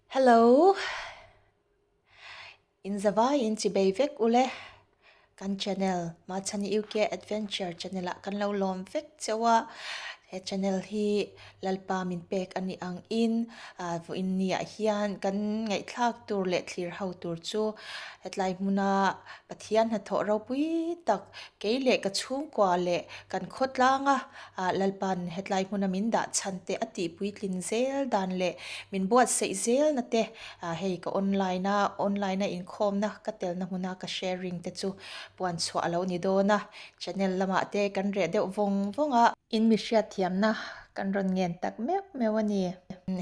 Hello. In zavai in chibei vek ule. Kan channel Machhani UK Adventure channel ah kan lo lawm vek cheu a. He channel hi Lalpa min pek a nih ang in vawiin ni ah hian kan ngaihthlak tur leh thlir ho tur chu hetlai hmuna Pathian hnathawh ropui tak kei leh ka chhungkua leh kan khawtlanga Lalpa'n hetlai hmuna min dah chhan te a tih puitlin zel dan leh min buatsaih zelna te hei ka online a, online a inkhawmna ka telna hmuna ka sharing te chu puan chhuah a lo ni dawn a, channel lamah te kan reh deuh vawng vawng a. In mi hriatthiamna kan rawn ngen tak meuh meuh a ni.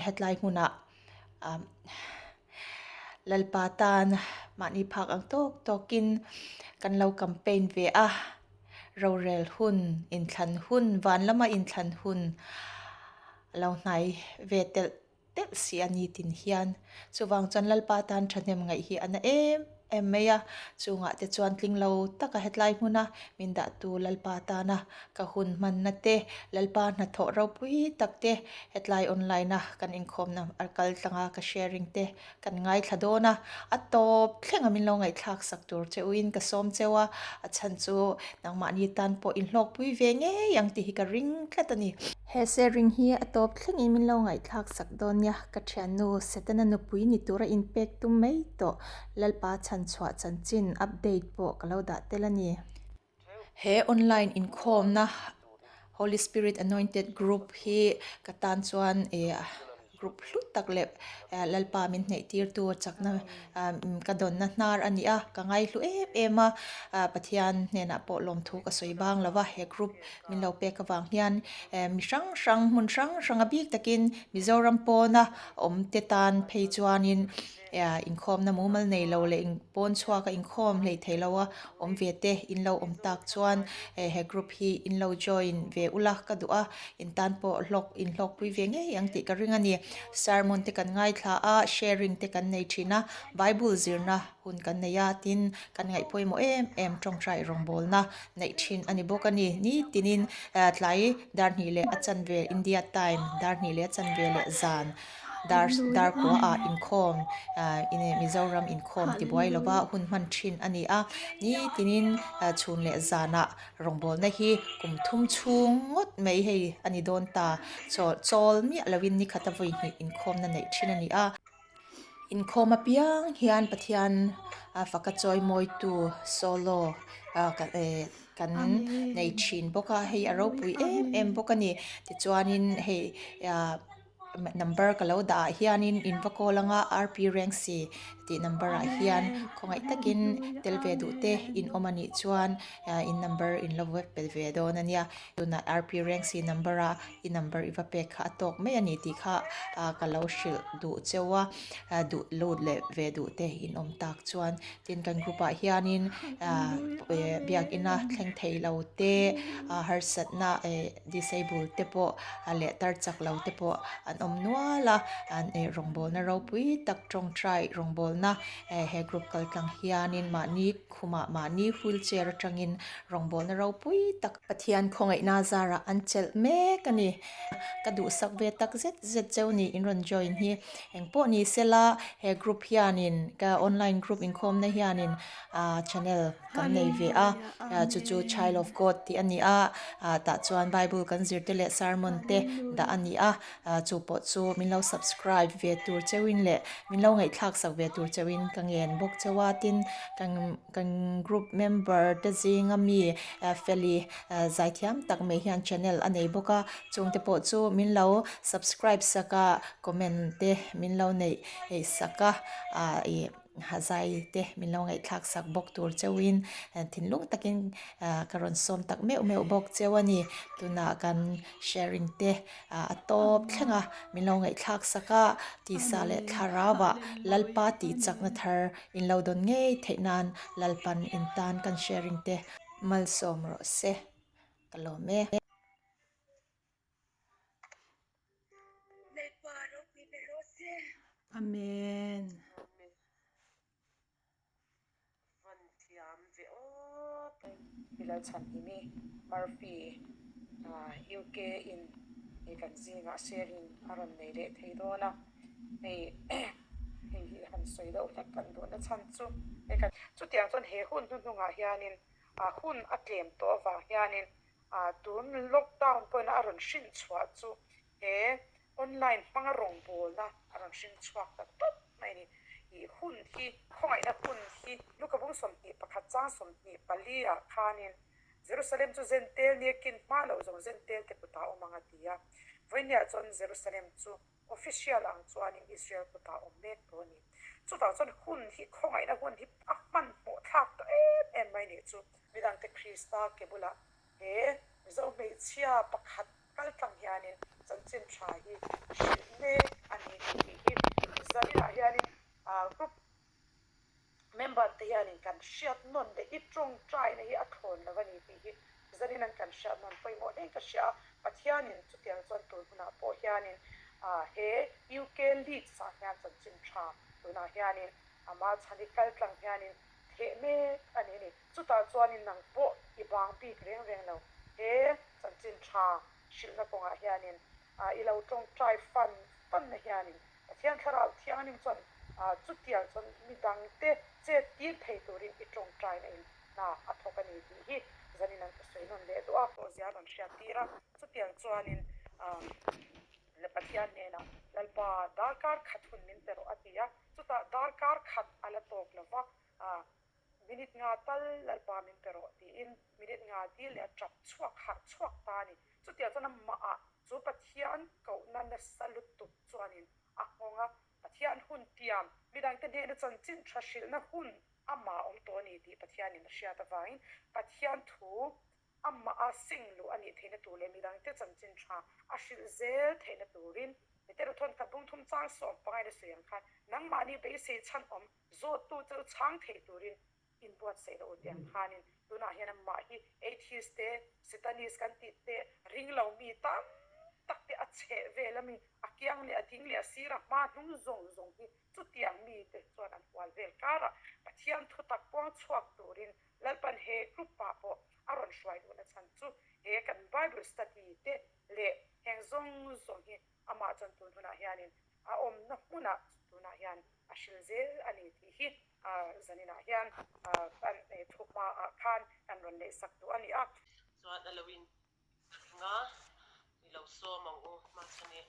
Hetlai hmunah Lalpa tan mahni phak ang tawk tawkin kan lo campaign ve a. Rorel hun, inthlan hun, van lama inthlan hun a lo hnai ve telh telh si a ni tin hian. Chuvang chuan Lalpa tan thahnem ngaih hi a na em em mai a, chungah te chuan tling lo taka hetlai hmuna min dahtu Lalpa tana ka hun hmanna te, Lalpa hnathawh ropui tak te, hetlai online a kan inkhawmna a kal tlanga ka sharing te Kan ngaithla dawn a, a tawp thlenga min lo ngaihthlak sak tur che uin ka sawm cheu a, a chhan chu nangmahni tan pawh inhlawkpui ve ngei ang tih hi ka ring tlat a ni. He sharing hi a tawp thlengin min lo ngaihthlak sak dawn nia, ka thiannu Setana nupui ni tura inpek tum mai tawh Lalpa chhanchhuah chanchin update pawh ka lo dah tel a ni. He online inkhawmna Holy Spirit Anointed Group hi ka tan chuan eh group hlu tak leh Lalpa min hneih tirtu chakna ka dawnna hnar a ni a, ka ngaihlu em em a, Pathian hnenah pawh lawmthu ka sawi bang lo va, he group min lo pek avang hian mi hrang hrang hmun hrang hrang a bik takin Mizoram pawna awm te tan phei chuanin Inkhawmna mumal nei lo leh pawn chhuaka inkhawm hleih theih lo a awm ve te in lo awm tak chuan he group hi in lo join ve ula ka duh a, in tan pawh hlawk in hlawkpui ve ngei ang tih ka ring a ni. Sermon te kan ngaithla a, sharing te kan nei thin a, Bible zirna hun kan nei a, tin kan ngaih pawimawh em em tawngtai rawngbawlna neih thin a ni bawk a ni. Nitinin tlai dar hnih leh a chanve India time dar hnih leh a chanve leh zan. Dar dar kua ah inkhawm ah Mizoram inkhawm ti buai lova hun hman thin a ni a, nitinin chhun leh zanah rawngbawlna hi kum thum chhung ngawt mai hei a ni dawn ta, chawl chawl miah lovin ni khata vawi hnih inkhawmna neih thin a ni a. Inkhawm apiang hian Pathian faka chawi mawitu solo ah kan nei thin bawk a, hei a ropui em em bawk a ni, tichuanin hei ah. Number ka lo dah ah hianin in va call anga RP Rengsi tih number ah hian khawngaih takin tel ve duh te in awm a nih chuan in number in lo va pe ve dawn a nia. Tunah RP Rengsi number a i number i va pek kha a tawk mai a ni tih kha ka lo hrilh duh cheu a, duh lut leh ve duh te in awm tak chuan tin kan group ah hianin biakina thleng thei lo te harsatna Disable te pawh leh tar chak lo te pawh an awm nual a, an eh rawngbawlna ropui tak tawngtai rawngbawlna eh he group kal tlang hianin mahni khumah mahni wheelchair atangin rawngbawlna ropui tak Pathian khawngaihna zarah an chelh mek a ni. Ka duhsak ve tak zet zet cheu ni in rawn join hi. Engpawh ni sela he group hianin ka online group inkhawmna hianin ah channel kan nei ve a, chu chu Child of God tih a ni a, tah chuan Bible kan zir te leh sermon te dah a ni a, chu pawh chu min lo subscribe ve tur cheuhin leh min lo ngaihthlak sak ve tur cheuhin ka ngen bawk cheu a, tin kan kan group member te zinga mi Feli zaithiam tak mai hian channel a nei bawk a, chungte pawh chu min lo subscribe sak a, comment te min lo neih sak a, ih. Hazai te min lo ngaihthlak sak bawk tur cheuhin thinlung takin ka rawn sawm tak meuh meuh bawk cheu a ni. Tunah kan sharing te a tawp thleng a, min lo ngaihthlak sak a, tisa leh thlarau ah Lalpa tih chakna thar in lo dawn ngei theih nan Lalpan in tan kan sharing te malsawm rawh se ka lawm e. Amen. Van thiam ve aw. Pi Lalchhanhimi Murphy UK in kan zingah sharing a rawn nei leh thei dawn a, hei. Hei hi han sawi deuh hlek kan duhna chhan chu hei kan. Chutiang chuan he hun hnuhnungah hianin hun a tlem tawh avang hianin tun lockdown pawhin a rawn hrin chhuah chu he online hmanga rawngbawlna a rawn hring chhuak ta tawp mai a ni. Ih hun hi khawngaihna hun hi Luka bung 21 chang 24 ah khanin Jerusalem chu Zentel nia kin hma loh zawng Zentel te kutah awm ang a ti a. Vawinia chuan Jerusalem chu official ang chuanin Israel kutah awm mek tawh a ni. Chuvang chuan hun hi khawngaihna hun hi a hmanhmawh thlak tawh em em mai nih chu. Midangte Krista ke bulah he Mizo hmeichhia pakhat kal tlang hianin chanchin tha hi hrilh mek a ni tih hi zaninah hianin group Member te hianin kan hriat nawn leh i tawngtaina hi a thlawn lo a ni tih hi zanin an kan hriat nawn pawimawh hlein ka hria a, Pathianin chutiang chuan tun hunah pawh hianin he UK Leeds ah hian chanchin tha tunah hianin ama chhan i kal tlang hianin theh mek a ni a ni. Chutah chuanin nang pawh i bang bik reng reng lo he chanchin tha hrilhna kawngah hianin i lo tawngtai fan fanna hianin Pathian Thlarau Thianghlim chuan chutiang chuan midangte chet tir thei turin i tawngtaina in hna a thawk a ni tih hi zanin an ka sawi nawn leh duh a. Tawhzia an rawn hriat tir a, chutiang chuanin Pathian hnenah Lalpa darkar khat hun min pe rawh a ti a, chutah darkar khat a la tawk lo va, minute nga tal Lalpa min pe rawh tiin minute nga dil leh a tap chhuak harh chhuak ta a ni. Chutiang chuan amahah chu Pathian kohna nasa lutuk chuanin a nghawng a, Pathian hun tiam, midangte hnehna chanchin tha hrilhna hun amah awm tawh a ni tih Pathianin a hriat avangin Pathian thu amah a sing luh a nih theihna tur leh midangte chanchin tha a hrilh zel theihna turin Petera thawnthat bungthum chang sawm pangaina sawi ang khan nangmahni beisei chhan awm zawttu chu chhang thei turin inbuatsaih loh tih ang khanin tunah hian amah hi atheist te, satanist kan tih te, ringlo mi tam tak te a chheh vel ami a kiang leh a ding leh a sir a hma hnung zawng zawng hi chutiang mi te chuan an hual vel karah Pathian thutak puang chhuak turin Lalpan he group ah pawh a rawn hruai duhna chhan chu he kan Bible study te leh heng zawng zawng hi amah chuan tun hunah hianin a awmna hmunah tunah hian a hril zel a ni tih hi zaninah hian kan thuhma ah khan kan rawn neih sak duh a ni a. Chuan a lo in thleng a, i lo sawm ang u Machhani.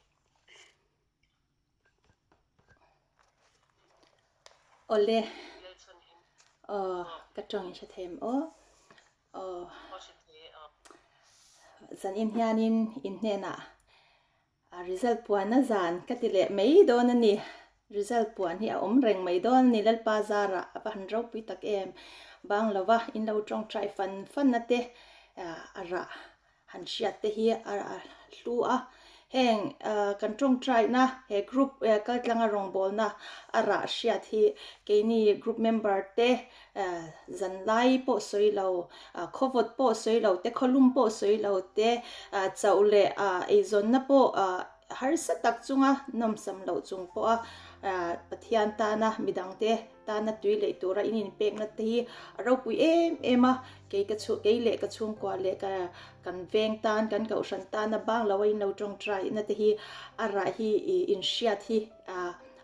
Awle, aw ka tawng in hre thei em aw? Aw, zanin hianin in hnenah A result puan a zan ka ti leh mai dawn a ni. Result puan hi a awm reng mai dawn a ni Lalpa zarah a va han ropui tak em. Bang lova in lo tawngtai fan fan na te a rah han hriat te hi a hlu a. Heng kan tawngtaina he group kaltlanga rawngbawlna a rah hriat hi keini group member te Zanlai pawh sawi lo, khawvawt pawh sawi lo te, khawlum pawh sawi lo te, chauh leh eizawnna pawh harsa tak chunga nawmsam loh chung pawha Pathian tana midangte tana tui leh tura in inpekna te hi a ropui em em a, kei ka chhu kei leh ka chhungkua leh ka kan veng tan kan kohhran tana bang lo a in lo tawngtai na te hi a rah hi inhriat hi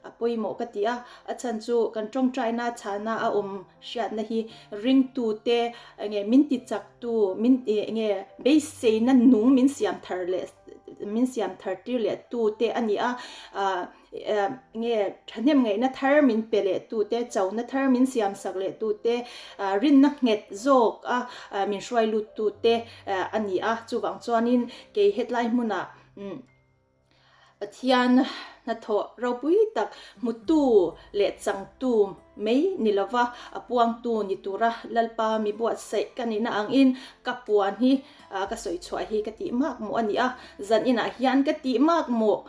A pawimawh ka ti a, a chhan chu kan tawngtaina chhana a awm hriatna hi ringtute enge min ti chaktu, min enge beiseina nung min siam thar leh min siam thar tir leh tute a ni a, enge thahnem ngaihna thar min pe leh tute, chona thar min siam sak leh tute, rinna nghet zawk a min hruai lut tute a ni a, chuvang chuanin kei hetlai hmunah Pathian hnathawh ropui tak hmutu leh changtu mai ni lova a puangtu ni tura Lalpa mi buatsaih ka nihna angin ka puan hi ka sawi chhuah hi ka tih mak mawh a ni a, zan inah hian ka tih mak mawh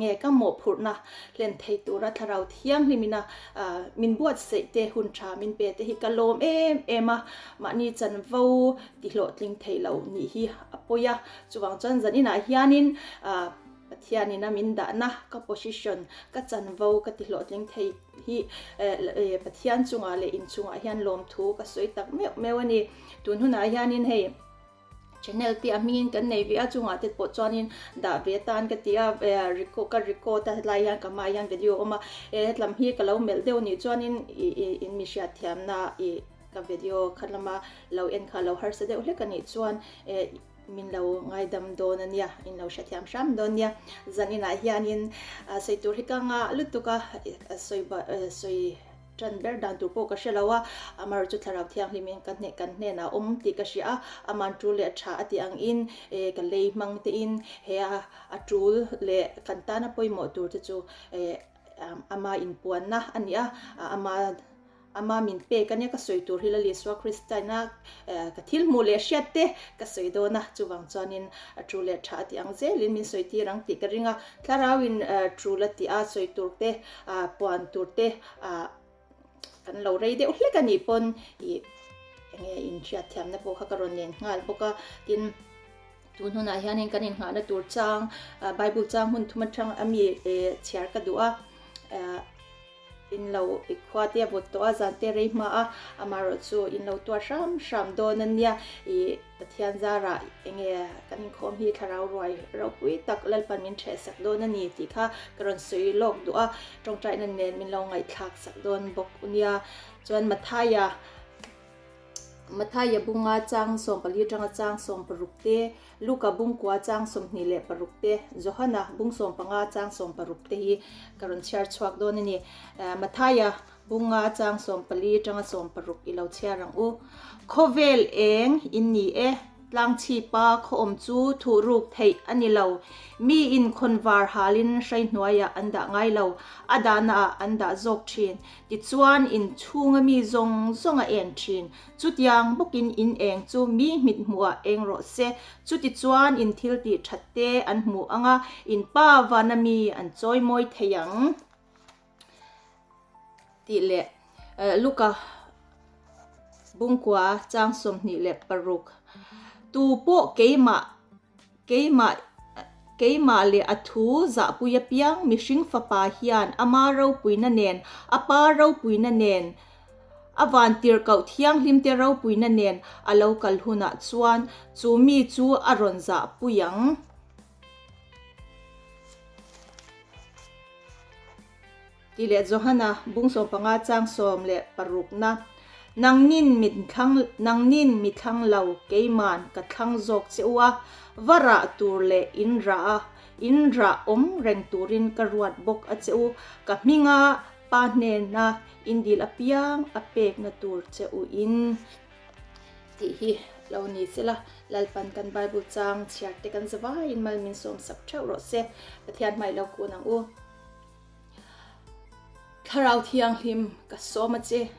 nge ka mawhphurhna hlen thei tura Thlarau Thianghlimina min buatsaih te hun tha min pe te hi ka lawm em em a, mahni chanvo tihlawhtling thei lo nih hi a pawi a. Chuvang chuan zan inah hianin Pathianin a min dahna ka position, ka chanvo ka ti hlawhtling thei hi Pathian chungah leh inchungah hian lawmthu ka sawi tak meuh meuh a ni. Tun hunah hianin hei. Channel te a hmingin kan nei ve a, chungah te pawh chuanin dah ve atan ka ti a, record ka record a hetlai hian ka hmaah hian video a awm a, he lam hi ka lo melh deuh anih chuanin ih ih in mi hriatthiamna ih ka video kha lama lo en kha lo harsa deuh hlek anih chuan eh min lo ngaidam dawn a nia, in lo hrethiam hram dawn nia. Zan inah hianin sawi tur hi ka ngah lutuk a, sawi sawi. Ṭan ber dan tur pawh ka hre lo a, amaherawhchu chu Thlarau Thianghlimin ka hneh kan hnenah a awm tih ka hria a, aman ṭul leh ṭha a tih angin eh ka lei hmang tein he a a ṭul leh kan tana pawimawh tur te chu eh ama inpuanna a ni a, ama ama min pek a nia ka sawi tur hi Lal Isua Kristaina eh ka thil hmuh leh hriat te ka sawi dawn a, chuvang chuanin a ṭul leh ṭha a tih ang zelin min sawi tir ang tih ka ring a, Thlarauin ṭul a tih a sawi tur te puan tur te ah kan lo rei deuh hlek a nih pawn ih enge inhriat thiamna pawh kha ka rawn nen nghal bawk a, tin tun hunah hianin kan inngahna tur chang ah bible chang hmun thum atang a mi eh chhiar ka duh a ah in lo i khua te a vawt tawh a zan te rei hma a amaherawh chu in lo tuar hram hram dawn a nia ih. Pathian zarah enge kan inkhawm hi thlarau ruai ropui tak Lalpan min ṭheh sak dawn a ni tih kha ka rawn sawi lawk duh a, ṭawngṭaina nen min lo ngaihthlak sak dawn bawk u nia. Chuan Mathaia, Mathaia bunga chang 14 aṭanga chang 16 te, Luka bungkua chang 26 te, Johana bung 15 chang 16 te hi ka rawn chhiar chhuak dawn a ni. Mathaia Bunga chang 14 atanga 16 i lo chhiar ang u. Khawvel eng in ni e, tlangchhipa khaw awm chu thuh ruk theih a ni lo. Mi in khawnvar halin hrai hnuaiah an dah ngai lo, a dahnaah an dah zawk thin. Tichuan in chhunga mi zawng zawng a en thin. Chutiang bawkin in eng chu mi hmit hmuhah eng rawh se. Chutichuan in thil tih that te an hmuh anga in pa vana mi an chawimawi thei ang. Tih leh Luka bungkua chang 26 Tu pawh keimah keimah keimah leh a thu zahpui apiang mihring fapa hian ama ropuina nen a pa ropuina nen a vantirhkoh thianghlimte ropuina nen a lo kal hunah chuan chu mi chu a rawn zahpui ang. Tih leh Johana bung 15 chang 16 na, Nangnin mit thlang nangnin mi thlang lo keiman ka thlang zawk che u a, va rah tur leh in rah a, in rah awm reng turin ka ruat bawk a che u, ka hminga Pa hnena in dil apiang a pekna tur che u in. Tih hi lo ni sela, Lalpan kan Bible chang chhiar te kan zavaiin mal min sawm sak theuh rawh se. Pathian hmai lo kun ang u. Thlarau Thianghlim ka sawm a che.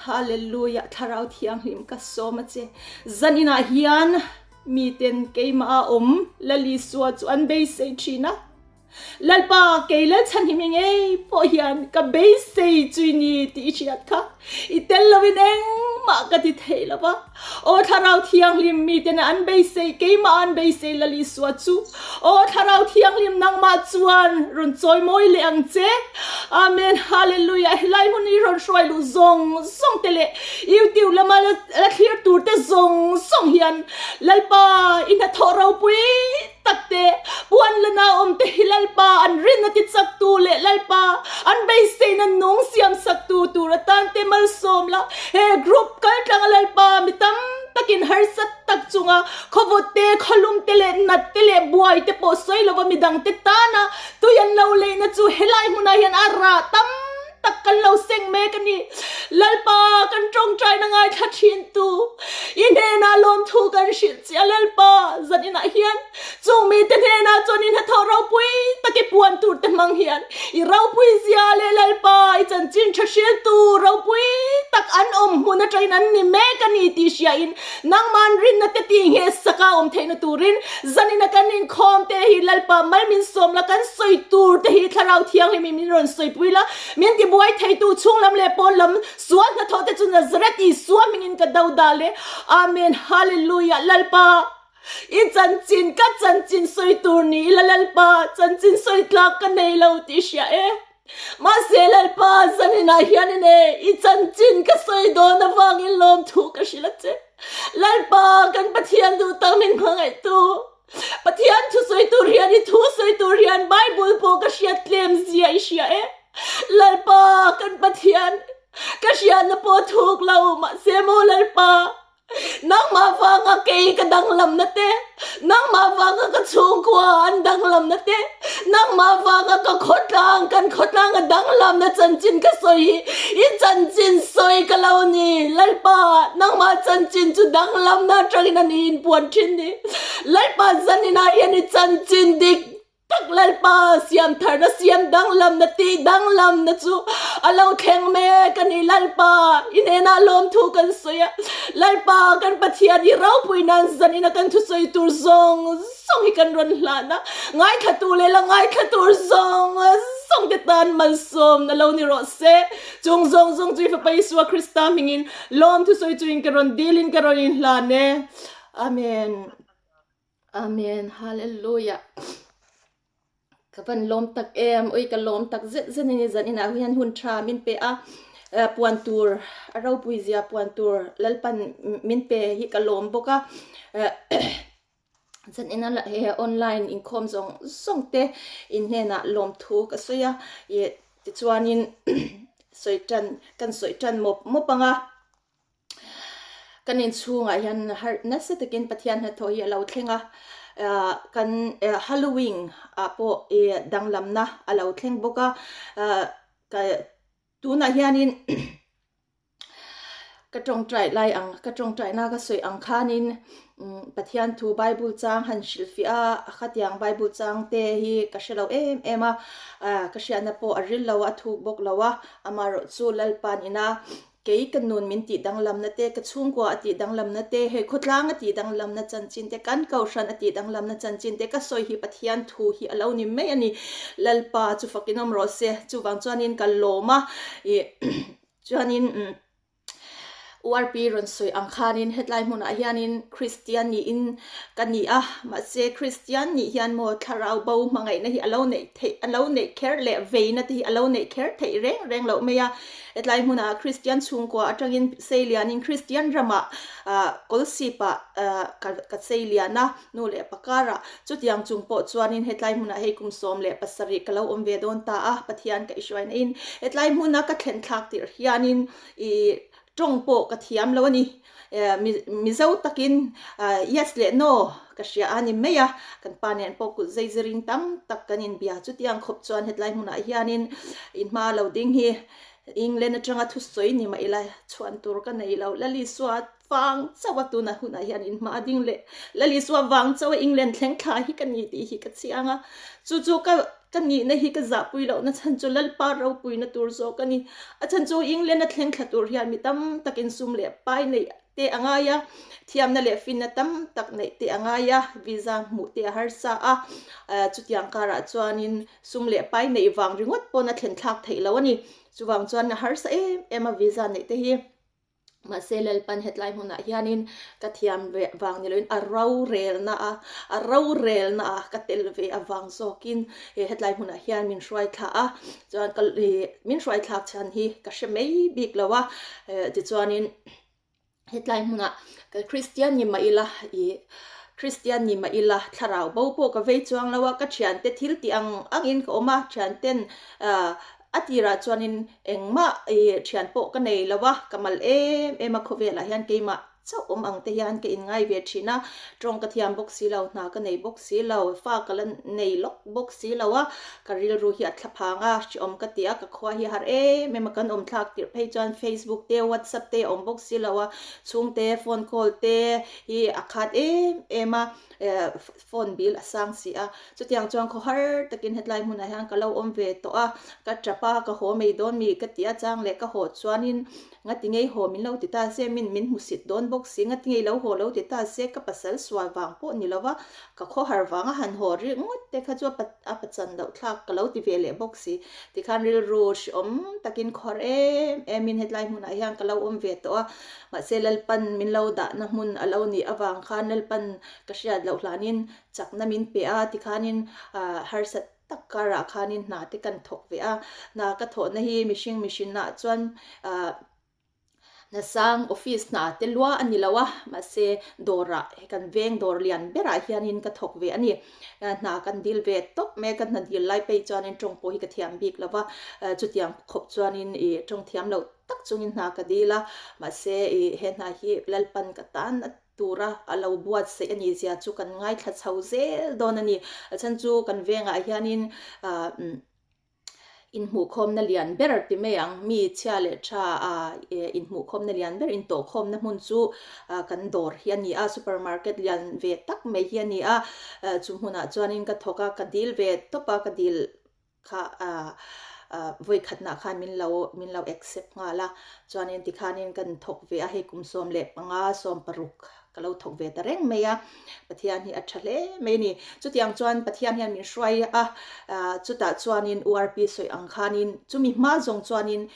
Hallelujah Thlarau Thianghlim ka sawm a che. Zaninah hian miten keimah a awm Lal Isua chu an beisei thin a. Lalpa, kei Lalchhanhim i ngei pawh hian ka beisei chu i ni tih i hriat kha. I tel loin engmah ka ti thei lo va. Aw Thlarau Thianghlim, mitena an beisei, keimah an beisei Lal Isua chu. Aw Thlarau Thianghlim, nangmah chuan rawn chawimawi leh ang che. Amen, Hallelujah. Helai hun i rawn hruai luh zawng zawng te leh YouTube lama la thlir tur te zawng zawng hian Lalpa i hnathawh ropui tak te, puan la naawm te hi Lalpa an rinna ti chaktu leh Lalpa an beiseina nung siam saktu tur atan te malsawm la, he group kal tlanga Lalpa mi tam takin harsa tak chunga khawvawt te, khawlum te leh nat te leh buai te pawh sawi lova midang te tana tui an lo leihna chu helai hmunah hian a rah tam tak kan lo seng mek a ni. Lalpa kan tawngtaina ngaithla thin tu i hnenah lawmthu kan hrilh che a Lalpa zaninah hian chung mite hnenah chuan i hnathawh ropui tak i puan tur te hmang hian i ropui zia leh Lalpa i chanchin tha hriltu ropui tak an awm hmun atangin an ni mek a ni tih hriain nangman rinna te tih ngheh saka awm theihna turin zanina kan inkhawm te hi Lalpa mal min sawm la kan sawi tur te hi Thlarau Thianghlim in min rawn sawipui la Min tibuai theitu chhunglam leh pawnlam sual hnathawh te chu Nazareth Isua hmingin ka do dal e. Amen Hallelujah Lalpa i chanchin ka chanchin sawi tur ni ila Lalpa chanchin sawi tlak ka nei lo tih hria e. Mahse Lalpa zaninah hianin e i chanchin ka sawi dawn avangin lawmthu ka hrilh a che. Lalpa kan Pathian duh tak min hmangaihtu Pathian thusawi tur hian i thu sawi tur hian Bible pawh ka hriat tlem zia i hria e. Lalpa kan Pathian ka hriatna pawh thuk lo mahse maw Lalpa Nangmah vanga kei ka danglamna te, nangmah vanga ka chhungkua an danglamna te, nangmah vanga ka khawtlang, kan khawtlang a danglamna chanchin ka sawi hi i chanchin sawi ka lo ni. Lalpa, nangmah chanchin chu danglamna atangin a ni inpuan thin ni. Lalpa zaninah hian i chanchin dik Tak Lalpa siam tharna siam danglamna tih danglamna chu a lo thleng mek a ni. Lalpa i hnenah lawmthu kan sawi a, Lalpa kan Pathian i ropui nan zanin a kan thusawi tur zawng zawng hi kan rawn hlan a, ngaithla tu leh la ngaithla tur zawng zawng te tan malsawmna lo ni rawh se. Chung zawng zawng chu i Fapa Isua Krista hmingin lawmthu sawi chuin ka rawn dilin ka rawn inhlan e. Amen. Amen Hallelujah Ka van lawm tak em ui ka lawm tak zet zet ani zan inah hian hun tha min pe a puan tur a ropui zia puan tur Lalpan min pe hi ka lawm bawk a zan ina he online inkhawm zawng zawng te in hnenah lawmthu ka sawi a ih tichuanin sawi tan kan sawi tan mawp mawp ang a. Kan inchhungah hian harh nasa takin Pathian hnathawh hi a lo thleng a, ah kan Halloween ah pawh ih danglamna a lo thleng bawk a, ah ka tunah hianin ka tawngtai lai ang ka tawngtaina ka sawi ang khanin Pathian thu Bible chang han hrilhfiah a, khatiang Bible chang te hi ka hre lo em em a, ah ka hriatna pawh a ril lo a, a thuk bawk lo a, amaherawhchu Lalpa'n ina Kei ka nun min tih danglamna te, ka chhungkua a tih danglamna te, hei khawtlang a tih danglamna chanchin te, kan kohhran a tih danglamna chanchin te ka sawi hi Pathian thu hi a lo ni mai a ni. Lalpa chu fakin awm rawh se. Chuvang chuanin ka lawm a, ih chuanin URP rawn sawi ang khanin hetlai hmunah hianin Kristian niin ka ni a, mahse Kristian nih hian maw thlarau bo hmangaihna hi a lo neih theih, a lo neih kher leh veina te hi a lo neih kher theih reng reng loh mai a. Hetlai hmunah Kristian chhungkua atangin seilianin Kristian ramah Kawlsipah ka seilian a, nu leh pa karah. Chutiang chung pawh chuanin hetlai hmunah hei kum 17 ka lo awm ve dawn ta a, Pathian ka i hruainain hetlai hmuna ka thlen thlak tirh hianin i tawng pawh ka thiam lo a ni. Mizo takin yes leh no ka hria a ni mai a, kan pa nen pawh kut zai zirin tam tak kan inbia. Chutiang khawp chuan hetlai hmunah hianin in hma lo ding hi England atanga thusawi ni mah ila chhuan tur ka nei lo. Lalisua vang chauh a tuna hunah hian in hma ding leh Lalisua vang chauh a England thleng thla hi ka ni tih hi ka chiang a. Chu chu ka Ka nihna hi ka zahpui lohna chhan chu Lalpa ropuina tur zawk a ni. A chhan chu England a thleng thla tur hian mi tam takin sum leh pai neih te a ngai a, thiamna leh finna tam tak neih te a ngai a, visa hmuh te a harsa a, chutiang karah chuanin sum leh pai neih vang ringawt pawn a thlen thlak theih lo a ni. Chuvang chuan a harsa em em a visa neih te hi. Mahse Lalpan hetlai hmunah hianin ka thiam ve vang ni loin a rorelna a, a rorelna a ka tel ve avang zawkin he hetlai hmunah hian min hruai thla a, chuan ka ih min hruai thlak chhan hi ka hre mai bik lo a, tichuanin hetlai hmunah ka Kristian ni mah ila ih Kristian ni mah ila thlarau bo pawh ka vei chuang lo a, ka thiante thil tih ang angin ka awm a, thianten ah A tirah chuanin engmah ih thian pawh ka nei lo a, ka mal em em a khawvelah hian keimah chauh awm ang te hian ka inngai ve thin a, tawng ka thiam bawk si lo, hna ka nei bawk si lo, fa ka la nei lawk bawk si lo a, ka rilru hi a thla phang a, hreawm ka ti a, ka khua hi a har em em a, kan awm thlak tirh phei chuan Facebook te WhatsApp te a awm bawk si lo a, chhungte phone call te hi a khat em em a, eh phone bill a sang si a, chutiang chuan khawhar takin hetlai hmunah hian ka lo awm ve tawh a, ka tap a, ka haw mai dawn mi ka ti a, chang leh ka haw chuanin ngati ngei haw min lo ti ta se, min min hmusit dawn bawk si, ngati ngei lo haw lo ti ta se, ka pasal sual vang pawh ni lo va, ka khawhar vanga han haw rik ngawt te kha chu a a pachan loh thlak ka lo ti ve leh bawk si, tikhan rilru hreawm takin khawr em emin hetlai hmunah hian ka lo awm ve tawh a, mahse Lalpan min lo dahna hmun a lo nih avang khan Lalpan Ka hriat loh hlanin chakna min pe a, tikhanin harsat tak karah khanin hna te kan thawk ve a, hna ka thawhna hi mihring mihrinah chuan Hnasang office hna te lua a ni lo a, mahse dawrah he kan veng dawr lian berah hianin ka thawk ve a ni. Hna kan dil ve tawp mai a, ka hna dil lai phei chuanin tawng pawh hi ka thiam bik lo va, chutiang khawp chuanin ih tawng thiam loh tak chungin hna ka dil a, mahse ih he hna hi Lalpan ka tan a tura a lo buatsaih a nih zia chu kan ngaithla chho zel dawn a ni. A chhan chu kan vengah hianin ah Inhmuhkhawmna lian ber ti mai ang, mi chhia leh tha a inhmuhkhawmna lian ber intawhkhawmna hmun chu kan dawr hi a ni a, supermarket lian ve tak mai hi a ni a, chu hmunah chuanin ka thawk a, ka dil ve tawp a, ka dil kha vawikhatnah khan min lo min lo accept nghal a, chuanin tikhanin kan thawk ve a, hei kum 15 16 Ka lo thawk ve ta reng mai a, Pathian hi a tha hle mai a ni. Chutiang chuan Pathian hian min hruai a, chutah chuanin URP sawi ang khanin chumi hma zawng chuanin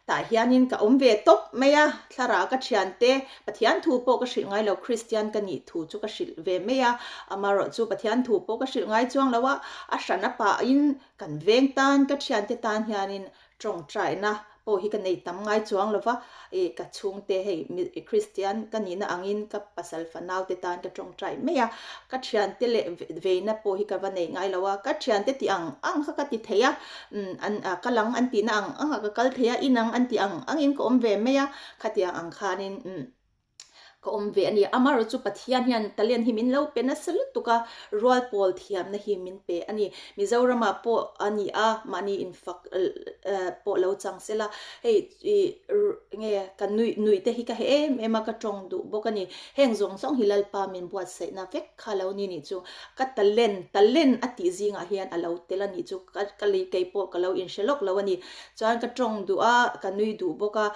tah hianin ka awm ve tawp mai a, thlarah ka thiante Pathian thu pawh ka hrilh ngai lo, Kristian ka nih thu chu ka hrilh ve mai a, amaherawh chu Pathian thu pawh ka hrilh ngai chuang lo a, a hran a pahin kan veng tan ka thiante tan hianin Tawngtaina pawh hi ka nei tam ngai chuang lo va, ih ka chhungte hei Kristian ka nihna angin ka pasal fanaute tan ka tawngtai mai a, ka thiante leh veina pawh hi ka va nei ngai lo a, ka thiante tih ang ang kha ka ti thei a, an ka lang an tihna ang ang ah ka kal thei a, inang an tih ang angin ka awm ve mai a, khatiang ang khanin. Ka awm ve a ni. Amaherawh chu Pathian hian talent hi min lo pe nasa lutuk a, rual pawl thiamna hi min pe a ni. Mizoramah pawh a ni a, mahni infak pawh lo chang se la, hei nge ka nuih nuih te hi ka heh em em a, ka tawng duh bawk a ni. Heng zawng zawng hi Lalpa min buatsaihna vek kha lo ni nih chu. Ka talent, talent a tih zingah hian a lo tel a nih chu. Ka ka lei kei pawh ka lo inhre lawk lo a ni. Chuan ka tawng duh a, ka nui duh bawk a,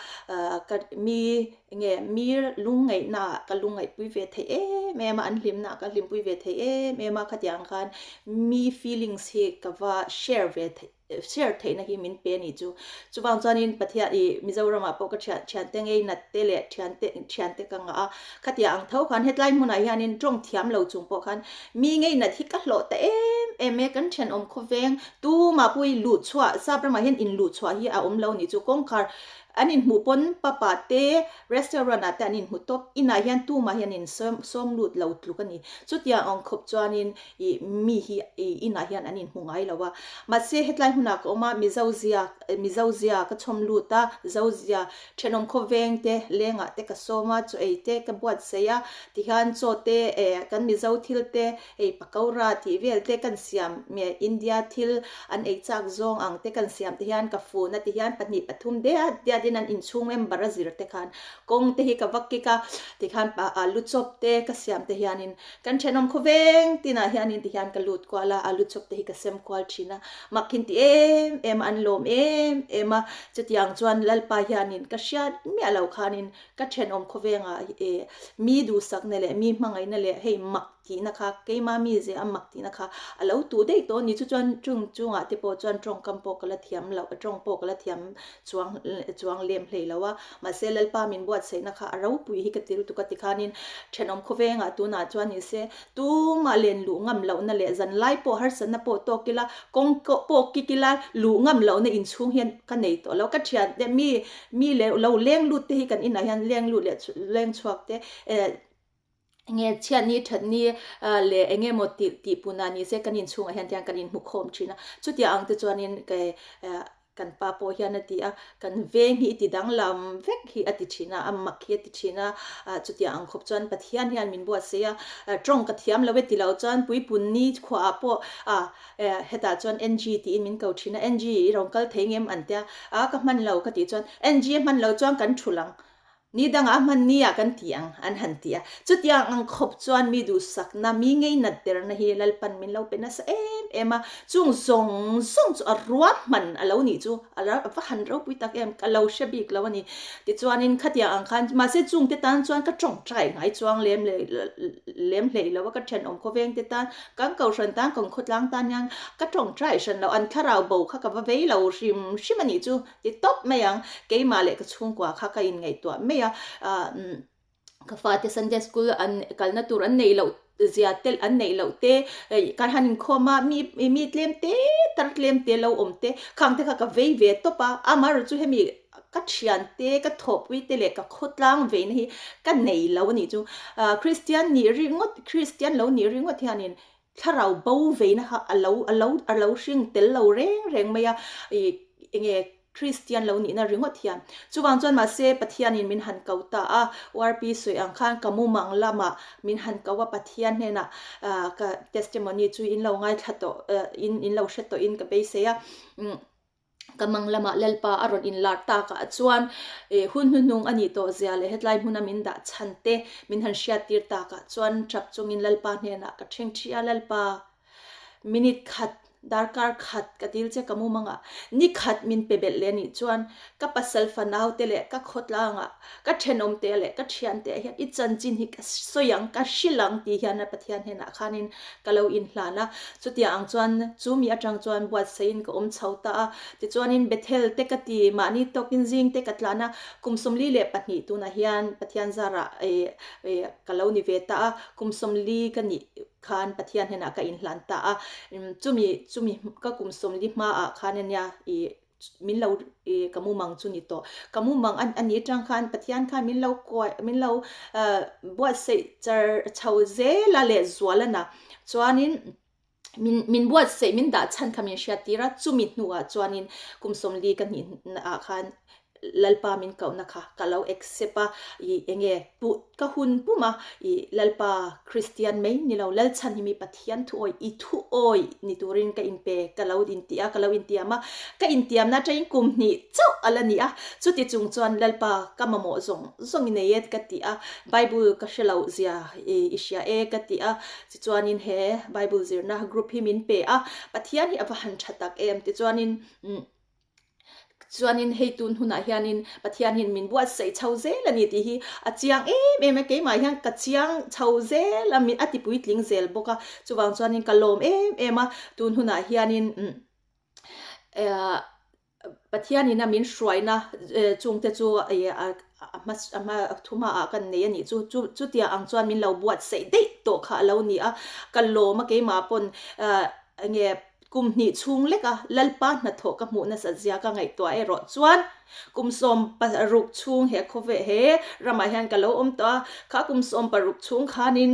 ka mi Enge mir lungngaihna ah ka lungngaihpui ve thei em em a, an hlimna ah ka hlimpui ve thei em em a, khatiang khan mi feelings hi ka va share ve thei share theihna hi min pe a nih chu. Chuvang chuanin Pathian ih Mizoramah pawh ka thian thiante ngei nat te leh thiante thiante ka ngah a, khatiang ang tho khan hetlai hmunah hianin tawng thiam lo chung pawh khan mi ngei nat hi ka hlawh ta em em e, kan thenawm khawveng tumah pawh hi luhchhuah sap ramah hian inluhchhuah hi a awm lo nih chu, kawngkhar An inhmuh pawn papa te restaurant ah te an inhmu tawp. Inah hian tumah hian in sawm lut lo tluk a ni. Chutiang ang khawp chuanin ih mi hi ih inah hian an inhmu ngai lo a. Mahse hetlai hmunah ka awm a, Mizo zia Mizo zia ka chhawm lut a, Zo zia thenawm khawveng te lengah te ka sawm a, chaw ei te ka buatsaih a, tihian chaw te eh kan Mizo thil te Hei pakora tih vel te kan siam India thil an ei chak zawng ang te kan siam te hian ka fun a ti hian pahnih pathum diat diat in an inchhung member a zir te khan kawng te hi ka va kik a tikhan alu chawp te ka siam te hianin kan thenawm khawveng tinah hianin tihian ka lut kual a alu chawp te hi ka sem kual thin a mak in ti em em a an lawm em em a chutiang chuan Lalpa hianin ka hriat miah lo khanin ka thenawm khawvengah mi duhsakna leh mi hmangaihna leh hei mak tihna kha keima mi ze a mak tihna kha a lo tuh daih tawh a ni. Chu chuan chung chungah te pawh chuan tawngkam pawh ka la thiam loh tawng pawh ka la thiam chuang chuang lem hlei lo a. Mahse Lalpa min buatsaihna kha a ropui hi ka ti lutuk a tikhanin thenawm khawvengah tunah chuan ni se tumah len luh ngam lohna leh zanlai pawh harsatna pawh tawk ila kawng pawh kik ila luh ngam lohna inchhung hian ka nei tawh lo. Ka thiante mi mi leh lo leng lut te hi kan inah hian leng lut leh leng chhuak te eh Enge chhiatni thatni leh enge maw tih tih punah ni se kan inchhungah hian tiang kan inhmu khawm thin a, chutiang ang te chuanin kan pa pawh hian a ti a, kan veng hi i ti danglam vek hi a ti thin a, a mak hi a ti thin a, chutiang ang khawp chuan Pathian hian min buatsaih a, tawng ka thiam lo e ti lo chuan puipunni khuaah pawh hetah chuan NG tiin min ko thin a, NG i rawn kal thei ngem an tia, a ka hman lo ka tih chuan NG a hman lo chuan kan thulh ang Ni dangah hman ni ah kan ti ang, an han ti a. Chutiang ang khawp chuan mi duhsakna, mi ngeinat derna hi Lalpan min lo pe nasa em em a. Chung zawng zawng chu a ruahman a lo nih chu a va han ropui tak em, ka lo hre bik lo a ni. Tichuanin khatiang ang khan, mahse chungte tan chuan ka tawngtai ngai chuang lem lem hlei lo a, ka thenawm khawveng te tan, kan kohhran tan, kan khawtlang tan hian ka tawngtai hran lo, an thlarau bo kha ka va vei lo hrim hrim a nih chu. Ti tawp mai ang, keimah leh ka chhungkua kha ka inngaihtuah mai a, ka fate Sunday school an kalna tur an neih loh zia te an neih loh te kan han inkhawm a mi mi tlem te tar tlem te lo awm te khang te kha ka vei ve tawp a, amaherawhchu hemi ka thiante, ka thawhpui te leh ka khawtlang veina hi ka nei lo a nih chu. Kristian nih ringawt, Kristian lo nih ringawt hianin thlarau bo veina kha a lo a lo a lo hring tel lo reng reng mai a, ih enge Kristian lo nihna ringawt hian. Chuvang chuan mahse Pathianin min han ko ta a, URP sawi ang khan ka mumang lamah min han ko a, Pathian hnenah ka testimony chu in lo ngaithla tawh in in lo hre tawhin ka beisei a. Ka mang lamah Lalpa a rawn inlar takah chuan hun hnuhnung a nih tawh zia leh hetlai hmuna min dah chhan te min han hriattir takah chuan tap chungin Lalpa hnenah ka ṭhing ṭhi a, Lalpa, minute khat, darkar khat ka dil che ka mumangah ni khat min pe belh leh a nih chuan ka pasal fanau te leh ka khawtlangah ka thenawm te leh ka thian te ah hian i chanchin hi ka sawi ang, ka hrilh ang tih hian a Pathian hnenah khanin ka lo inhlan a. Chutiang ang chuan chu mi atang chuan buatsaihin ka awm chho ta a. Tichuanin Bethel te ka ti, mahni tawkin zing te ka tlan a, kum 42 tunah hian Pathian zarah ka lo ni ve ta a, kum 40 ka nih khan Pathian hnenah ka inhlan ta a. Chumi chumi ka kum 40 hmaah khan ania ih min lo ih ka mumang chu ni tawh. Ka mumang a ni atang khan Pathian khan min lo kuai min lo buatsaih char chho zel a leh zual a na. Chuanin min min buatsaih min dah chhan kha min hriat tir a, chumi hnuah chuanin kum 40 ka hnih ah khan Lalpa min kohna kha ka lo accept a, ih enge puh ka hun pum a, ih Lalpa Kristian mai ni lo Lalchhan hi mi Pathian thu awi i thu awi ni turin ka inpe ka lo inti a, ka lo intiam a, ka intiamna atangin kum hnih chauh a la ni a, chuti chung chuan Lalpa ka mamawh zawng zawng i nei e ka ti a, Bible ka hre loh zia i hria e ka ti a, tichuanin he Bible zirna group hi min pe a, Pathian hi a va han tha tak em, tichuanin umm. Chuanin hei tun hunah hianin Pathian hian min buatsaih chho zel a ni tih hi a chiang em em a, keimah hian ka chiang chho zel a, a ti puitling zel bawk a, chuvang chuanin ka lawm em em a, tun hunah hianin Pathianin a min hruaina chungte chu a hma a thuhmaah kan nei a nih chu, chu chutiang ang chuan min lo buatsaih daih tawh kha a lo ni a, ka lawm a keimah pawn enge Kum hnih chhung leka Lalpa hnathawh ka hmuh nasat zia ka ngaihtuah erawh chuan kum 16 chhung he khawve he ramah hian ka lo awm tawh a, kha kum 16 chhung khanin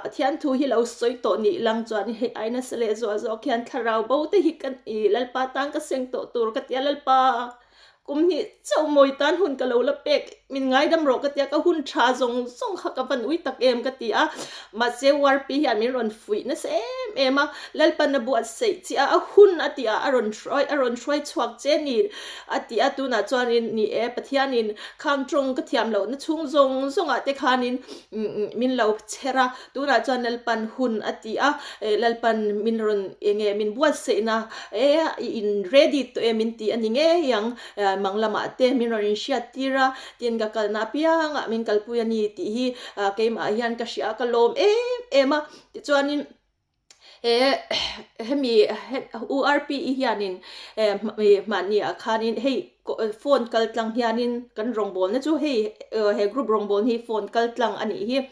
Pathian thu hi lo sawi tawh nih lang chuan hei ai nasa leh zual zawk hian thlarau bo te hi ka Lalpa tan ka seng tawh tur ka ti a, Lalpa Kum hnih chauh mawi tan hun ka lo la pek, min ngaidam rawh ka tia, ka hun tha zawng zawng kha ka van ui tak em ka ti a, mahse URP hian min rawn fuih nasa em em a, Lalpan a buatsaih che a, a hun a ti a, a rawn hruai a rawn hruai chhuak che ni a ti a, tunah chuanin ni e Pathianin khang tawng ka thiam lohna chhung zawng zawngah te khanin min lo chher a, tunah chuan Lalpan hun a ti a, Lalpan min rawn enge min buatsaihna E, i in ready tawh e min ti a ni ngei ang, mang lamah te min rawn inhriat tir a, tin ka kalna apiangah min kalpui a ni tih hi keimah hian ka hria a, ka lawm em em a. Tichuanin he hemi URPE hianin mahniah khanin hei phone kal tlang hianin kan rawngbawlna chu hei he group rawngbawlna hi phone kal tlang a nih hi.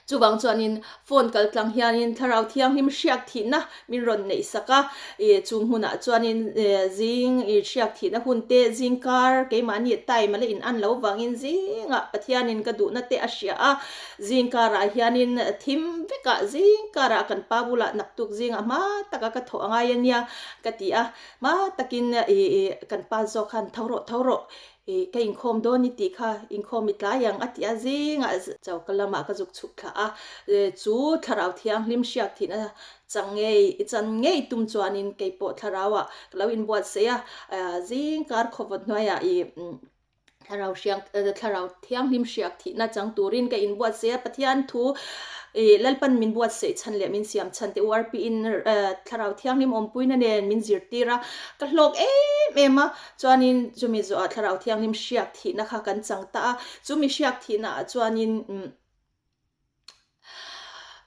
Chuvang chuanin phone kal tlang hianin Thlarau Thianghlim hriak thihna min rawn neih sak a, ih chu hmunah chuanin zing ih hriak thihna hun te zing kar keimahni time a la in an lo vangin zingah Pathianin ka duhna te a hria a, zing karah hianin thim vekah zing karah kan pa bulah naktuk zingah hma taka ka thawh a ngai a nia ka ti a, hma takin ih kan pa zawk khan tho rawh tho rawh Ih, ka inkhawm dawn i tih kha, inkhawm i tlai ang a ti a, zingah choka lamah ka zuk chhuk thla a, chu thlarau thianghlim hriak thihna chang ngei, i chan ngei tum chuanin kei pawh thlarauah ka lo inbuatsaih a, zing kar khawvawt hnuaiah ih thlarau hriak, thlarau thianghlim hriak thihna chang turin ka inbuatsaih a, Pathian thu ih Lalpan min buatsaih chhan leh min siam chhan te URP in thlarau thianghlim awmpuina nen min zirtir a, ka hlawk em em a. Chuanin chumi zawhah Thlarau Thianghlim hriak thihna kha kan chang ta a, chumi hriak thihnaah chuanin umm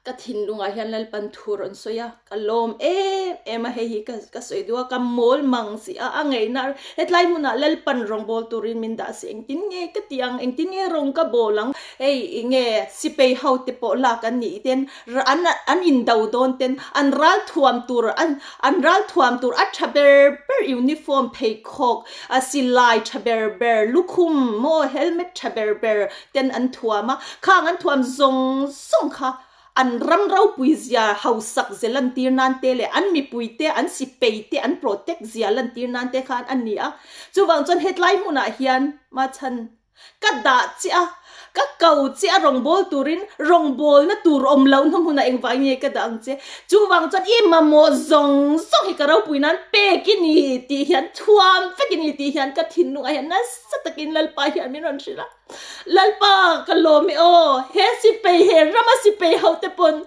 Ka thinlungah hian Lalpan thu rawn sawi a, ka lawm em em a, hei hi ka ka sawi duh a, ka mawl mang si a, a ngaihna hetlai hmunah Lalpan rawngbâwl turin min dah si, engtin nge ka tih ang, engtin nge rawng ka bâwl ang, hei enge sipei ho te pawh lak an nih ten an an indo dawn ten an ral thuam tur an an ral thuam tur a tha ber ber uniform pheikhawk a silai tha ber ber lukhum maw helmet tha ber ber ten an thuam a, khang an thuam zawng zawng kha an ram ropui zia hausak ze lantir nan te leh an mipui te an sipei te an protect zia lantir nan te khan a ni a, chuvang chuan hetlai hmunah hian machhan ka dah chiah a, ka ko chiah a rawngbâwl turin rawngbâwlna tur awm lohna hmunah engvangin nge ka dah ang che, chuvang chuan i mamawh zawng zawng hi ka ropui nan pek i ni tih hian thuam vek i ni tih hian ka thinlungah hian nasa takin Lalpa hian min rawn hrilh a. Lalpa ka lawm e aw, he sipei he rama sipei ho te pawn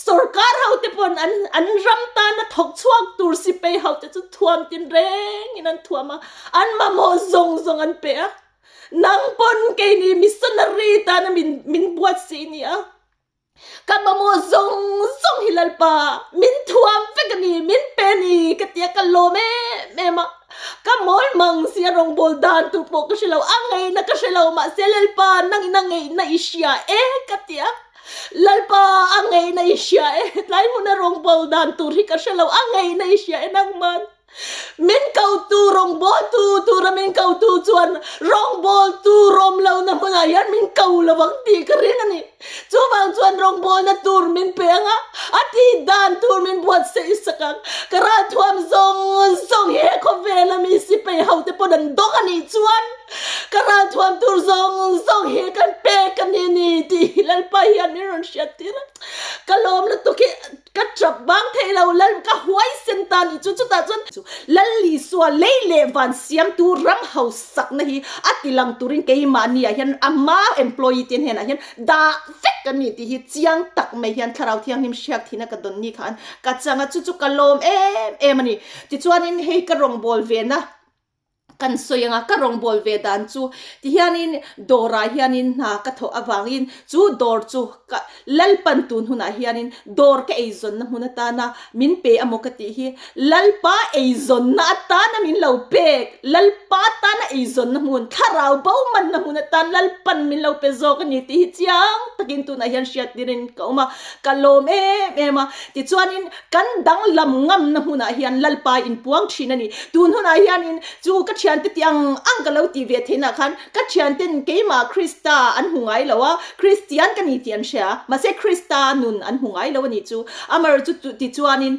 sorkar ho te pawn an an ram tana thawk chhuak tur sipei ho te chu thuam tin reng in an thuam a, an mamawh zawng zawng an pe a, nang pawn keini missionary tana min min buatsaih ni a. Ka mamawh zawng zawng hi Lalpa, min thuam vek a ni, min pe a ni ka ti a, ka lawm em em a. Ka mawl mang si a rawngbâwl dan tur pawh ka hre lo, a ngaihna ka hre lo, mahse Lalpa nangin a ngaihna i hria e ka ti a. Lalpa a ngaihna i hria e, tlai hmuna rawngbâwl dan tur hi ka hre lo, a ngaihna i hria e nangman. Min kotu rawngbawltu tura min kotu chuan rawngbawltu rawm lohna hmunah hian min ko lo ang tih ka ring a ni. Chuvang chuan rawngbawlna tur min pe ang a, a tih dan tur min buatsaih sak ang. Ka ralthuam zawng zawng hi he khawvela mi sipei hote pawn an dawng a nih chuan ka ralthuam tur zawng zawng hi kan pek a ni ni tih hi Lalpa hian min rawn hriattir a. Ka lawm lutuk hi. Ka trap bang thei lo, Lal ka huaisen ta nih chu, chutah chuan Lal Isua lei leh van siamtu ram hausakna hi a ti lang turin keimahni ah hian ama employee te hnenah hian dah vek a ni tih hi chiang tak mai hian Thlarau Thianghlim hriak thihna ka dawn ni khan ka chang a, chu chu ka lawm em em a ni. Tichuanin hei ka rawngbâwl vena Kan sawi anga ka rawngbâwl ve dan chu tihianin dawrah hianin hna ka thawh avangin chu dawr chu ka Lalpan tun hunah hianin dawr ka eizawnna hmun atana min pe amaw ka tih hi Lalpa eizawnna atana min lo pek Lalpa tana eizawnna hmun thlarau bo manna hmun atan Lalpan min lo pe zawk a ni tih hi chiang takin tunah hian hriattirin ka awm a ka lawm em em a tichuanin Kan danglam ngamna hmunah hian Lalpa inpuang thin a ni. Tun hunah hianin chu ka thiante tih ang ang ka lo tih ve theihna khan ka thianten keimah Krista an hmu ngai lo a, Kristian ka ni tih an hria a, mahse Krista nun an hmu ngai lo a nih chu. Amar chu tichuanin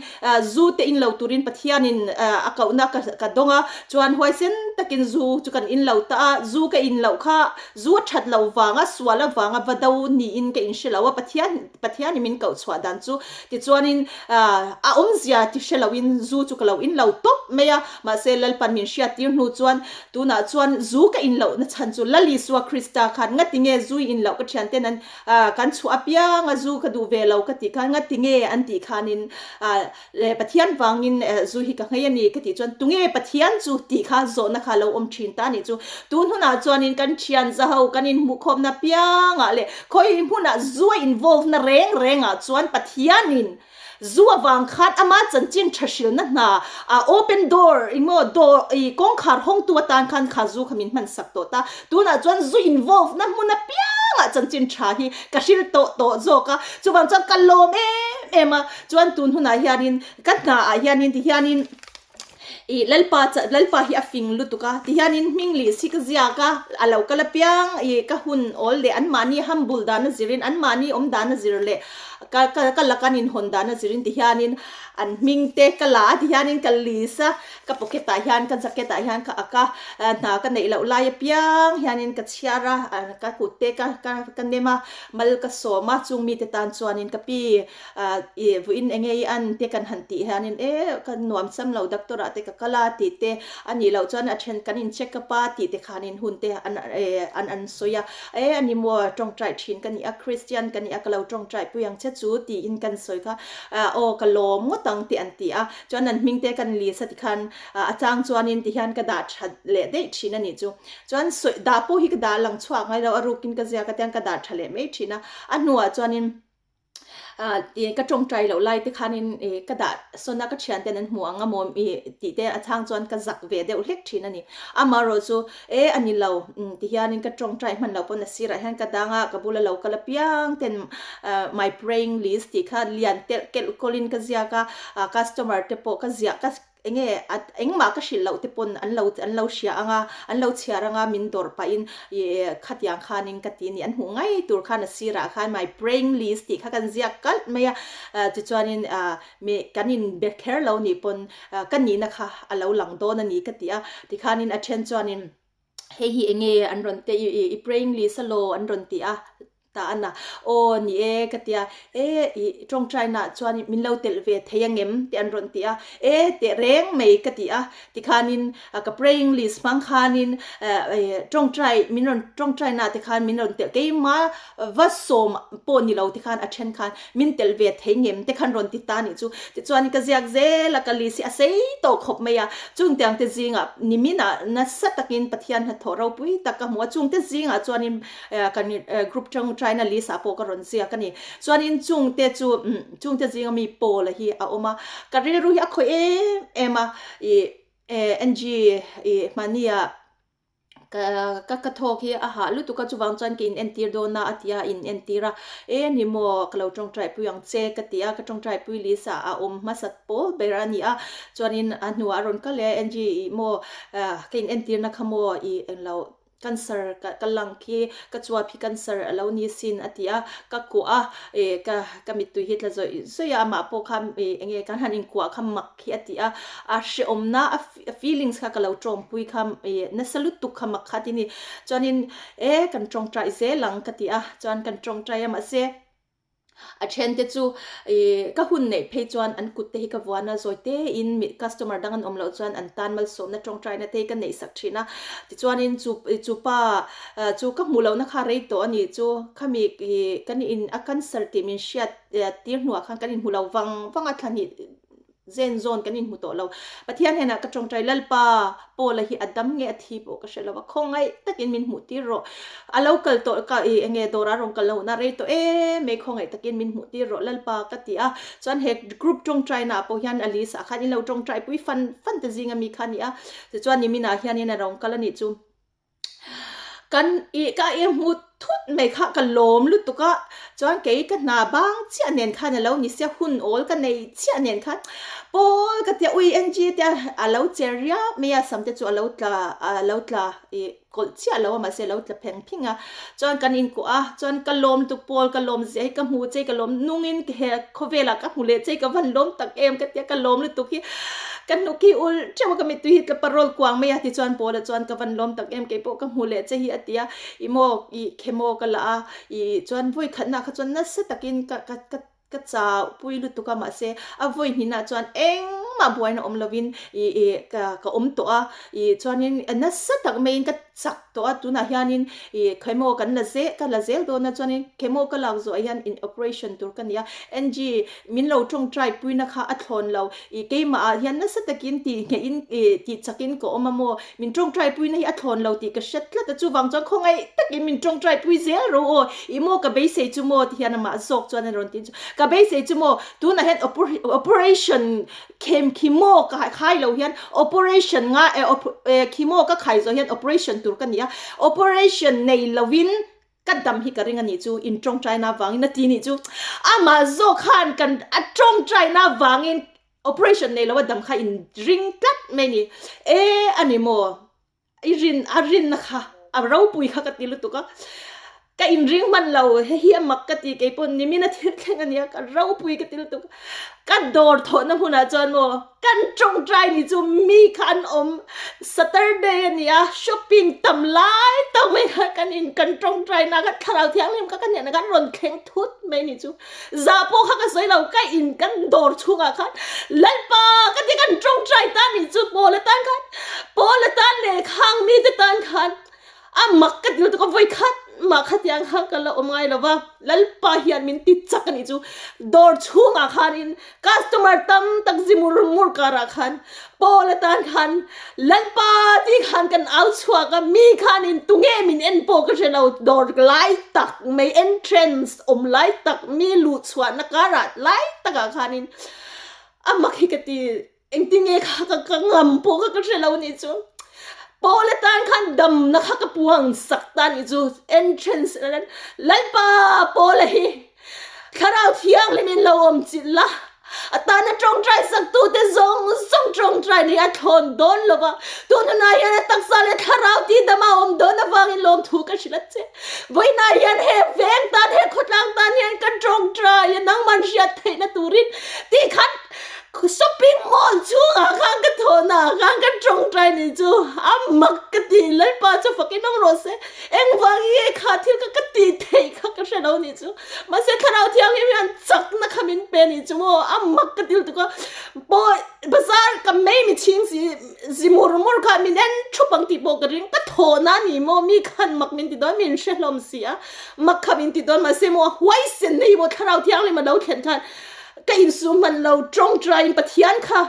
zu te in lo turin Pathianin a kohna ka dawng a, chuan huaisen takin zu chu kan in lo ta a, zu ka in loh kha zu a that loh vanga sual avanga va do niin ka inhre lo a, Pathian Pathianin min koh chhuah dan chu Tichuanin a awmzia ti hre loin zu chu ka lo in lo tawp mai a, mahse Lalpan min hriattir hnu chuan tunah chuan zu ka in lohna chhan chu Lal Isua Krista khan ngati nge zu i in loh ka thianten an kan chhuah apiang a zu ka duh ve lo ka tih khan ngati nge an tih khanin Pathian vangin zu hi ka nghei a ni ka tih chuan tunge Pathian chu tih kha zawhna kha lo awm thin ta a nih chu. Tun hunah chuanin kan thian zaho kan inhmuhkhawmna apiangah leh Khawi hmunah zu a involve na reng rengah chuan Pathianin zu avang khan ama chanchin tha hrilna hna a open door engmaw door i kawngkhar hawngtu atan khan kha zu kha min hman sak tawh ta. Tunah chuan zu involve na hmun apiangah chanchin tha hi ka hril tawh tawh zawk a, chuvang chuan ka lawm em em a. Chuan tun hunah hianin ka hnaah hianin tihianin I Lalpa cha Lalpa hi a fing lutuk a, tihianin hming lih si ka ziak a, a lo kal apiang i ka hun awl leh anmahni humble dana zirin anmahni awm dana zir leh ka ka ka laka an inhawn dana zirin tihianin an hming te ka la a tihianin ka lis a, ka pocket ah hian ka jacket ah hian ka ak a, hna ka neih loh lai apiang hianin ka chhiar a, ka kut te ka ka ka nem a, mal ka sawm a chung mite tan chuanin ka pi Ih vuiin enge i an te kan han tih hianin e ka nuam sam lo doctor ah te ka kal a tih te a nih loh chuan a then kan in check up a tih te khanin hun te an an an sawi a e a ni maw tawngtai thin ka ni a Christian ka ni a ka lo tawngtai pui ang che chu tiin kan sawi kha aw ka lawm ngawt ang tih an ti a chuan an hming te kan list a tikhan a chang chuanin tihian ka dah that leh daih thin a nih chu chuan sawi dah pawh hi ka dah lang chhuak ngai lo a rukin ka ziak a tiang ka dah tha leh mai thin a a hnuah chuanin. Ih ka tawngtai loh lai te khanin ih ka dah sawn a ka thian ten an hmu ang a maw ih tih te a chhang chuan ka zak ve deuh hlek thin a ni. Amaherawh chu e a ni lo ti hianin ka tawngtai hman loh pawn a sirah hian ka dang a ka bula lo kal apiang ten my praying list tih kha lian telh kelh kawlin ka ziak a customer te pawh ka ziah ka Enge a engmah ka hrilh loh te pawn an lo an lo hria ang a, an lo chhiar ang a, min dawrh pahin ih khatiang khanin ka ti a ni. An hmuh ngai tur khan a sirah khan my praying list tih kha kan ziak kalh mai a, tichuanin mi kan inbe kher lo nih pawn ka nihna kha a lo lang dawn a ni ka ti a, tikhanin a then chuanin hei hi enge an rawn ti a, i praying list alaw an rawn ti a. Ta a na, Aw ni e ka ti a, E i tawngtainaah chuan min lo telh ve thei angem tih an rawn ti a, E teh reng mai ka ti a, tikhanin ka praying list hmang khanin tawngtai min rawn tawngtainaah te khan min rawn telh keima va sawm pawh ni lo te khan a then khan min telh ve thei ngem te khan rawn ti ta nih chu. Tichuan ka ziak zel a, ka list hi a sei tawh khawp mai a, chungtiang te zingah niminah nasa takin Pathian hnathawh ropui tak ka hmu a, chungte zingah chuanin Kan group tangtaina list ah pawh ka rawn ziak a ni. Chuanin chungte chu chungte zinga mi Paula hi a awm a, ka rilru hi a khawih em em a, ih Angie ih hmahnia ka ka ka thawk hi a hah lutuk a chuvang chuan ka in entir dawn a a ti a, in entir a, e ni maw ka lo tawngtai pui ang che ka ti a, ka tawngtai pui list ah a awm hmasat pawl ber a ni a, chuanin a hnuah a rawn kal leh a Angie ih maw ka in entirna kha maw ih englo Cancer ka ka lang khi ka chuap hi cancer a lo ni sin a ti a, ka kuah a ih ka ka mittui hi tla zawih zawih a amah pawh kha ih eng nge kan han inkuah kha mak hi a ti a, a hrehawmna a a feelings kha ka lo tawngpui kha ih nasa lutuk kha mak kha a ti a ni. Chuanin e kan tawngtai zel ang ka ti a, chuan kan tawngtai a mahse A then te chu ih ka hun neih phei chuan an kut te hi ka vuan a, zawi te in mi customer dang an awm loh chuan an tan malsawmna tawngtaina te hi ka neih sak thin a. Tichuanin chu chu pa chu ka hmuh lohna kha rei tawh a nih chu, khami ih kan in a cancer tih min hriat tir hnuah khan kan inhmu lo vang vang a thla hnih Zen zawn kan inhmu tawh lo. Pathian hnenah ka tawngtai, Lalpa, Paula hi a dam nge a thi pawh ka hre lo a, khawngaih takin min hmuh tir rawh. A lo kal tawh ka i enge dawrah a rawn kal lohna rei tawh em mai, khawngaih takin min hmuh tir rawh Lalpa ka ti a. Chuan he group tawngtainaah pawh hian Alisa khan in lo tawngtai pui fan fan te zinga mi kha a ni a. Tichuan niminah hianin a rawn kal a nih chu. Kan ih ka i hmu thut mai kha ka lawm lutuk a, chuan kei ka hna bang chiah nen khan a lo ni sia hun awl ka nei chiah nen khan pawl ka tia ui NG te a lo che riau mai a sam te chu a lo tla a lo tla ih kawlh chiah lo a mahse a lo tla pheng pheng a, chuan kan inkuah a chuan ka lawm lutuk pawl ka lawm zia hi ka hmu che ka lawm nungin he khawvelah ka hmu leh che ka van lawm tak em ka tia ka lawm lutuk hi ka hnuk hi ul teuh a ka mittui hi tla parawl kuang mai a tichuan Paula chuan ka van lawm tak em kei pawh ka hmu leh che hi a ti a i maw i khemaw ka la a i chuan vawi khatna kha chuan nasa takin ka ka ka ka chau pui lutuk a mahse a vawi hnihna chuan engmah buaina awm lovin i i ka ka awm tawh a i chuanin nasa tak maiin ka chak tawh a tunah hianin ih chemo kan la zel ka la zel dawn a chuanin chemo ka lak zawh ah hian in operation tur ka ni a Angie min lo tawngtai puina kha a thlawn lo ih keimah ah hian nasa takin tih ngheih in ih tih chak in ka awm a maw min tawngtai puina hi a thlawn lo tih ka hre tlat a chuvang chuan khawngaih takin min tawngtai pui zel ro aw ih maw ka beisei chu maw ti hian amah zawk chuan a rawn ti chu ka beisei chu maw tunah hian operation Khem chemo ka khai lo hian operation nga eh chemo ka khai zawh hian operation tur ka ni a, operation nei lovin ka dam hi ka ring a nih chu in tawngtaina vangin a ti nih chu amah zawk khan kan a tawngtaina vangin operation nei lo a dam kha in ring tlat mai ni e a ni maw. I rin a rinna kha a ropui kha ka ti lutuk a, ka inring hman lo hei hi a mak ka ti kei pawh nimin a thil thleng a nia ka ropui ka ti lutuk a, ka dawr thawhna hmunah chuan maw kan tawngtai ni chu mi kha an awm Saturday a nia shopping tam lai tak mai kha kan in kan tawngtai na kha thlarau thianghlim kha ka hnenah khan rawn thleng thut mai ni chu. Zah pawh kha ka sawi lo, ka in kan dawr chhungah khan Lalpa ka ti kan tawngtai ta nih chu Paul atan khan Paul atan leh khang mite tan khan a mak ka ti lutuk a vawi khat mah khatiang kha ka la awm ngai lo va, Lalpa hian min ti chak a nih chu. Dawr chhungah khanin customer tam tak zi mur mur karah khan Paul atan khan Lalpa tih khan kan au chhuak a, mi khanin tunge min en pawh ka hre lo, dawr lai tak mai entrance awm lai tak mi luh chhuahna karah lai takah khanin a mak hi ka ti. Engtinge kha ka ka ngam pawh kha ka hre lo nih chu. Paul atan khan damna kha ka puang sak ta nih chu entrance Lalpa Paul a hi thlarau thianghlim in lo awm chilh la a tana tawngtai sak tu te zawng zawng tawngtai ni a thlawn dawn lo va tun hunah hian a taksa leh thlarau tih dam a awm dawn avangin lawmthu ka hrilh a che. Vawiinah hian he veng tan he khawtlang tan hian ka tawngtai a nangman hriat theihna turin tih khan Shopping mall chhungah khan ka thawhna ah khan ka tawngtai ni chu a mak ka ti Lalpa chu fakin awm rawh se engvang nge kha thil kha ka tih theih kha ka hre lo ni chu mahse thlarau thianghlim hian chakna kha min pe ni chu maw a mak ka ti lutuk a pawh bazar ka mei mi chhing si zi mur mur kha min en thup ang tih pawh ka ring ka thawhna a ni maw mi khan mak min ti dawn min hre hlawm si a mak kha min ti dawn mahse maw huaisen na hi maw thlarau thianghlim a lo thlen khan Ka insum hman lo tawngtaiin Pathian kha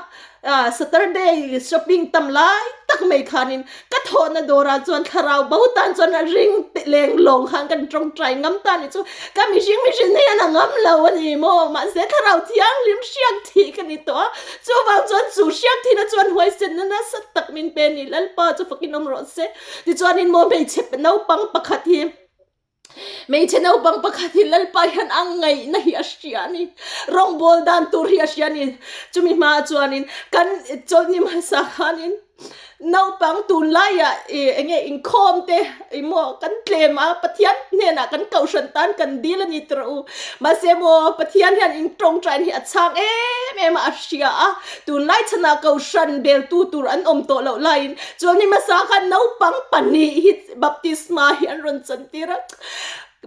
Saturday shopping tam lai tak mai khanin ka thawhna dawrah chuan thlarau bo tan chuan a ring leng lawng khan kan tawngtai ngam ta ni chu ka mihring mihring hian a ngam lo a ni maw mahse thlarau thianghlim hriak thih ka ni tawh a chuvang chuan chu hriak thihna chuan huaisenna nasa tak min pe a ni Lalpa chu fakin awm rawh se tichuanin maw hmeichhe naupang pakhat hi Hmeichhe naupang pakhat hi Lalpa hian a ngaihna hi a hria a ni. Rawngbâwl dan tur hi a hria a ni. Chumi hmaah chuanin kan chawlhni hmasa khanin naupang tunlaiah ih eng nge inkhawm te ih maw kan tlem a, Pathian hnenah kan kohhran tan kan dil a ni tawh u. Mahse maw Pathian hian in tawngtaina hi a chhang em em a, a hria a. Tunlai chhanah kohhran beltu tur an awm tawh loh laiin chawlhni hmasa khan naupang pahnih hi Baptisma hi an rawn chantir a,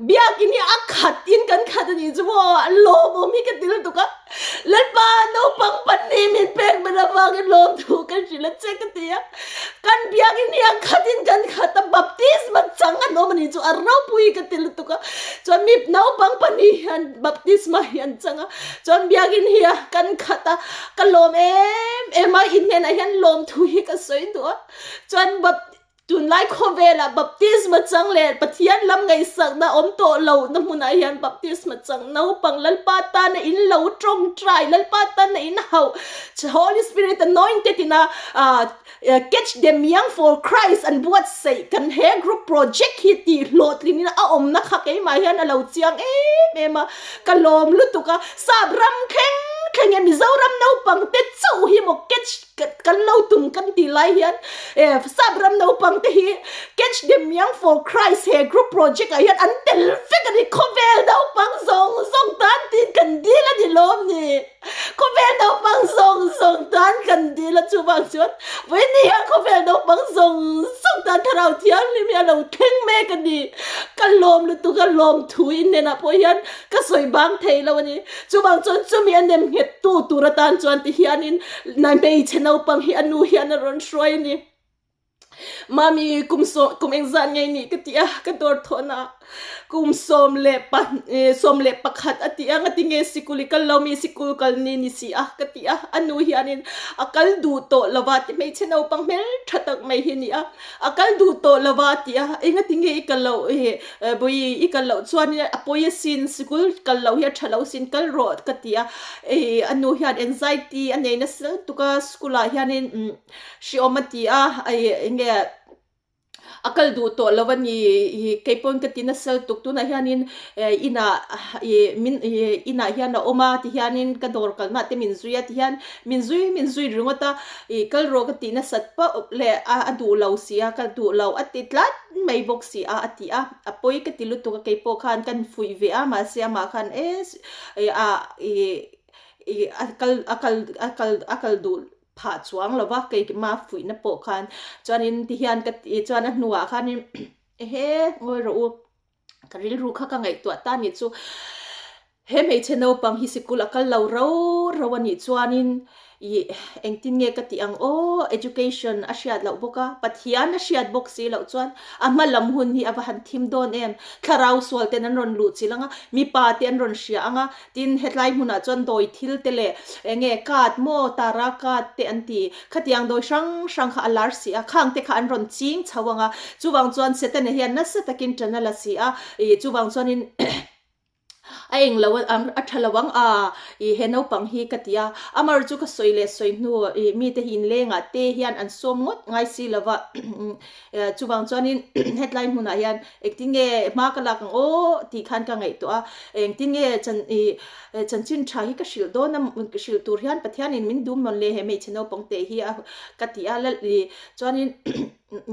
biakin hi a khat in kan khat a nih chu maw, a lawmawm hi ka ti lutuk a, Lalpa naupang pahnih min pek ber avangin lawmthu ka hrilh a che ka ti a, kan biakin hi a khat in kan khat a, baptisma chang an awm a nih chu a ropui hi ka ti lutuk a, chuan mi naupang pahnih hian baptisma hi an chang a, chuan biakin hi a kan khat a, ka lawm em em a, in hnenah hian lawmthu hi ka sawi duh a, chuan bap. Tunlai khawvelah baptisma chang leh Pathian lam ngaihsakna awm tawh lo na hmunah hian baptisma chang naupang Lalpa tana in lo tawngtai, Lalpa tana in hauh, Holy Spirit anointed ina Catch them young for Christ an buatsaih kan he group project hi tih hlawhtlin in a awmna kha keimah hian a lo chiang em em a, ka lawm lutuk a, sap ram thleng thleng e Mizoram naupang te chauh hi maw catch Kan lo tum kan tih lai hian sap ram naupang te hi Catch them young for Christ he group project ah hian an tel vek a ni. Khawvel naupang zawng zawng tan tiin kan dil a ni lawm ni. Khawvel naupang zawng zawng tan kan dil a chuvang chuan vawiin hian khawvel naupang zawng zawng tan thlarau thianghlim hi a lo thleng mek a ni. Ka lawm lutuk a lawm thu in hnenah pawh hian ka sawi bang thei lo a ni. Chuvang chuan chumi a nem nghet tu tur atan chuan ti hianin na hmeichhe naupang hi a nu hian a rawn hruai a ni. Mami kum sawm kum engzat ngei nih ka ti a, ka dawr thawhna ah kum 11 a ti a, ngati nge sikul i kal lo mi sikul kal ni ni si a ka ti a, a nu hianin a kal duh tawh lo va ti hmeichhe naupang hmeltha tak mai hi a ni a, a kal duh tawh lo va a ti a, engati nge i kal loh Bawi i kal loh chuan a pawi asin, sikul kal loh hi a tha lo asin, kal rawh ka ti a, ih a nu hian anxiety a nei nasa lutuk a, school ah hianin hreawm a ti a, ih eng nge a kal duh tawh lo a ni, ih keipawn ka ti nasa lutuk tunah hianin inah ih min ih inah hian a awm a tihianin ka dawr kalna te min zui a tihian min zui min zui ringawt a, ih kal rawh ka tih nasat pauh leh a duh lo si a, ka duh lo a ti tlat. mai bawk si a a ti a, a pawi ka ti lutuk a keipawh khan kan fuih ve a mahse amah khan e a ih ih a kal a kal a kal a kal duh phah chuang lo va keimah fuihna pawh khan chuanin tihian ka ti chuan a hnuah khanin ehe ngawi rawh u ka rilru kha ka ngaihtuah ta nih chu. He hmeichhe naupang hi sikul a kal lo rau rau a nih chuanin Ih, engtin nge ka tih ang aw, education a hriat loh bawk a, Pathian a hriat bawk si loh chuan a hma lam hun hi a va han thim dawn em. Thlarau sual ten an rawn luh chilh ang a, mipa te an rawn hria ang a, tin hetlai hmunah chuan dawi thil te leh eng nge card maw, tara card te an ti, khatiang dawi hrang hrang kha a lar si a, khang te kha an rawn ching chho ang a, chuvang chuan Setana hian nasa takin ṭan a la si a, ih chuvang chuanin A eng lo a a tha lo ang a ih he naupang hi ka ti a, amar chu ka sawi leh sawi hnu ih mite hi inlengah te hian an sawm ngawt ngai si lo va chuvang chuanin hetlai hmunah hian engtin nge hma ka lak ang aw tih khan ka ngaihtuah a, engtin nge chan ih chanchin tha hi ka hrilh dawn a hrilh tur hian Pathianin min dum nawn le he hmeichhe naupang te hi a ka ti a lal ih chuanin.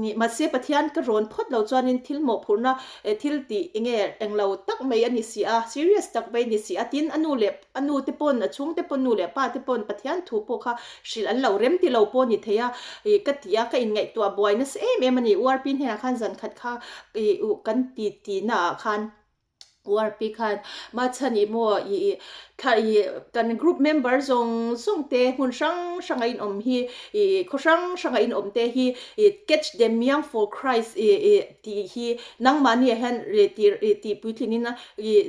Nih mahse Pathian ka rawn phawt lo chuanin thil mawhphurhna eh thil tih enge englo tak mai a ni si a, serious tak mai a ni si a, tin a nu leh a nu te pawn a chhungte pawn nu leh pa te pawn Pathian thu pawh kha hrilh an lo rem ti lo pawh a ni thei a, ih ka ti a ka inngaihtuah buai nasa em em a ni. URP hnenah khan zan khat kha ih uh kan ti ti naah khan. URP khan Machhan i maw i thla i kan group member zawng zawng te hmun hrang hranga inawm hi i khaw hrang hranga inawm te hi i catch them young for Christ i i tih hi nangmahni ah hian ri tih ri tih puitlin in a i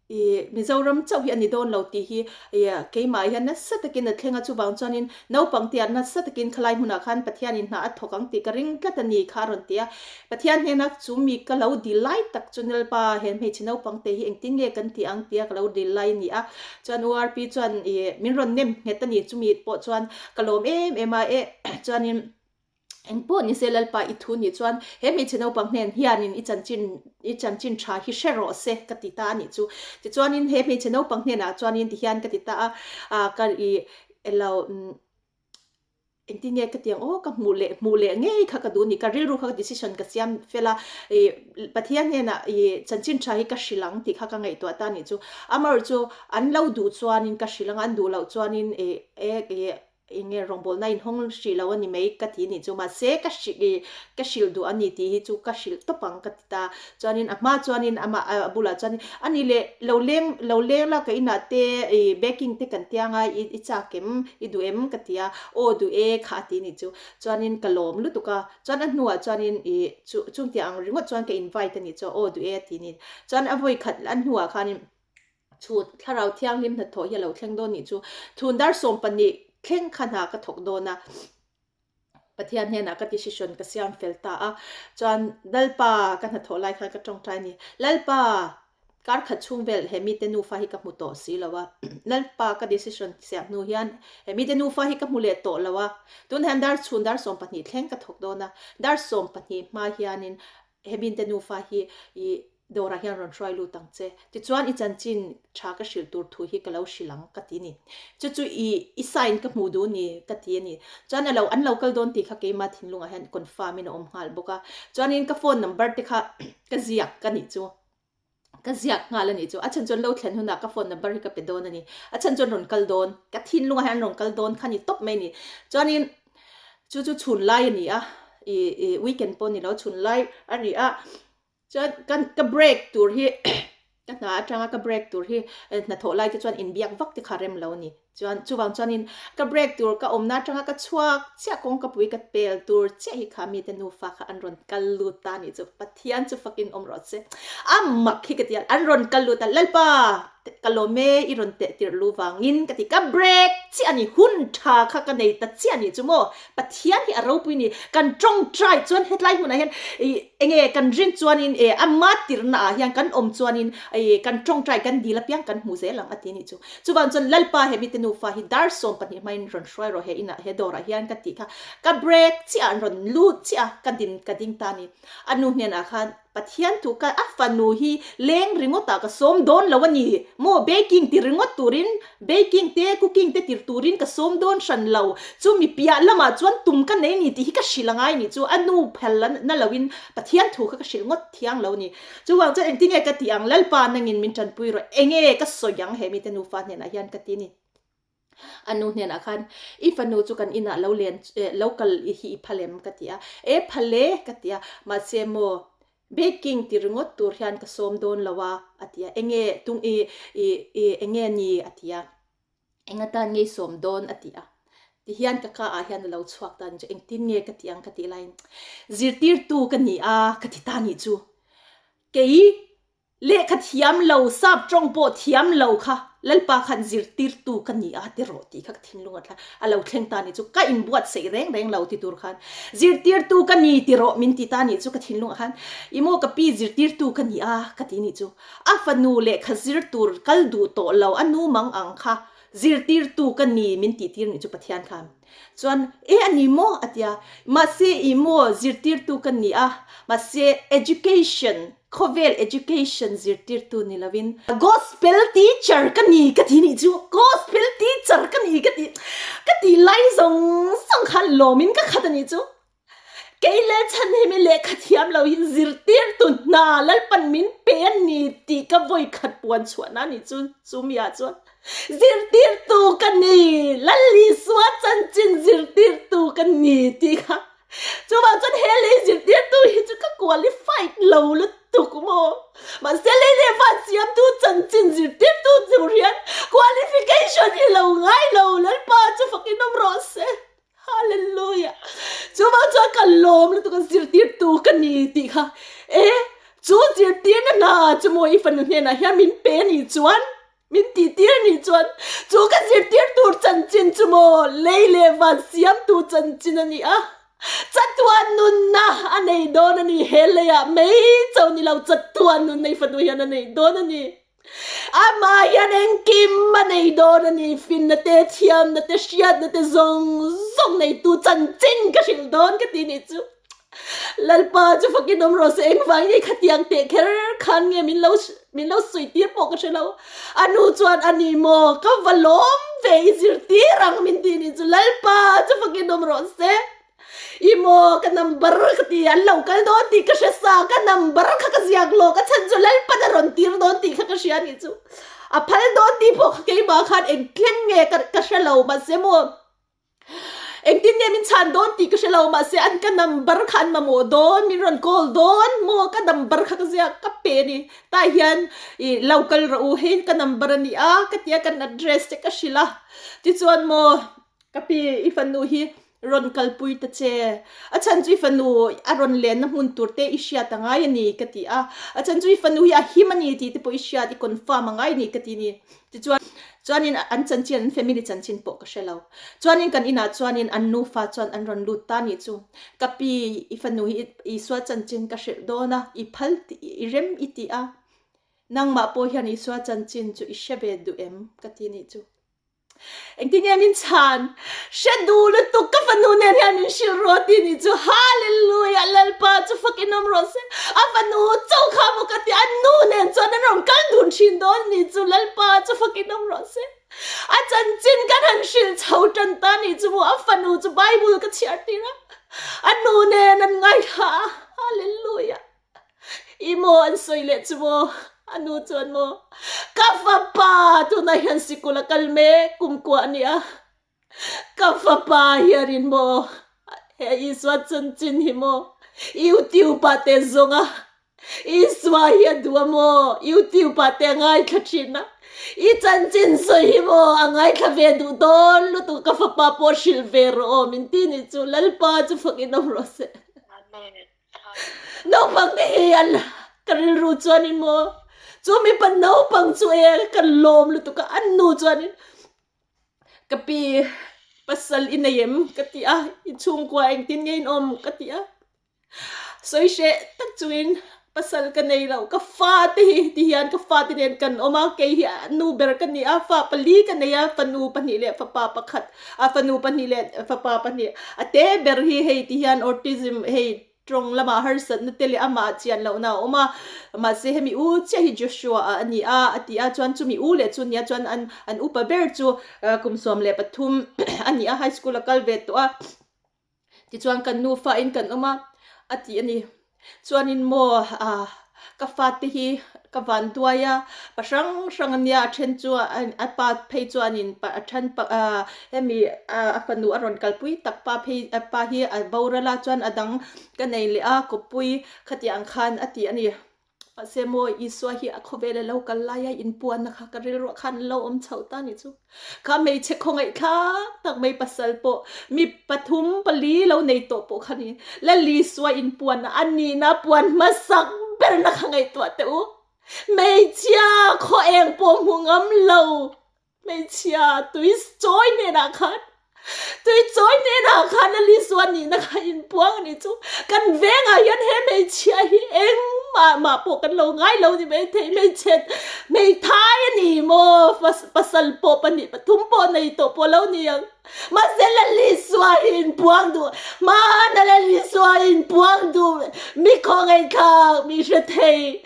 i Mizoram chauh hi a ni dawn lo tih hi i keimah ah hian nasa takin a thleng a chuvang chuanin naupang te ah nasa takin khalai hmunah khan Pathianin hna a thawk ang tih ka ring tlat a ni kha a rawn ti a. Pathian hnena chu mi ka lo dil lai tak chu Nilpa he hmeichhe naupang te hi engtin nge kan tih ang tia ka lo dil lai a ni a. Chuan URP chuan ih min rawn nem nghet a ni chumi pawh chuan ka lawm em em a e chuanin engpawh ni se Lalpa i thu nih chuan he hmeichhe naupang hnen hianin i chanchin i chanchin tha hi hre rawh se ka ti ta a nih chu. Tichuanin he hmeichhe naupang hnenah chuanin tihian ka ti ta a ah ka ih elo Engtin nge ka ti ang aw, ka hmuh leh hmuh leh ngei kha ka duh a ni, ka rilru kha decision ka siam fel a, ih Pathian hnenah ih chanchin tha hi ka hrilh ang tih kha ka ngaihtuah ta anih chu. Amaherawhchu chu an lo duh chuanin ka hrilh ang a, an duh loh chuanin ih e ih eng nge rawngbawlna inhawng hrih lo a ni mai ka ti anih chu, mahse ka hrilh ih ka hrilh duh a ni tih hi chu ka hrilh tawp ang ka ti ta. Chuanin a hma chuanin amah a bulah chuanin a ni leh lo leng lo leng la ka inah te ih baking te kan tia nga i i chak em i duh em ka ti a aw duh e kha a ti ni chu chuanin ka lawm lutuk a chuan a hnuah chuanin ih chu chungtiang ang ringawt chuan ka invite a nih chu aw duh e a ti ni chuan a vawi khat a hnuah khanin chhut thlarau thianghlim hnathawh hi a lo thleng dawn nih chu chhun dar 12 thleng kha hna ka thawk dawn a. Pathian hnenah ka decision ka siam fel ta a, chuan Lalpa ka hnathawh lai khan ka tawngtai a ni. Lalpa kar khat chhung vel he mite nufa hi ka hmu tawh si lo a, Lalpa ka decision siam hnu hian he mite nufa hi ka hmu leh tawh lo a, tunah hian dar chhun dar 12 thleng ka thawk dawn a, dar 12 hma hianin He minte nufa hi i dawrah hian rawn hruai lut ang che. Tichuan i chanchin tha ka hrilh tur thu hi ka lo hrilh ang ka ti ni. Chu chu i i sign ka hmuh duh ni ka ti a ni. Chuan a lo an lo kal dawn tih kha keimah thinlungah hian confirm in a awm nghal bawk a. Chuanin ka phone number te kha ka ziak ka nih chu. Ka ziak nghal a nih chu. A chhan chuan lo thlen hunah ka phone number hi ka pe dawn a ni. A chhan chuan rawn kal dawn. Ka thinlungah hian an rawn kal dawn kha ni tawp mai a ni. Chuanin chu chu chhun lai a ni a, ih ih weekend pawh a ni lo, chhun lai a ni a. Chuan ka ka break tur hi ka hna atanga ka break tur hi hnathawh lai te chuan inbiak vak te kha rem lo a ni. Chuan chuvang chuanin ka break tur ka awmna atanga ka chhuak chiah kawngka pui ka pel tur chiah hi kha mite nufa kha an rawn kal lut ta anih chu Pathian chu fakin awm rawh se a mak hi ka ti a an rawn kal lut a Lalpa ka lawm e i rawn teh tirh lu vangin ka ti ka break chiah ani hun tha kha ka nei ta chiah anih chu maw Pathian hi a ropui ni kan tawngtai chuan hetlai hmunah hian ih enge kan rin chuanin eh ama tirhna ah hian kan awm chuanin ih kan tawngtai kan dil apiang kan hmu zel ang a ti anih chu. Chuvang chuan Lalpa he mite nufa hi dar 12 hmain rawn hruai rawh he inah he dawrah hian ka tih kha ka break chiah an rawn lut chiah a ka din ka ding ta a ni. A nu hnenah khan Pathian thu ka a fanu hi leng ringawtah ka sawm dawn lo a ni maw baking ti ringawt turin baking te cooking te tir turin ka sawm dawn hran lo chu mi piah lamah chuan tum ka nei ni tih hi ka hrilh angai ni chu a nu phal na loin Pathian thu kha ka hrilh ngawt thiang lo a ni. Chuvang chuan engtin nge ka tih ang? Lalpa nangin min tanpui rawh. Enge ka sawi ang he mite nufa hnenah hian ka ti a ni. A nu hnenah khan, I fanu chu kan inah lo len lo kal hi i phal em? ka ti a. E phal e ka ti a. Mahse maw baking ti ringawt tur hian ka sawm dawn lo a, a ti a. Enge tung i i enge ni? a ti a. Eng atan ngei sawm dawn? a ti a. Tihian ka ka ah hian a lo chhuak ta ni chu engtin nge ka tih ang ka tih laiin zirtirtu ka ni a ka ti ta nih chu. Kei lehkha thiam lo sap tawng pawh thiam lo kha Lalpa khan zirtirtu ka ni a ti rawh tih kha ka thinlung a thla a lo thleng ta nih chu ka inbuatsaih reng reng lo ti tur khan zirtirtu ka ni ti rawh min ti ta nih chu ka thinlung ah khan i maw ka pi zirtirtu ka ni a ka ti nih chu a fanu lehkha zir tur kal duh tawh lo a nu mang ang kha Zirtirtu ka ni min tihtir nih chu Pathian khan chuan e a ni maw a tia mahse i maw zirtirtu ka ni a mahse education khawvel education zirtirtu ni lovin gospel teacher ka ni ka ti nih chu gospel teacher ka ni ka ti ka ti lai zawng zawng khan lawmin ka khat a nih chu. Kei leh chhan hi mi lehkha thiam lo hi zirtirtu hna Lalpan min pe a ni tih ka vawi khat puan chhuahna a nih chu chu mi ah chuan zirtirtu ka ni Lalisua chanchin zirtirtu ka ni tih kha chuvang chuan he lei zirtirtu hi chu ka qualified lo lutuk maw mahse lei leh van siamtu chanchin zirtirtu tur hian qualification hi lo ngai lo Lalpa chu fakin awm rawh se. Hallelujah! Chuvang chuan ka lawm lutuk a zirtirtu ka ni tih kha e chu zirtirna hna chu maw i fanu hnenah hian min pe ni chuan min tihtir ni chuan chu ka zirtir tur chanchin chu maw lei leh van siamtu chanchin a ni a chatuan nunna a nei dawn a ni he leiah mai chauh ni lo chatuan nunna i fanu hian a nei dawn a ni. Amah hian engkim a nei dawn a ni, finna te, thiamna te, hriatna te zawng zawng neitu chanchin ka hrilh dawn ka ti nih chu. Lalpa chu fakin awm rawh se, engvangin nge khatiang teh kher khan nge min lo min lo sawi tir pawh ka hre lo. A nu chuan a ni maw, ka va lawm ve i zirtir ang min ti nih chu, Lalpa chu fakin awm rawh se. I maw ka number ka ti an lo kal dawn tih ka hre sa ka number kha ka ziak lawk a chhan chu Lalpan a rawn tir dawn tih kha ka hria nih chu a phal dawn tih pawh kha keimah khan eng thleng nge ka ka hre lo mahse maw engtin nge min chhan dawn tih ka hre lo mahse an ka number kha an mamawh dawn min rawn call dawn maw ka number kha ka ziak ka pe a ni tah hian i lo kal rawh u hei ka number a ni a ka tia kan address te ka hrilh a tichuan maw Ka pi, i fanu hi rawn kalpui ta che. A chhan chu i fanu a rawn lenna hmun tur te i hriat a ngai a ni, ka ti a. A chhan chu i fanu hi a him a ni tih te pawh i hriat, i confirm a ngai a ni, ka ti a ni. Tichuan, chuanin an chanchin, an family chanchin pawh ka hre lo. Chuanin kan inah chuanin an nufa chuan an rawn lut ta a nih chu. Ka pi, i fanu hi Isua chanchin ka hrilh dawn a, i phal tih, i rem i ti a. Nangmah pawh hian Isua chanchin chu i hre ve duh em? ka ti a nih chu. Engtin nge min chhan? Hre duh lutuk ka fanu nen hian min hrilh rawh tih nih chu Hallelujah Lalpa chu fakin awm rawh se. A fanu chauh kha maw ka ti a nu nen chuan an rawn kal dun thin dawn nih chu Lalpa chu fakin awm rawh se. A chanchin kan han hrilh chho tan ta nih chu maw a fanu chu Bible ka chhiar tir a a nu nen an ngaithla a Hallelujah. I maw an sawi leh chu maw? A nu chuan maw, Ka fapa tunah hian sikul a kal mek kum kuah a nia. Ka fapa hianin maw he Isua chanchin hi maw YouTube ah te zawng a, Isua hi a duh a maw YouTube ah te a ngaithla thin a, i chanchin sawi hi maw a ngaithla ve duh dawn lutuk ka fapa pawh hrilh ve rawh aw min ti nih chu Lalpa chu fakin awm rawh se. Amen. Naupang te hi an ka rilru chuanin maw chu mipa naupang chu e ka lawm lutuk a an nu chuanin ka pi pasal i nei em ka ti a i chhungkua engtin nge in awm ka ti a sawi hreh tak chungin pasal ka nei lo ka fate hi ti hian ka fate nen kan awm a kei hi nu ber ka ni a fa pali ka nei a fanu pahnih leh fapa pakhat A fanu pahnih leh fapa pahnih a te ber hi hei ti hian autism hei tawng lamah harsatna te leh amah chian lohna a awm a, mahse hemi u chiah hi Joshua a ni a a ti a, chuan chumi u leh chu nia chuan an an upa ber chu kum 13 a ni a, high school a kal ve tawh a. Tichuan kan nufa in kan awm a, a ti a ni. Chuanin maw ah ka fate hi ka van duai a, pa hrang hrang a nia a then chu a pa phei chuanin a then ah hemi a fanu a rawn kalpui tak pa phei pa hi a boral a chuan a dang ka nei leh a kawppui khatiang khan a ti a ni. Mahse maw Isua hi a khawvel a lo kal laia inpuanna kha ka rilruah khan an lo awm chhoh ta nih chu. Kha hmeichhe khawngaihthlak tak mai pasal pawh mi pathum pali lo nei tawh pawh kha ni. Lal Isua inpuanna a nihna puan hmasak berna kha ngaihtuah teh u. Hmeichhia khaw eng pawh hmu ngam lo. Hmeichhia tui chawi hnenah khan tui chawi hnenah khan a Lisua nihna kha inpuang a nih chu. Kan vengah hian he hmeichhia hi engmah mah pawh kan lo ngai lo ni maithei. Hmeichhe hmeithai a ni maw pasal pawh pahnih pathum pawh nei tawh pawh lo ni ang. Mahse la Lisua hi inpuang duh hmana la Lisua hi inpuang duh mi khawngaihthlak mi hre thei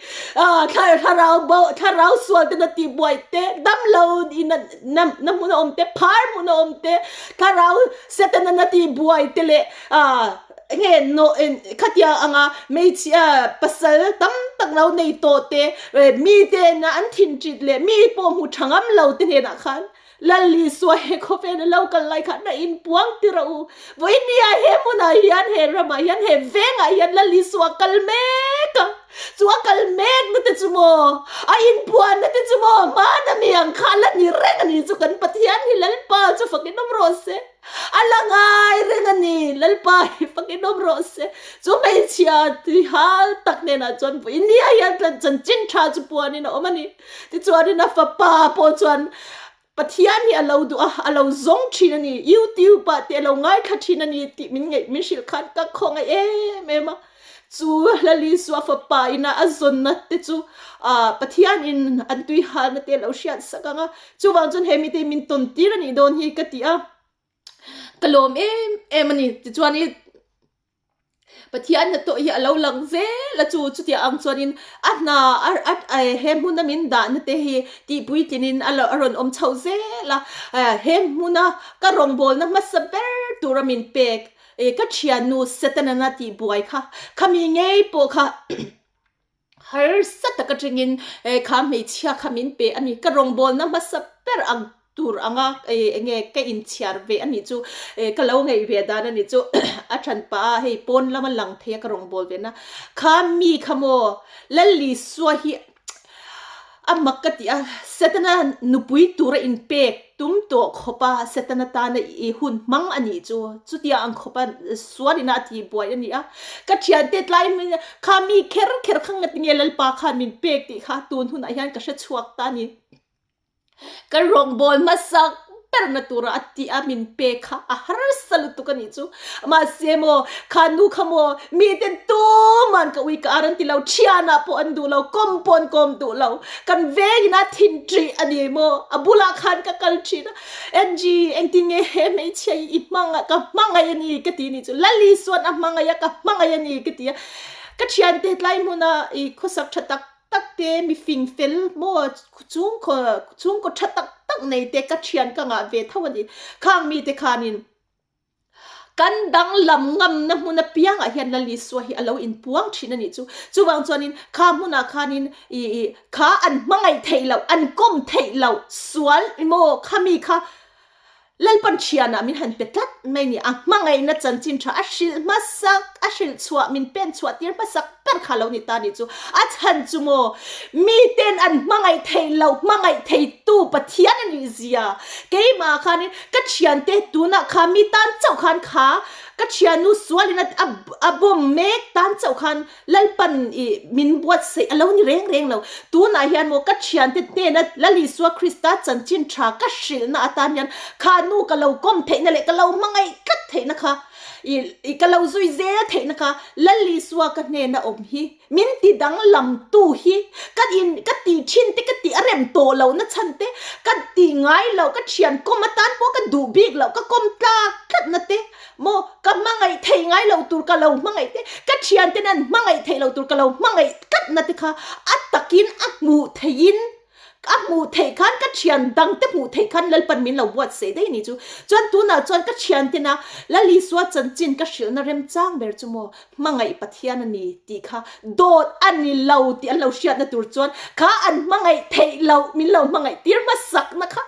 thlarau bo thlarau sual te na tih buai te damlo in na na hmun a awm te phar hmun a awm te thlarau setana na tih buai te leh nge no khatiang anga hmeichhia pasal tam tak lo nei tawh te mi te na an thin ṭit leh mi pawh hmu ṭha ngam lo te hnenah khan Lal Isua he khawvel a lo kal lai khan a inpuang tir a u. Vawinia he hmunah hian, he ramah hian, he vengah hian Lal Isua a kal mek a. Chu a kal mek na te chu maw, a inpuan na te chu maw, hmana mi ang kha la ni reng a ni chu kan Pathian hi Lalpa chu fakin awm rawh se. A la ngai reng a ni, Lalpa hi fakin awm rawh se. Chu hmeichhia tui hal tak hnenah chuan vawinia hian chanchin tha chu puanin a awm a ni. Tichuanin a fapa pawh chuan Pathian hi a lo duh a, a lo zawng thin a ni, YouTube ah te a lo ngaithla thin a ni tih min ngaih min hrilh khan ka khawngaih em em a. Chu Lalisua fapa ina a zawnna te chu ah Pathian in an tui halna te a lo hriat sak ang a, chuvang chuan he mite hi min tawn tir a nih dawn hi ka ti a, ka lawm em em a ni. Tichuanin. Pathian hnathawh hi a lo lang zel a chu chutiang ang chuanin a hna a he hmuna min dahna te hi tihpuitlinin a a rawn awm chho zel a he hmuna ka rawngbawlna hmasa ber tura min pek ka thiannu Setana tihbuai kha khami ngei pawh kha. Harsa tak atangin kha hmeichhia kha min pe a ni. Ka rawngbawlna hmasa ber ang tur anga enge ka inchhiar ve a nih chu ka lo ngaih ve dan a nih chu a than pah a hei pawn lama lang thei a ka rawngbâwl ve na kha mi kha maw Lalisua hi a mak ka ti a Setana nupui tura inpek Tum tawh khawpa Setana tana i hun hmang a nih chu chutia ang khawpa sual ina a tih buai a ni a. Ka thiante tlai hming kha mi kher kher kha ngatinge Lalpa khan min pek tih kha tun hunah hian ka hre chhuak ta a ni. Ka rawngbâwl hmasak berna tura a tih a min pek kha a harsa lutuk a nih chu. Mahse maw, kha nu kha maw, miten tuman ka ui ka ar an ti lo, thianah pawh an duh lo, kawm pawh an kawm duh lo, kan vengin a thin ṭih a ni maw, a bulah khan ka kal ṭhin a, Angie, engtin nge he hmeichhia hi i hmang a, ka hmangaih a ni ka ti ni chu, Lali chuan a hmangaih a, ka hmangaih a ni ka ti a, ka thiante tlai hmuna i khawsak ṭha tak tak te, mi fing fel maw, chhungkaw chhungkaw ṭha tak tak nei te ka thian ka ngah ve tho a ni, khang mite khanin. Kan danglam ngamna hmun apiangah hian Lal Isua hi a lo inpuang thin a nih chu. Chuvang chuanin kha hmunah khanin i i kha an hmangaih theih loh, an kawm theih loh sual emaw khami kha Lalpan thianah min han pe tlat mai ni. A hmangaihna chanchin tha a hrilh hmasak, a hrilh chhuah, min pen chhuah tir hmasak ber kha lo ni ta nih chu. A chhan chu maw miten an hmangaih theih loh, hmangaih theitu Pathian a nih zia keimah khanin Ka thiante tunah kha mi tan chauh khan kha ka thiannu sualin a a bawm mek tan chauh khan Lalpan i min buatsaih a lo ni reng reng lo. Tunah hian maw ka thiante hnena Lal Isua Krista chanchin tha ka hrilhna atan hian kha nu ka lo kawm theihna leh ka lo hmangaih tlat theihna kha i ka lo zui zel theihna kha Lal Isua ka hnena awm hi Min ti danglam tu hi ka in ka ti thin te ka tih a rem tawh loh na chhan te ka ti ngai loh ka thian kawm atan pawh ka duh bik loh ka kawm tlak tlat na te maw ka hmangaih thei ngai lo tur ka lo hmangaih te ka thian ten an hmangaih theih loh tur ka lo hmangaih tlat na te kha a takin a hmuh theihin A hmuh theih khan ka thian dang te hmuh theih khan Lalpan min lo buatsaih daih ni chu. Chuan tunah chuan ka thian tena Lal Isua chanchin ka hrilhna remchang ber chu maw hmangaih Pathian a ni tih kha dawt a ni lo tih an lo hriatna tur chuan kha an hmangaih theih loh min lo hmangaih tir hmasakna kha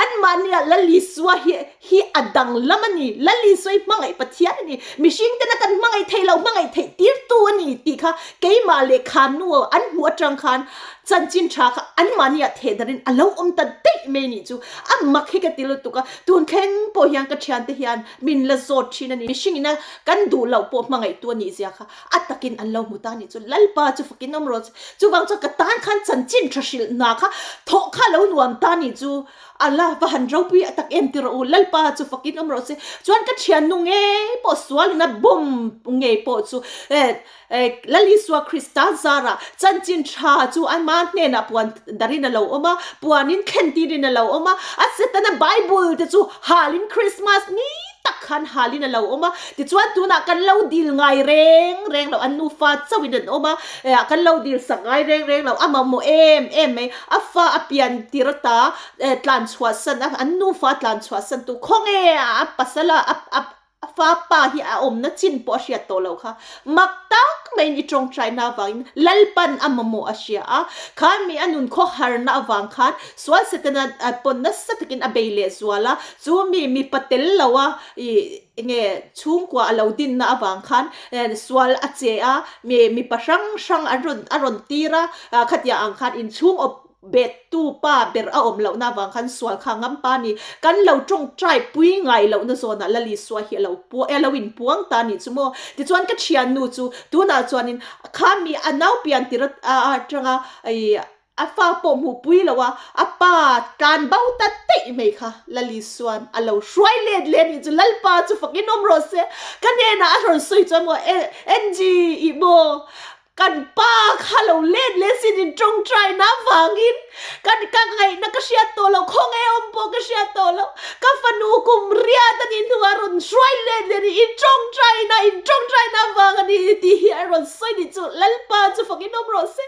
anmahnia Lal Isua hi hi a danglam a ni, Lal Isua hi hmangaih Pathian a ni, mihring tena kan hmangaih theih loh hmangaih theih tirtu a ni tih kha keimah leh kha nu an. hmuh atang khan chanchin tha kha anmahni ah theh darin a lo awm ta daih mai nih chu a mak hi ka ti lutuk a, tun thleng pawh hian ka thiante hian min la zawt thin a ni. Mihring ina kan duh loh pawh hmangaihtu a nih zia kha a takin an lo hmu ta nih chu Lalpa chu fakin awm rawh che. Chuvang chuan ka tan khan chanchin tha hrilh hna kha thawh kha lo nuam ta nih chu a la va han ropui a tak em ti rawh u, Lalpa chu fakin awm rawh che. Chuan ka thiannu ngei pawh sualin a bomb ngei pawh chu eh Lal Isua Krista zarah chanchin tha chu ama hnenah puan darin a lo awm a, puanin thlen tirin a lo awm a, a Setana Bible te chu halin Krismas ni tak khan halin a lo awm a, tichuan tunah kan lo dil ngai reng reng lo, an nufa chauhin an awm a, kan lo dil sak ngai reng reng lo, a mamawh em em mai, a fa a pian tir ata tlan chhuahsan a, an nufa tlan chhuahsan tu khawnge a pasal a a A fa pa hi a awmna chin pawh a hriat tawh loh kha. Mak tak maiin i tawngtaina avangin Lalpan a mamawh a hria a, khan mi a nun khawharna avang khan sual Setana pawn nasa takin a bei leh zual a, chu mi mipa tel lo a i enge chhungkua a lo dinna avang khan sual a che a, mi mipa hrang hrang an rawn a rawn tir a, khatiang ang khan inchhung awp Bettu pa ber a awm lohna avang khan sual kha ngam pa ni. Kan lo tawngtai pui ngai lohna zawnah Lal Isua hi a lo pu a lo inpuang ta nih chu maw. Tichuan ka thiannu chu tunah chuanin kha mi a nau pian tir atanga ih a fa pawh hmuh pui lo a, a pa tlan bo ta daih mai kha Lal Isua'n a lo hruai let leh a nih chu. Lalpa chu fakin awm rawh se. Ka hnenah a rawn sawi chuan maw Angie ih maw Kan pa kha lo let leh sin in tawngtai na vangin kan ka ngaihna ka hriat tawh lo, khawnge awm pawh ka hriat tawh lo, ka fanu kum riat a nih hnuah rawn hruai let leh ni in tawngtai na, in tawngtai na vang a ni tih hi a rawn sawi ni chu Lalpa chu fakin awm rawh se.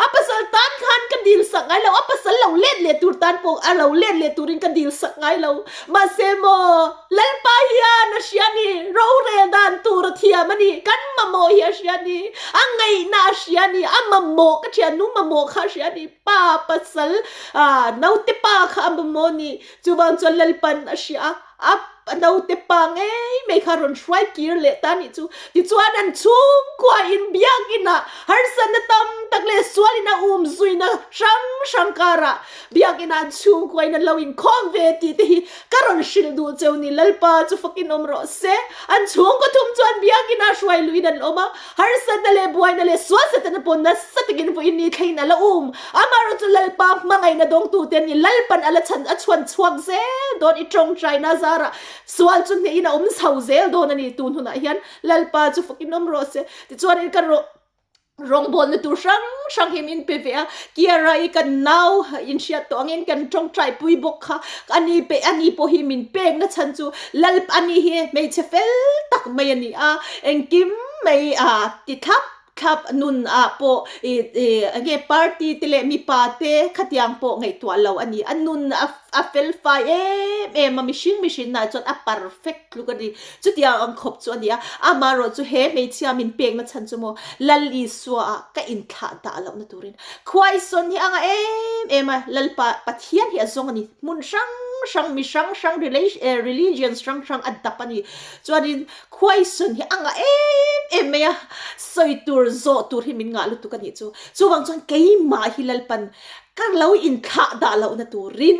A pasal tan khan ka dil sak ngai lo, a pasal lo let leh tur tan pawh a lo let leh turin ka dil sak ngai lo, mahse maw Lalpa hian a hria ni, rorel dan tur a thiam a ni, kan mamawh hi a hria ni, a ngaihna a hria ni, a mamawh ka thiannu mamawh kha a hria ni, pa pasal ah naute pa kha a mamawh ni, chuvang chuan Lalpan a hria a, a naute pa ngei mai kha rawn hruai kir leh ta nih chu, tichuan an chhungkua in biakinah harsatna tam tak leh sualin a um zuina hrang hrang karah biakinah an chhungkua in an lo inkhawm ve tih te hi Ka rawn hrilh duh cheu ni Lalpa chu fakin awm rawh se. An chhungkaw thum chuan biakin ah hruai luhin an awm a, harsatna leh buaina leh sual setana pawh nasa takin vawiin ni thlengin a la um. Amaherawh chu Lalpa hmangaihna dawngtute an ni. Lalpan a la chhan a chhuan chhuak zel dawn i tawngtaina zarah sual chu hnehin a awm chho zel dawn a ni. Tun hunah hian Lalpa chu fakin awm rawh se. Tichuanin ka rawh. Rawngbawlna tur hrang hrang hi min pe ve a, Kiara i kan nau inhriat tawh angin kan tawngtai pui bawk kha, ani pe ani pawh hi min pekna chhan chu Lal ani hi hmeichhe fel tak mai a ni a, engkim mai a ti thlap thlap nun ah pawh i i enge party te leh mipa te khatiang pawh ngaihtuah lo a ni, a nun a a fel fai em em a, mihring mihrinna ah chuan a perfect tluk a ni. Chutiang ang khawp chu a ni a, amaherawh chu he hmeichhia min pekna chhan chu maw Lal Isua ah ka inthlah dah lohna turin khuaisawn hi a ngah em em a, Lalpa Pathian hi a zawng a ni, hmun hrang hrang, mi hrang hrang, religions hrang hrang a dap a ni, chuanin khuaisawn hi a ngah em em mai a, sawi tur zawh tur hi min ngah lutuk a nih chu, chuvang chuan keimah hi Lalpan ka lo inthlah dah lohna turin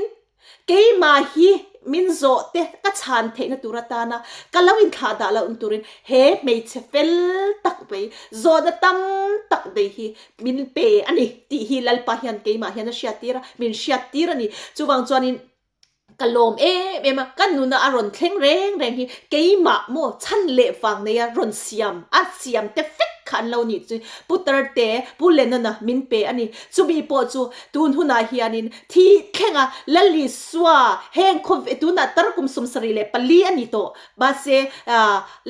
Keimah hi min zawh te ka chhan theihna tur atana ka lo inthlah dah loh turin he hmeichhe fel tak mai zawhna tam tak nei hi min pe a ni tih hi Lalpa hian keimah hian a hriattir a, min hriattir a ni. Chuvang chuanin ka lawm em em a, ka nuna a rawn thleng reng reng hi keimah maw chhan leh vang neia rawn siam a siam te vek kha an lo nih chu Putar te Pu Lennon-a min pe a ni. Chumi pawh chu tun hunah hianin Thi thlenga Lal Isua heng khaw tunah tar kum 74 a ni tawh. Mahse,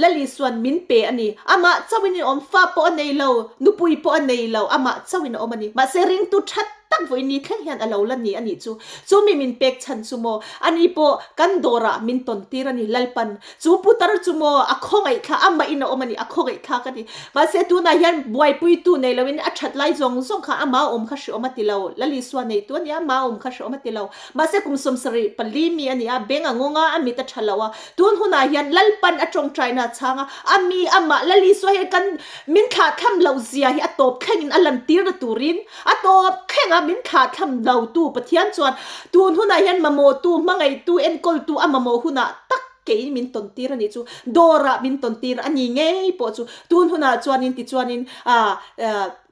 Lal Isua'n min pe a ni. Amah chauhin a awm, fa pawh a nei lo, nupui pawh a nei lo, amah chauhin a awm a ni. Mahse, ringtu tha tak vawiin thleng hian a lo la ni a nih chu. Chu mi min pek chhan chu maw? Ani pawh kan dawrah min tawn tir a ni Lalpan. Chu putar chu maw a khawngaih thla amah in a awm a ni, a khawngaih thlak a ni. Mahse tunah hian buaipuitu nei loin a that lai zawng zawng kha amah a awm kha hreawm a ti lo. Lalisua neitu a ni a, amah a awm kha hreawm a ti lo. Mahse kum 74 mi a ni a, beng a ngawng a, a mit a tha lo a. Tun hunah hian Lalpan a tawngtaina a chhang a, a mi amah Lalisua hian kan min thlahthlam loh zia hi a tawp thlengin a lantirna turin a tawp thleng a, min thlahthlam lotu Pathian chuan tun hunah hian mamawhtu, hmangaihtu, enkawltu a mamawh hunah tak keiin min tawn tir a nih chu, dawrah min tawn tir a ni ngei pawh chu tun hunah chuanin tichuanin ah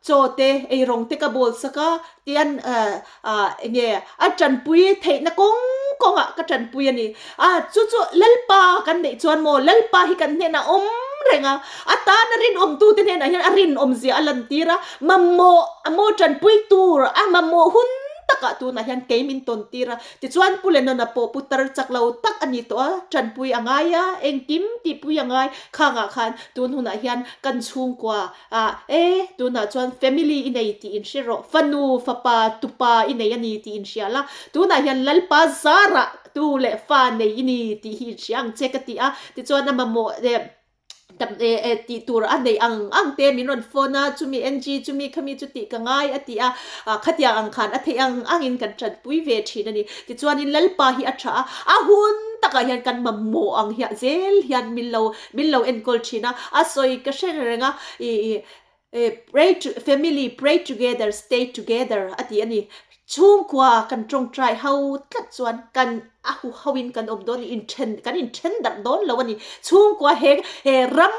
chaw te eirawng te ka bawl sak a tian eng nge a tanpui theihna kawng kawngah ka tanpui a ni a chu chu Lalpa kan neih chuan maw Lalpa hi kan hnenah awm reng a a tana rinawmtu te hnenah hian a rinawm zia a lantir a mamawh a maw tanpui tur a mamawh hun takah tunah hian kei min tawn tir a tichuan Pu Lennon-a pawh putar chak lo tak a ni tawh a tanpui a ngai a engkim tihpui a ngai khangah khan tun hunah hian kan chhungkua Ah, e, tunah chuan family i nei tih in hre rawh, fanu, fapa, tupa i nei a ni tih in hria la, tunah hian Lalpa zarah tu leh fa nei i ni tih hi in hria ang che ka ti a, tichuan a mamawh eh eh tih tur a neih ang ang te min rawn phone a, chumi NG chumi khami chu tih ka ngai a ti a, khatiang ang khan a theih ang angin kan tanpui ve thin a ni. Tichuanin Lalpa hi a tha a, a hun takah hian kan mamawh ang hiah zel hian min lo Min lo enkawl thin a, a sawi ka hre reng a, ih pray to family pray together stay together a ti a ni. Chhungkua kan tawngtai ho tlat chuan kan a hu ho in kan awm dawn a ni, inthen kan inthen darh dawn lo a ni. Chhungkua he he ram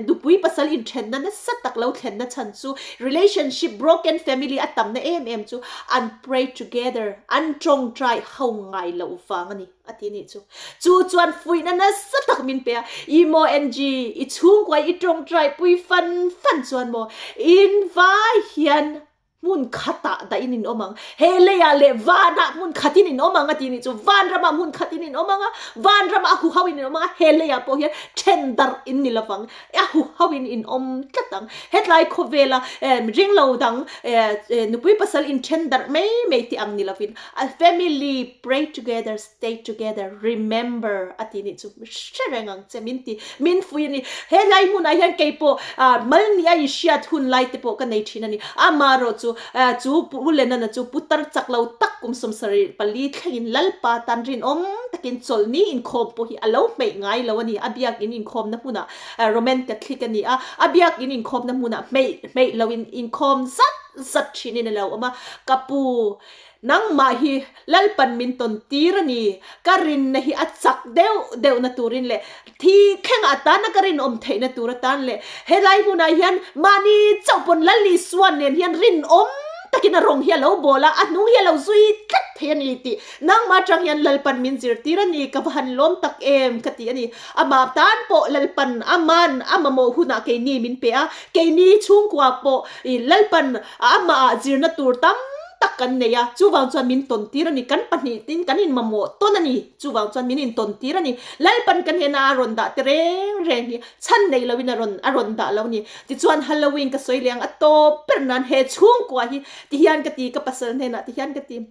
nupui pasal inthenna nasa tak lo thlenna chhan chu relationship broken family a tamna em em chu an pray together an tawngtai ho ngai loh vang a ni. A ti nih chu. Chu chuan fuihna nasa tak min pe a, I maw Angie, i chhungkua i tawngtai pui fan fan chuan maw in vai hian hmun khatah dahin in awm ang, he leiah leh vanah hmun khatin in awm ang a ti nih chu, vanramah hmun khatin in awm ang a, vanramah a huho in in awm ang a, he leiah pawh hian then darh in ni lovang, a huho in in awm tlat ang. Hetlai khawvela ringlo dang nupui pasal in then darh mai mai tih ang ni lovin, A family pray together stay together remember a ti nih chu hre reng ang che min ti min fui a ni he lai hmunah hian kei pawh mal ni a inhriat hun lai te pawh ka nei thin a ni amaherawh chu chu Pu Lenana chu putar chak lo tak kum 74 thlengin Lalpa tan rinawm takin chawlhni inkhawm pawh hi a lo hmeih ngai lo a ni a biakin inkhawmna hmunah Roman Catholic a ni a a biakin inkhawmna hmunah hmeih hmeih loin inkhawm zat zat thinin a lo awm a ka pu Nangmah hi Lalpan min tawn tir a ni. Ka rinna hi a chak deuh deuhna turin leh thi thleng atana ka rinawm theihna tur atan leh helai hmunah hian mahni chauh pawn Lal Isua nen hian rinawm takin a rawng hi a lo bawl a, a hnung hi a lo zui tlat thei a ni tih nangmah atang hian Lalpan min zirtir a ni, ka va han lawm tak em ka ti a ni. Amah tan pawh Lalpan aman a mamawh hunah keini min pe a, keini chhungkua pawh Lalpan amahah zirna tur tam tak kan nei a, chuvang chuan min tawn tir a ni, kan pahnih tin kan inmamawh tawn a ni, chuvang chuan min intawn tir a ni, Lalpan ka hnena a rawn dah te reng reng hi chhan nei loin a rawn a rawn dah lo a ni. Tichuan Halloween ka sawi leh ang a tawp ber nan he chhungkua hi tihian ka ti ka pasal hnenah tihian ka ti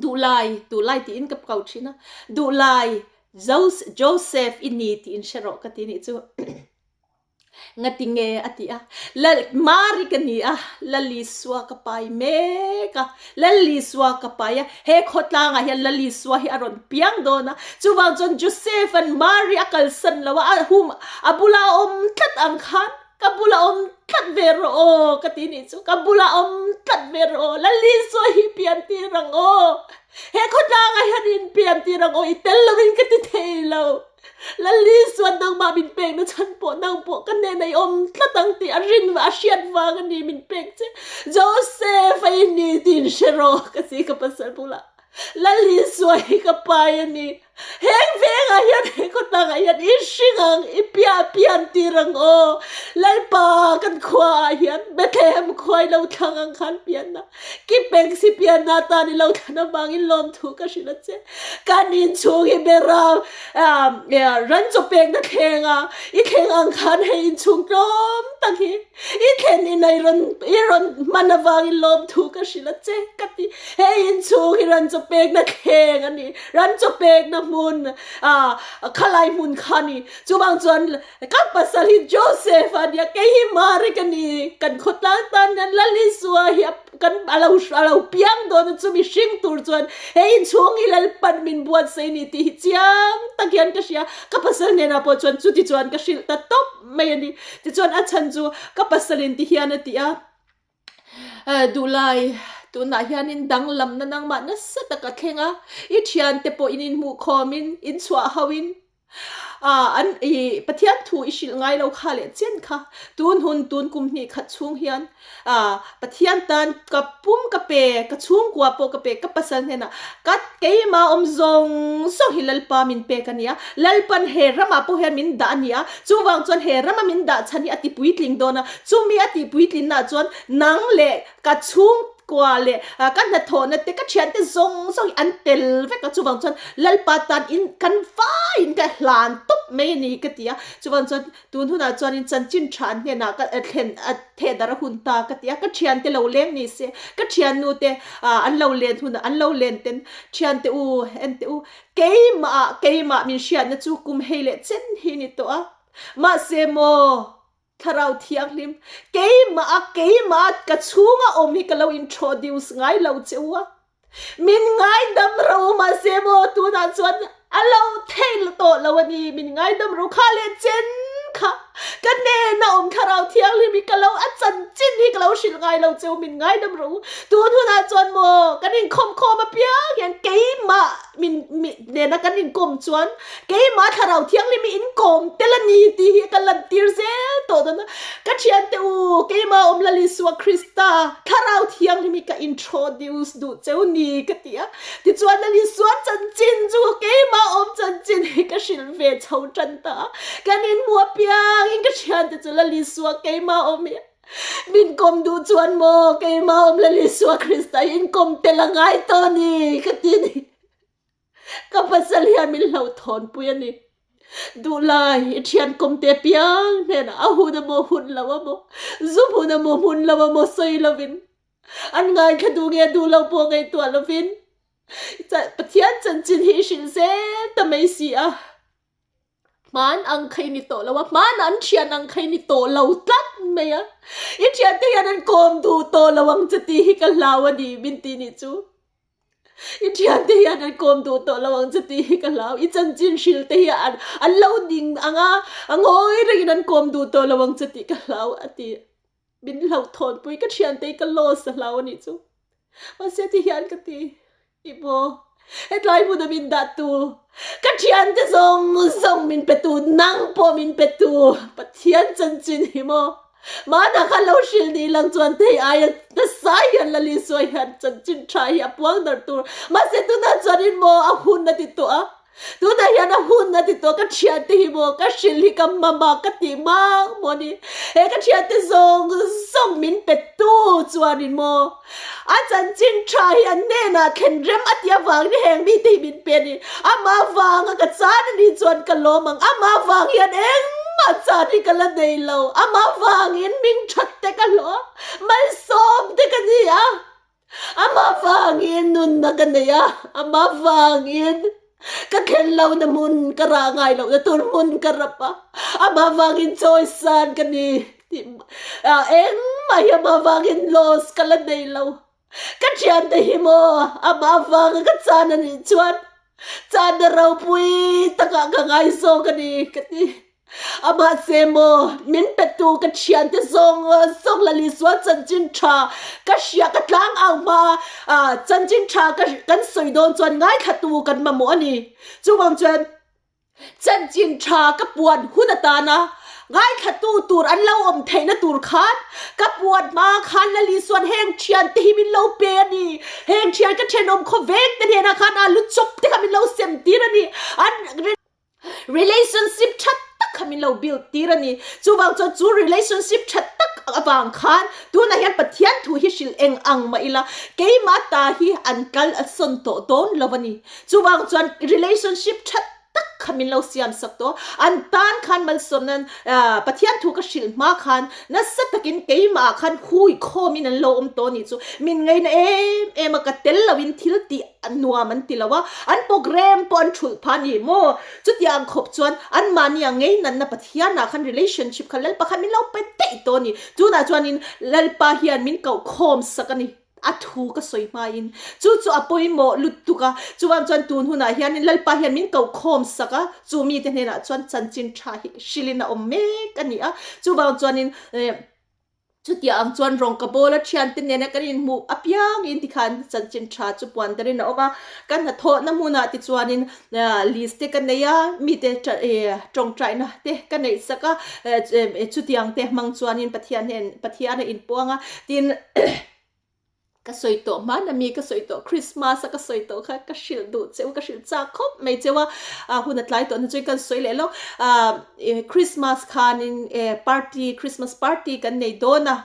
duhlai duhlai tiin ka ko thin a, duhlai Joseph i ni tiin hre rawh ka ti nih chu. Ngati nge a ti a, Lal Mari ka ni a, Lalisua ka pai mek a, Lalisua ka pai a, he khawtlangah hian Lalisua hi a rawn piang dawn a, chuvang chuan Joseph-a'n Mari a kalsan lo a, a hum a bula a awm tlat ang khan ka bula awm tlat ve rawh aw ka ti nih chu, ka bula awm tlat ve rawh aw, Lalisua hi pian tir ang aw, he khawtlangah hian inpian tir ang aw, i tel lovin ka ti thei lo. Lali chuan nangmah min pek na chhan pawh nang pawh ka hnenah i awm tlat ang tih a rin a hriat vang a ni min pek che. Joseph a i ni tih in hre rawh ka ti ka pasal bulah. Lali chuan hi ka pai a ni. Heng vengah hian he khawtlangah hian i hring ang, i piah pian tir ang aw. Lalpa kan khuaah hian Bethlehem khua i lo thlang ang khan pianna, ki peng si pianna atan i lo thlan avangin lawmthu ka hrilh a che. Kan inchhung hi bera ran chaw pekna thleng a, i thleng ang khan hei inchhung tlawm tak hi i thlen in i rawn i rawn hman avangin lawmthu ka hrilh a che ka ti. Hei inchhung hi ran chaw pekna thleng a ni. Ran chaw pekna hmun ah khalai hmun kha a ni. Chuvang chuan ka pasal hi Joseph a nia, kei hi Mari ka ni. Kan khawtlang tan hian Lal Isua hi kan a lo a lo piang dawn a, chumi hring tur chuan he inchhung hi Lalpan min buatsaih ni tih hi chiang tak hian ka hria. Ka pasal hnenah pawh chuan chuti chuan ka hrilh ta tawp mai a ni. Tichuan a chhan chu ka pasalin ti hian a ti a. Duhlai, tunah hianin danglamna nangmah nasa tak a thleng a, i thiante pawh in inhmuh khawmin, in chhuah hoin, an i Pathian thu i hrilh ngai lo kha leh chen kha, tun hun tun kum hnih khat chhung hian Pathian tan ka pum ka pe, ka chhungkua pawh ka pe, ka pasal hnenah ka keimah awm zawng zawng hi Lalpa min pek a nia, Lalpan he ramah pawh hian min dah a nia, chuvang chuan he rama min dah chhan hi a ti puitling dawn a, Chumi a tih puitlinna chuan nang leh ka chhungkua leh ka hnathawhna te, ka thiante zawng zawng hi an tel vek a, chuvang chuan Lalpa tan in kan vaiin ka hlan tawp mai a ni ka ti a, chuvang chuan tun hunah chuanin chanchin tha an hnenah ka thlen thehdarh a hun ta ka ti a, ka thiante lo leng ni se, ka thiannu te an lo len hunah an lo len ten thiante u en teh u keimah keimah min hriatna chu kum hei leh chen hi ni tawh a, mahse maw Thlarau Thianghlim, keimah a keimah a ka chhunga awm hi ka lo introduce ngai lo che u a, min ngaidam ro mahse maw tunah chuan a lo theih tawh lo a ni, min ngaidam ro kha leh chen kha ka hnena awm Thlarau Thianghlim hi ka lo a chanchin hi ka lo hrilh ngai lo che u, min ngaidam ro u, tun hunah chuan maw kan inkhawmkhawm apiang hian keimah min nena kan inkawm chuan Keimah Thlarau Thianghlim hi inkawm tel a ni tih hi ka lantir zel tawh dawn a. Ka thiante u, keimah awm Lal Isua Krista Thlarau Thianghlim hi ka introduce duh cheu ni ka ti a. Tichuan Lal Isua chanchin chu keimah awm chanchin hi ka hrilh ve chho tan ta a. Kan inhmu apiangin ka thiante chu Lal Isua keimah awm hi min kawm duh chuan maw keimah awm Lal Isua Krista hi inkawm tel a ngai tawh a ni ka ti a ni. Ka pasal hian min hlauhthawnpui a ni. Duhlai, i thian kawmte piang hnenah a hun amaw hun lo amaw, zu hmun amaw hmun lo amaw sawi lovin, an ngaithla duh nge duh lo pawh ngaihtuah lovin, Pathian chanchin hi i hrilh zel ta mai si a. Hman ang kha i ni tawh lo a, hman an thian ang kha i ni tawh lo tlat mai a. I thiante hian an kawm duh tawh lo ang che tih hi ka hlau a ni min ti nih chu. I thiante hian an kawm duh tawh lo ang che tih hi ka hlau. I chanchin hrilh te hi an an lo ding ang a, a ngawi rengin an kawm duh tawh lo ang che tih ka hlau a ti. Min hlauhthawnpui ka thiante hi ka loss a hlau a nih chu. Mahse ti hian ka ti, I maw, hetlai hmuna min dah tu, ka thiante zawng zawng min pe tu, nang pawh min pe tu Pathian chanchin hi maw? Mahna kha lo hrilh ni lang chuan thei aia nasa hian Lali Suai hian chanchin tha hi a puang dar tur. Mahse tunah chuanin maw a hun a ti tawh a, tunah hian a hun a ti tawh ka thiante hi maw ka hrilh hi ka mama ka tih mang maw ni. He ka thiante zawng zawng min pe tu chuanin maw a chanchin tha hi an hnenah thlen rem a tih avangin heng mite hi min pe a ni. Amah vanga ka chan a nih chuan ka lawm ang, amah vang hian engmah chan hi ka la nei lo, amah vangin hming that te ka hlawh a, malsawm te ka ni a, amah vangin nunna ka nei a, amah vangin ka thlen lohna hmun ka rah ngai lohna tur hmun ka rap a, amah vangin chawisan ka ni tih engmah hi amah vangin loss ka la nei lo. Ka thiante hi maw amah avanga ka chan a nih chuan channa ropui takah ka ngai zawk a ni ka ti. Amah se maw min petu ka thiante zawng zawng Lal Isua chanchin tha ka hria ka tlang au hma a chanchin tha ka kan sawi dawn chuan ngaithlatu kan mamawh a ni. Chuvang chuan Chanchin tha ka puan hun atana. Ngaithlatu tur an lo awm theihna tur khan ka puan hma khan Lali chuan heng thiante hi min lo pe a ni. Heng thian ka thenawm khawveng te hnenah khan alu chawp te kha min lo sem tir a ni. An relationship tha tak kha min lo build tir a ni. Chuvang chuan chu relationship tha tak avang khan tunah hian Pathian thu hi hrilh eng ang mah ila keimah ta hi an kal a sawn tawh dawn lo a ni. Chuvang chuan relationship tha tak kha min lo siam sak tawh. An tan khan malsawm nan Pathian thu ka hrilh hma khan nasa takin keimah ah khan hui khawmin an lo awm tawh a nih chu. Min ngaina em em a, ka tel loin thil tih nuam an ti lo a, an program pawh an thulh phah a ni maw? Chutiang khawp chuan anmahni a ngei natna Pathian ah khan relationship kha Lalpa khan min lo pe daih tawh a ni. Tunah chuanin Lalpa hian min koh khawm sak a ni. A thu ka sawi hmain chu chu a pawimawh lutuk a, chuan chuan tun hunah hianin Lalpa hian min koh khawm sak a, chu mite hnenah chuan chanchin tha hi hrilhin a awm mek a ni a, chuvang chuanin eh chutiang ang chuan rawng ka bawl a thiante nena kan inhmuh apiangin tikhan chanchin tha chu puan darin a awm a, ka hnathawhna hmunah tichuanin list te ka nei a, mite tawngtaina te ka neih sak a, chutiang te hmang chuanin Pathian hnen Pathian a inpuang a, tin ka sawi tawh hmana mi ka sawi tawh Christmas a ka sawi tawh kha ka hrilh duh cheu ka hrilh chak khawp mai cheu a, hun a tlai tawh na chuan kan sawi leh lo, Christmas khanin party Christmas party kan nei dawn a.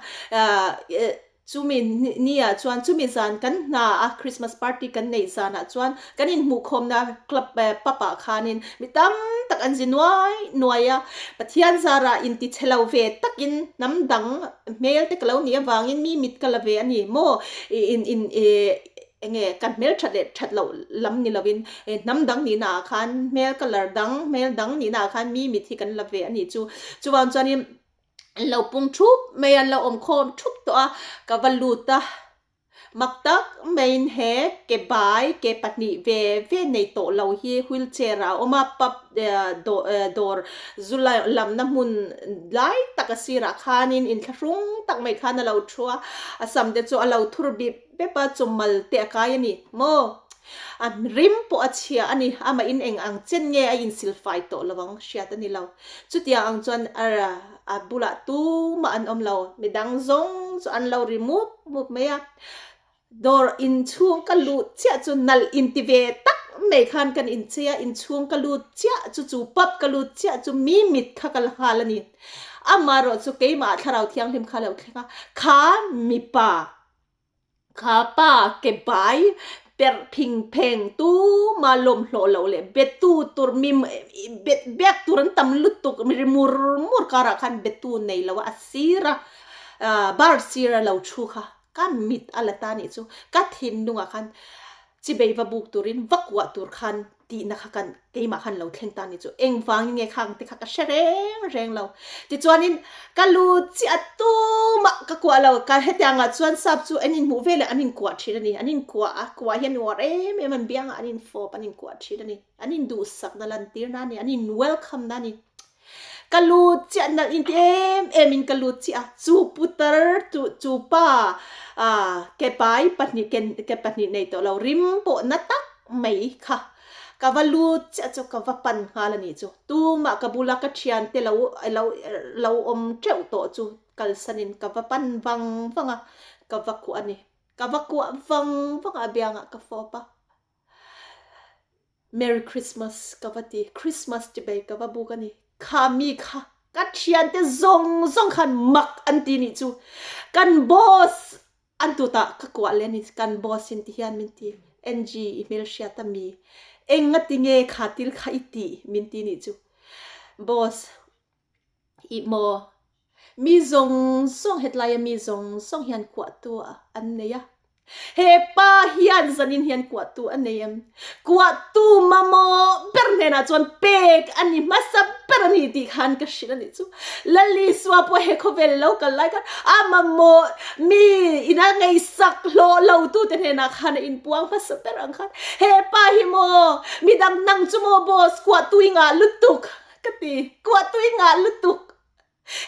Chumi ni ah chuan chumi zan kan hna a Christmas party kan neih zan ah chuan kan inhmuhkhawmna club pub ah khanin mi tam tak an zi nuai nuai a, Pathian zarah inti chhe lo ve takin hnam dang hmel te ka lo nih avangin mi mit ka la ve a ni maw in in enge kan hmel that leh that loh lam ni lovin hnam dang nihna ah khan hmel colour dang hmel dang nihna ah khan mi mit hi kan la ve a nih chu chuvang chuanin An lo pung thup mai a, an lo awm khawm thup tawh a, ka va lut a, mak tak maiin he ke bai ke pahnih ve ve nei tawh lo hi wheelchair ah a awm a, pub dawr zu lamna hmun lai tak a sirah khanin inthlahrung tak mai khan a lo thu a, a sam te chu a lo thur bip bep a, chawmal te a kai a ni maw? A rim pawh a chhia a ni, amah in eng ang chen nge a insilfai tawh lo ang hriat a ni lo. Chutiang ang chuan a bulah tumah an awm lo, midang zawng chu an lo ri mup mup mai a. Dawr inchhung ka luh chiah chu nalh inti ve tak mai khan kan inchei a, inchhung ka lut chiah chu chu pub ka lut chiah chu mi mit kha ka la nghal a ni. Amaherawh chu keimah thlarau thianghlim kha a lo thleng a, kha mipa Kha pa ke bai perh phing pheng tuma lawm hlawh loh leh betu tur mi bet biak tur an tam lutuk mi ri mur mur karah khan betu nei lo a a sir a bar sir a lo thu kha ka mit a la ta nih chu ka thinlungah khan chibei va buk turin va kuah tur khan tihna kha kan keimah khan lo thleng ta ni chu engvangin nge khang te kha ka hre reng reng lo tichuanin ka lu chiah tumah ka kuah lo ka hetiangah chuan sap chu an inhmuh veleh an inkuah thin a ni an inkuah a kuah hian uar em em an biangah an infawp an inkuah thin a ni an induhsakna lantirna a ni an in welcome na a ni. Ka lut chiah nalh in ti em em in ka lut chiah a, chu putar chu chu pa ah ke pai pahnih ken ke pahnih nei tawh lo rim pawh na tak mai kha ka va lut chiah chu ka va pan nghal a nih chu tumah ka bula ka thiante lo lo lo awm teuh tawh chu kalsanin ka va pan vang vang a ka va kuah a ni ka va kuah vang vang a a biangah ka fawp a. Merry Christmas ka va ti, Christmas ti bei ka va buk a ni. Kha mi kha ka thiante zawng zawng khan mak an ti nih chu. Kan boss an tutah ka kuah leh a ni, kan boss in ti hian min ti, Angie i hmelhriat a mi, enga ti nge kha til kha i tih min ti nih chu. Boss Ih maw? Mi zawng zawng hetlaia mi zawng zawng hian kuahtu an nei a. He pa hian zanin hian kuahtu a nei em? Kuahtu mamawh ber hnenah chuan pek a ni hmasa ber a ni tih khan ka hrilh a nih chu. Lalisua pawh he khawvel lo kal lai khan a mamawh mi ina ngaihsak hlawh lo tute hnenah khan a inpuang hmasa ber ang khan he pa hi maw midang nang chu maw boss kuahtu i ngah lutuk. Ka ti, kuah tui ngah lutuk.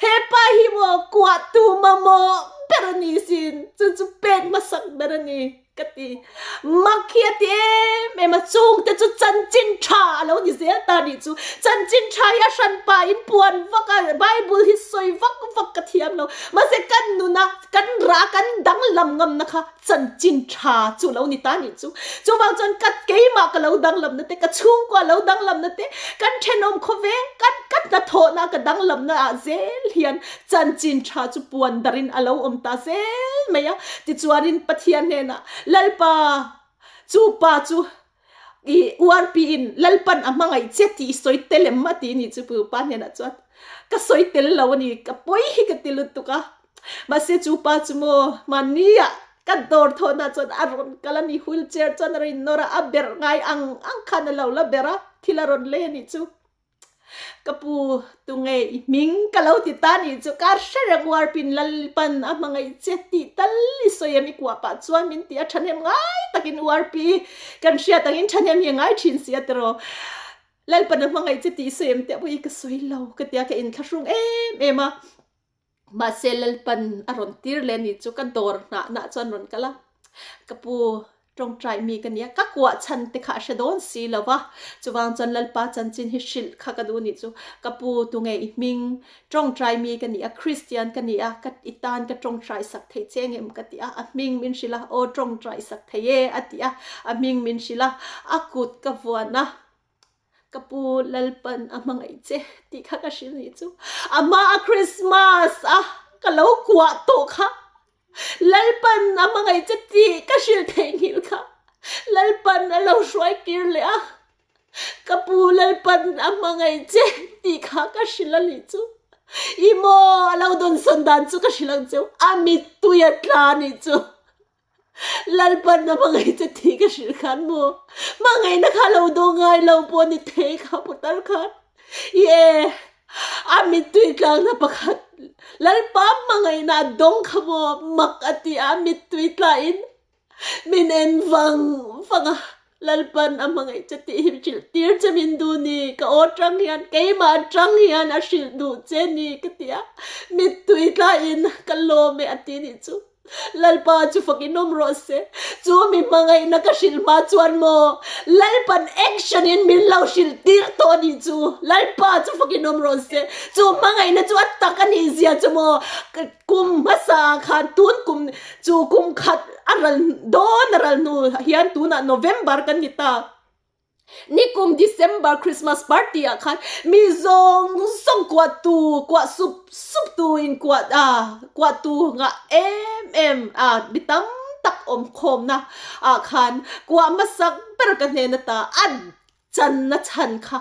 He pa hi maw kuah tu mamawh ber. ber a ni sin, chu chu pek hmasak ber a ni ka ti. Mak hi a ti em em a, chungte chu chanchin tha a lo ni zel ta nih chu. Chanchin tha hi a hran pah in puan vak a, Bible hi sawi vak vak ka thiam lo. Mahse kan nuna kan rah kan danglam ngamna kha chanchin tha chu lo ni ta nih chu. Chuvang chuan ka keimah ka lo danglamna te, ka chhungkua lo danglamna te, kan thenawm khawveng kan ka hnathawhna ka danglamna ah zel hian chanchin tha chu puan darin a lo awm ta zel mai a. Tichuanin Pathian hnenah, Lalpa, chu pa chu i URP in Lalpan a hmangaih che tih i sawi tel em a ti nih chu pu pa hnenah chuan ka sawi tel lo a ni, ka pawi hi ka ti lutuk a. Mahse chu pa chu maw mahnia ka dawr thawhna chuan a rawn kal a ni, wheelchair chuan a rawn innawr a, a berh ngai ang ang khan a lo la ber a, thil a rawn lei a nih chu. Ka pu, tunge i hming ka lo ti ta nih chu ka hre reng uarpin Lalpan a hmangaih che tih tal i sawi em i kuah pah chuan min ti a thahnem ngai takin uarpi kan hriat angin thahnem hi a ngai thin si a tiraw Lalpan a hmangaih che tih i sawi em teh pawh hi ka sawi lo ka tia ka inthlahrung em em a. Mahse Lalpan a rawn tir leh ni chu ka dawr hnah nah chuan rawn kal a, ka pu tawngtai mi ka nia, ka kuah chhan te kha a hre dawn si lo va, chuvang chuan Lalpa chanchin hi hrilh kha ka duh ni chu, ka pu tunge i hming tawngtai mi ka ni a, Kristian ka ni a, ka i tan ka tawngtai sak thei che ngem ka ti a, a hming min hrilh a, aw tawngtai sak thei e a ti a, a hming min hrilh a, a kut ka vuan a. Ka pu Lalpan a hmangaih che tih kha ka hrilh nih chu. A hma a Christmas a ka lo kuah tawh kha Lalpan a hmangaih che tih ka hrilh theihnghilh kha Lalpan a lo hruai kir leh a. Ka pu Lalpan a hmangaih che tih kha ka hrilh a nih chu. I maw a lo dawnsawn dan chu ka hrilh ang cheu a mittui a tla nih chu. Lalpan a hmangaih che tih ka hrilh khan maw? Hmangaihna kha lo dawng ngai lo pawh ni thei kha putar khan. Ye, a mittui tlangna pakhat Lalpa hmangaihna a dawng kha maw mak a ti a, mittui tlain min en vang vang a. Lalpan a hmangaih che tih hi hrilh tir che min duh ni, ka aw tang hian keimah atang hian a hrilh duh che ni ka ti a, mittui tlain ka lawm e a ti nih chu. Lalpa chu fak in awm rawh se. Chu mi hmangaihna ka hrilh hma chuan maw Lalpan action in min lo hrilh tir tawh a nih chu. Lalpa chu fak in awm rawh se. Chu hmangaihna chu a tak a nih zia chu maw kum hmasa ah khan tun kum chu kum khat a ral dawn a ral hnu hian tunah November kan ni ta. Nikum December Christmas party ah khan mi zawng zawng kuah tu kuah sup sup tu in kuah a kuah tu ngah em em a mi tam tak awm khawm na ah khan kuah hmasak ber ka hnen ata a chan na chhan kha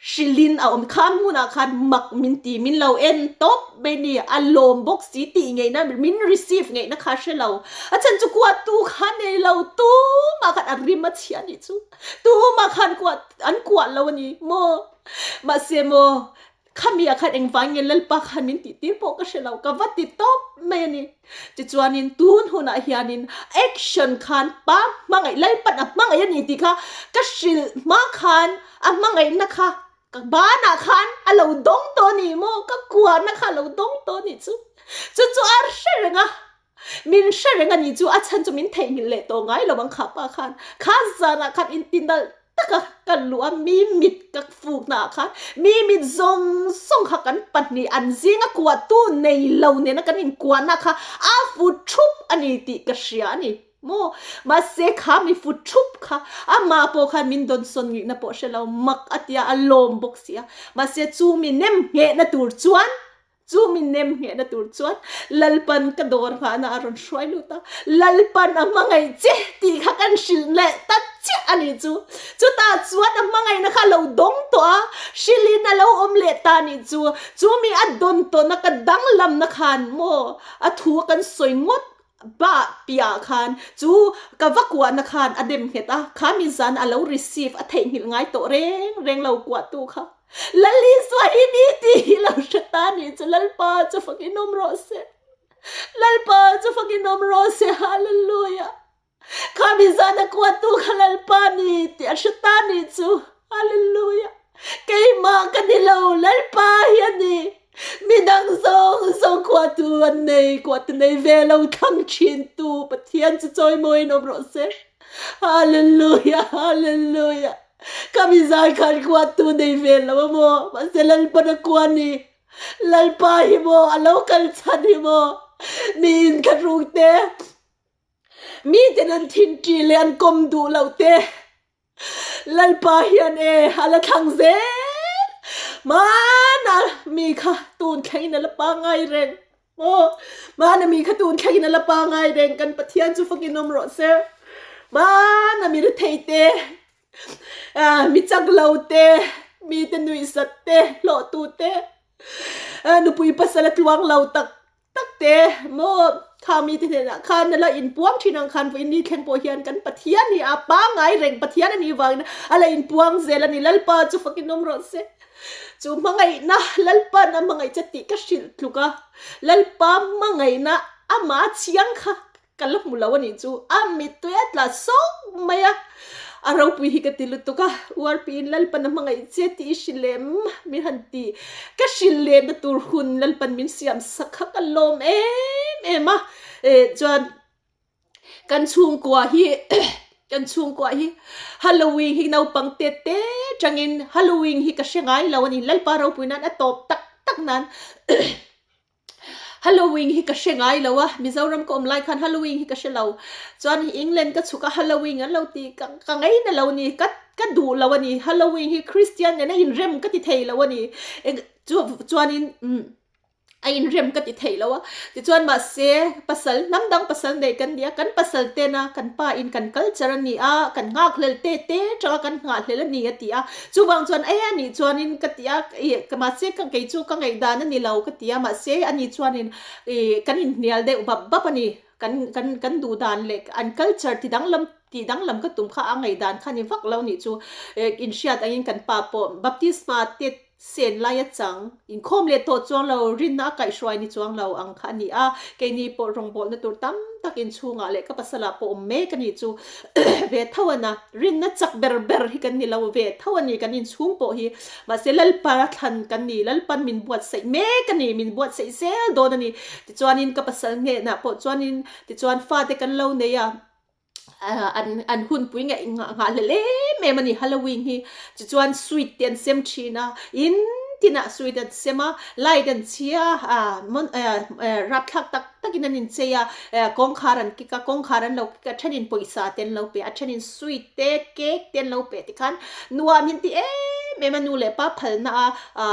Hrilhin a awm kha hmunah khan mak min ti, min lo en tawp mai ni, a lawm bawk si tih ngeihna, min receive ngeihna kha a hre lo. A chhan chu kuahtu kha nei lo, tumah khan a rim a chhia nih chu, tumah khan kuah an kuah lo a ni maw? Mahse maw, khami ah khan engvang nge Lalpa khan min tih tir pawh ka hre lo, ka va ti tawp mai a ni. Tichuanin tun hunah hianin action khan pa hmangaih, Lalpan a hmangaih a ni tih kha ka hrilh hma khan A hmangaihna kha ka banah khan a lo dawng tawh a ni maw? Ka kuahna kha a lo dawng tawh a nih chu. Chu chu a hre reng a, min hre reng a nih chu, a chhan chu min theihnghilh leh tawh ngai lo ang kha pa khan. Kha zanah khan intinalh taka ka luh a, mi mit ka fukna ah khan mi mit zawng zawng kha kan pahnih an zinga kuahtu nei lo nena kan inkuahna kha a fu thup a ni tih ka hria a ni. Maw? Mahse kha mi fu thup kha amah pawh khan min dawnsawn ngihna pawh hre lo, mak a tia a lawm bawk si a. Mahse chu mi nem nghehna tur chuan, chu mi nem nghehna tur chuan Lalpan ka dawr nghahna a rawn hruai lut a, Lalpan a hmangaih che tih kha kan hrilh leh ta chiah a nih chu. Chutah chuan a hmangaihna kha a lo dawng tawh a, hrilhin a lo awm leh ta a nih chu. Chu mi a dawn tawhna ka danglamna khan maw a thu a kan sawi ngawt Bah piah khan chu ka va kuahna khan a dem nghet a, kha mi zan a lo receive a theihnghilh ngai tawh reng reng lo kuahtu kha Lal Isua hi ni tih hi lo hre ta nih chu Lalpa chu fakin awm rawh se, Lalpa chu fakin awm rawh se Hallelujah. Kha mi zan a kuahtu kha Lalpa ni tih a hre ta nih chu Hallelujah. Keimah ka ni lo Lalpa hi a ni. Midang zawng zawng kuahtu an nei, kuahtu nei ve lo thlang thintu Pathian chu chawimawiin awm rawh se. Hallelujah, Hallelujah. Ka mizai khan kuahtu nei ve lo a maw? Mahse Lalpan a kuah a ni. Lalpa hi maw a lo kal chhan hi maw? Mi inthlahrung te, miten an thinṭi leh an kawm duh loh te, Lalpa hian e a la thlang zel hmana mi kha tun thlengin a la pangai reng maw hmana mi kha tun thlengin a la pangai reng kan Pathian chu fakin awm rawh se hmana mi rethei te ah mi chak lo te mi te nuihsat te hlawh tu te nupui pasal a tluang lo tak Tak te maw kha mite hnenah khan a la inpuang thin ang khan vawiin ni thleng pawh hian kan Pathian hi a pangai reng Pathian a nih vangin a la inpuang zel a ni Lalpa chu fakin awm rawh se chu hmangaihna Lalpa'n a hmangaih che tih ka hrilh tluk a Lalpa hmangaihna amah chiang kha Ka la hmu lo a nih chu a mittui a tla sawk mai a, a ropui hi ka ti lutuk a, URP-in Lalpan a hmangaih che tih i hrilh leh min han ti, ka hrilh lehna tur hun Lalpan min siam sak kha ka lawm em em a, eh chuan kan chhungkua hi kan chhungkua hi Halloween hi naupang te te tangin Halloween hi ka hre ngai lo a ni, Lalpa ropui nan a tawp tak tak nan. Halloween hi ka hre ngai lo a, Mizoram ka awm lai khan Halloween hi ka hre lo. Chuan England ka chhuk a Halloween an lo ti ka ka ngaina lo ni, ka ka duh lo a ni. Halloween hi Christian nena inrem ka ti thei lo a ni. Eng chu chuanin umm a inrem ka ti thei lo a. Tichuan mahse pasal hnam dang pasal nei kan ni a, kan pasal tena kan pa in kan culture a ni a, kan nghakhlel te te tanga kan nghahhlel a ni a ti a. Chuvang chuan e a nih chuanin ka ti a, ih mahse ka kei chu ka ngaihdan a ni lo ka ti a, mahse a nih chuanin ih kan inhnial deuh bap bap a ni, kan kan kan duh dan leh an culture ti danglam tih danglam ka tum kha a ngaihdan kha a ni vak lo nih chu, eh inhriat angin kan pa pawh baptisma te sen lai a chang inkhawm leh tawh chuang lo rinna a kaihhruai ni chuang lo ang kha a ni a, keini pawh rawngbawlhna tur tam tak inchhungah leh ka pasalah pawh awm mek a nih chu ve tho a na. Rinna chak ber ber hi kan ni lo ve tho a ni, kan inchhung pawh hi. Mahse Lalpa thlan kan ni, Lalpan min buatsaih mek a ni, min buatsaih zel dawn a ni. Tichuanin ka pasal hnenah pawh chuanin tichuan fate kan lo nei a, an an hunpui ngaih nghahhlelh em em a ni Halloween hi. Tichuan sweet te an sem thin a, in tinah sweet an sem a, light an chhia a, rapthlak tak takin an inchei a, kawngkhar an kik a, kawngkhar an lo kik a, thenin pawisa te an lo pe a, thenin sweet te, cake te an lo pe tikhan nuam in ti em em a, nu leh pa phalna a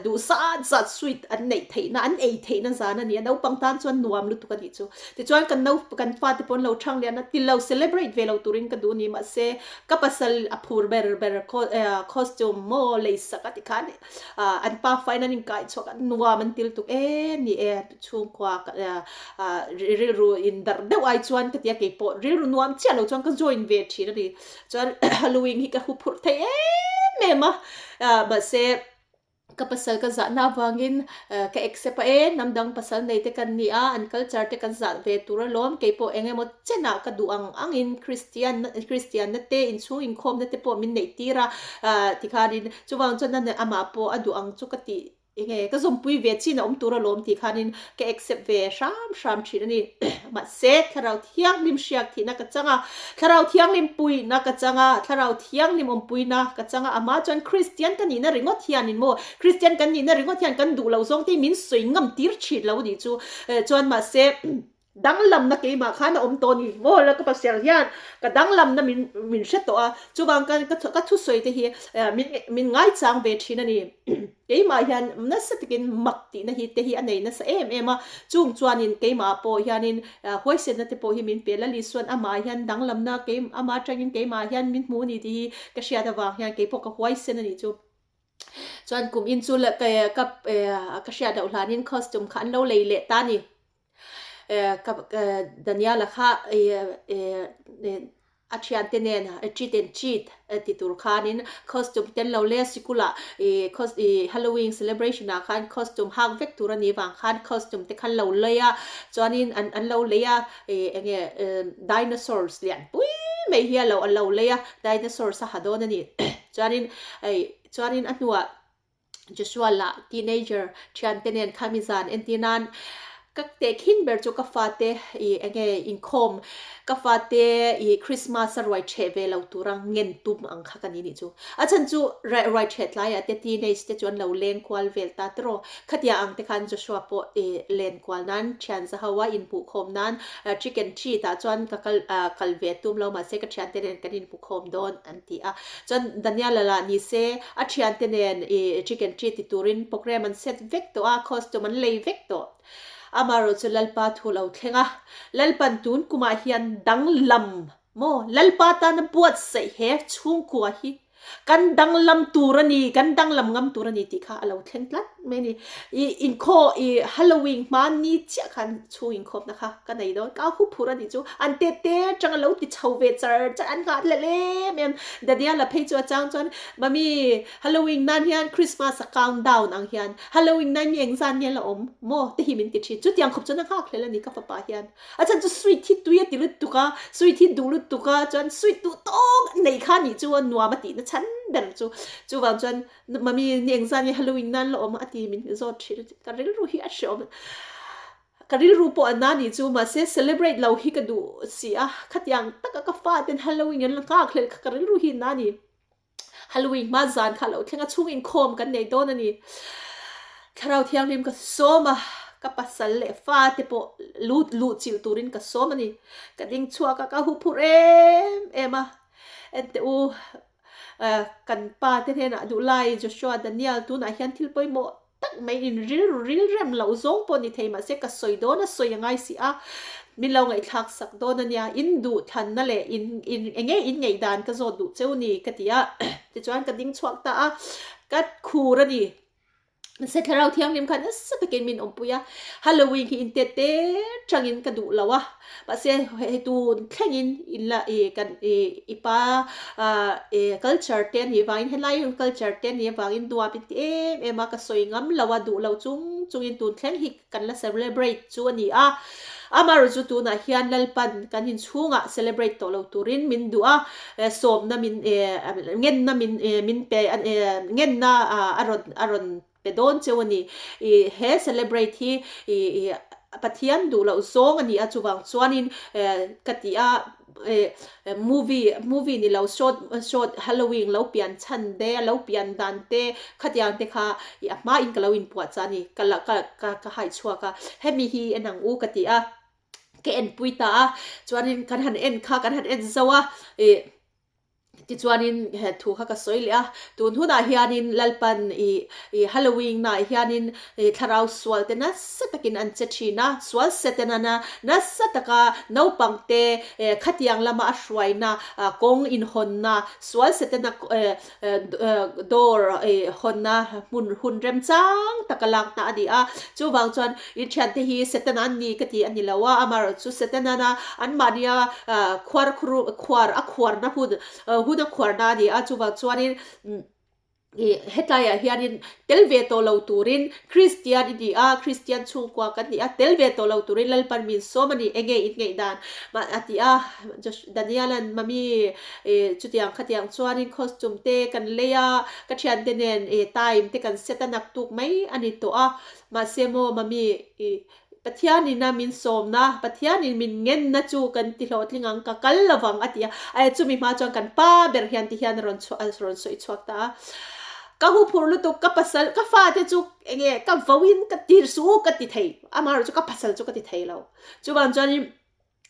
duh zat zat sweet an neih theihna, an ei theihna zan a ni a, naupang tan chuan nuam lutuk a nih chu. Tichuan kan nau kan fate pawh an lo thang lian a, ti lo celebrate ve lo turin ka duh a ni, mahse ka pasal a phur ber ber costume maw leisak a tikhan an pa fain an inkai chhuak a, nuam an til tuk e ni e, chhungkua rilru indarh deuh ai chuan ka ti a, keipawh rilru nuam chiah lo chuan ka join ve thin a ni. Chuan Halloween hi ka huphurh thei em em a, mahse ka pasal ka zahna avangin ka accept a e, hnam dang pasal nei te kan ni a, an culture te kan zah ve tur alawm, keipawh eng emaw chenah ka duh ang angin Christian Christian na te inchhung inkhawmna te pawh min neih tir a, tikhanin chuvang chuan amah pawh a duh ang chu ka tih Enge ka zawmpui ve chin a awm tur alawm tih khanin ka accept ve hram hram thin a ni. Mahse, Thlarau Thianghlim hriak thihna ka chang a, Thlarau Thianghlim puihna ka chang a, Thlarau Thianghlim awmpuina ka chang a, amah chuan Kristian ka nihna ringawt hianin maw, Kristian kan nihna ringawt hian kan duh loh zawng te hi min sawi ngam tir thin lo a nih chu. Chuan mahse. Danglamna keimah khan a awm tawh a ni maw la ka pasel hian ka danglamna min min hre tawh a chuvang ka ka thusawi te hi min min ngaichang ve thin a ni keimah hian nasa takin mak tihna hi te hi a nei nasa em em a chung chuanin keimah pawh hianin huaisenna te pawh hi min pe la Lisuan amah hian danglamna kei amah atangin keimah hian min hmu a ni tih hi ka hriat avang hian keipawh ka huaisen a nih chu. Chuan kum in chu ka ka ka hriat loh hlanin costume kha an lo lei leh ta a ni. Ka Daniela kha a thiante nen treat and treat ti tur khanin costume te an lo lei a sikulah Halloween celebration ah khan costume hak vek tur a nih vang khan costume te kha an lo lei a chuanin an lo lei a enge dinosaurs lian pui mai hi a lo an lo lei a dinosaurs a ha dawn a ni chuanin chuanin a hnuah. Joshua lah teenager thiante nen khami zan entir nan ka tehkhin ber chu ka fate ih enge inkhawm ka fate ih Christmas a ruai theh ve lo tura ngen tum ang kha ka ni nih chu. A chhan chu ruai theh tlaiah te teenage te chu an lo leng kual vel ta tawrh aw. Khatia ang te khan Joshua pawh ih len kual nan thian za ho a inhmuhkhawm nan chicken treat ah chuan ka kal kal ve tum lo mahse ka thiante nen kan inhmukhawm dawn an ti a. Chuan Daniela lah ni se a thiante nen ih chicken treat ti turin program an set vek tawh a, costume an lei vek tawh. Amaherawh chu Lalpa thu lo thleng a, Lalpan tun kumah hian danglam maw Lalpa tana buatsaih he chhungkua hi kan danglam tur a ni, kan danglam ngam tur a ni tih kha a lo thleng tlat mai a ni. Ih inkhaw ih Halloween hma ni chiah khan chhung inkhawpna kha ka nei dawn, ka hu phur a nih chu an te te atanga lo ti chho ve char char an nghah hlelh em em. Daniela phei chu a chang chuan Mummy Halloween nan hian Christmas a count down ang hian Halloween nan hi engzat nge la awm maw te hi min ti thin. Chutiang khawp chuan a nghak hlel a ni ka fapa hian. A chhan chu sweet hi tui a ti lutuk a, sweet hi duh lutuk a, chuan sweet duh tawk a nei kha nih chu a nuam a tihna chhan ber chu. Chuvang chuan Mummy ni engzat nge Halloween nan la awm a ti min zawt thin. Ka rilru hi a hreawm. Ka rilru pawh a na nih chu mahse celebrate lo hi ka duh si a, khatiang taka ka faten Halloween an la nghak hlel kha ka rilru hi a na ni. Halloween hma zan kha lo thleng a chhung inkhawm kan nei dawn a ni. Thlarau Thianghlim ka sawm a, ka pasal leh fa te pawh lut luh chilh turin ka sawm a ni. Ka ding chhuak a, ka huphurh em em a. Enteh u, kan pa te hnenah duhlai Joshua Daniel tunah hian thil pawimawh tak mai in rilru rilrem loh zawng pawh ni thei mahse ka sawi dawn a sawi a ngai si a, min lo ngaihthlak sak dawn a nia, in duh thlanna leh in in enge in ngaihdan ka zawt duh cheu ni ka ti a, tichuan ka ding chhuak ta a, ka khur a ni. Mahse Thlarau Thianghlim khan nasa takin min awmpui a, Halloween hi in tet te tangin ka duh lo a, Mahse hei tun thlengin in la i kan i i pa ah i culture te anih vangin helai culture te anih avangin nuam in ti em em a ka sawi ngam lo a duh lo chung chungin tun thleng hi kan la celebrate chu a ni a. Amaherawhchu chu tunah hian Lalpan kan inchhungah celebrate tawh lo turin min duh a sawmna min ngenna min min pe ngenna a rawn a rawn pe dawn cheu a ni. I he celebrate hi i i Pathian duh loh zawng a ni a, chuvang chuanin ka ti a movie movie ni lo short short Halloween lo pian chhan te lo pian dan te khatiang te kha i a hmain ka lo inpuah chah a ni ka la ka ka ka hai chhuak a hemi hi en ang u ka ti a ka enpui ta a chuanin kan han en kha kan han en zo a i Tichuanin he thu kha ka sawi leh a, tun hunah hianin Lalpan i i Halloween naah hianin i thlarau sual te nasa takin an che thin a, sual Setana nasa taka naupang te khatiang lama a hruaina kawng inhawnna, sual Setana door hawnna hmun hun remchang taka lakna a ni a. Chuvang chuan in thiante hi Setana an ni ka ti a ni lo a, amaherawhchu Setana anmahnia khuar khuar a khuarna hun hun a khuarna a ni a, chuvang chuanin ih hetlaiah hianin tel ve tawh lo turin Kristian i ni a, Kristian chhungkua kan ni a, tel ve tawh lo turin Lalpan min sawm a ni, enge in ngaih dan mah a ti a, Daniela'n Mummy ih chutiang khatiang chuanin costume te kan lei a, ka thiante nen ih time te kan set a naktuk mai a ni tawh a, mahse maw Mummy ih Pathianin a min sawmna, Pathianin min ngenna chu kan ti hlawhtling ang, ka kal lovang a ti a. Aia chumi hma chuan kan pa ber hian ti hian a rawn chhuah a rawn sawi chhuak ta a. Ka huphurh lutuk, ka pasal, ka fate chu enge ka vauin ka tir suh u ka ti thei, amaherawh chu ka pasal chu ka ti thei lo. Chuvang chuanin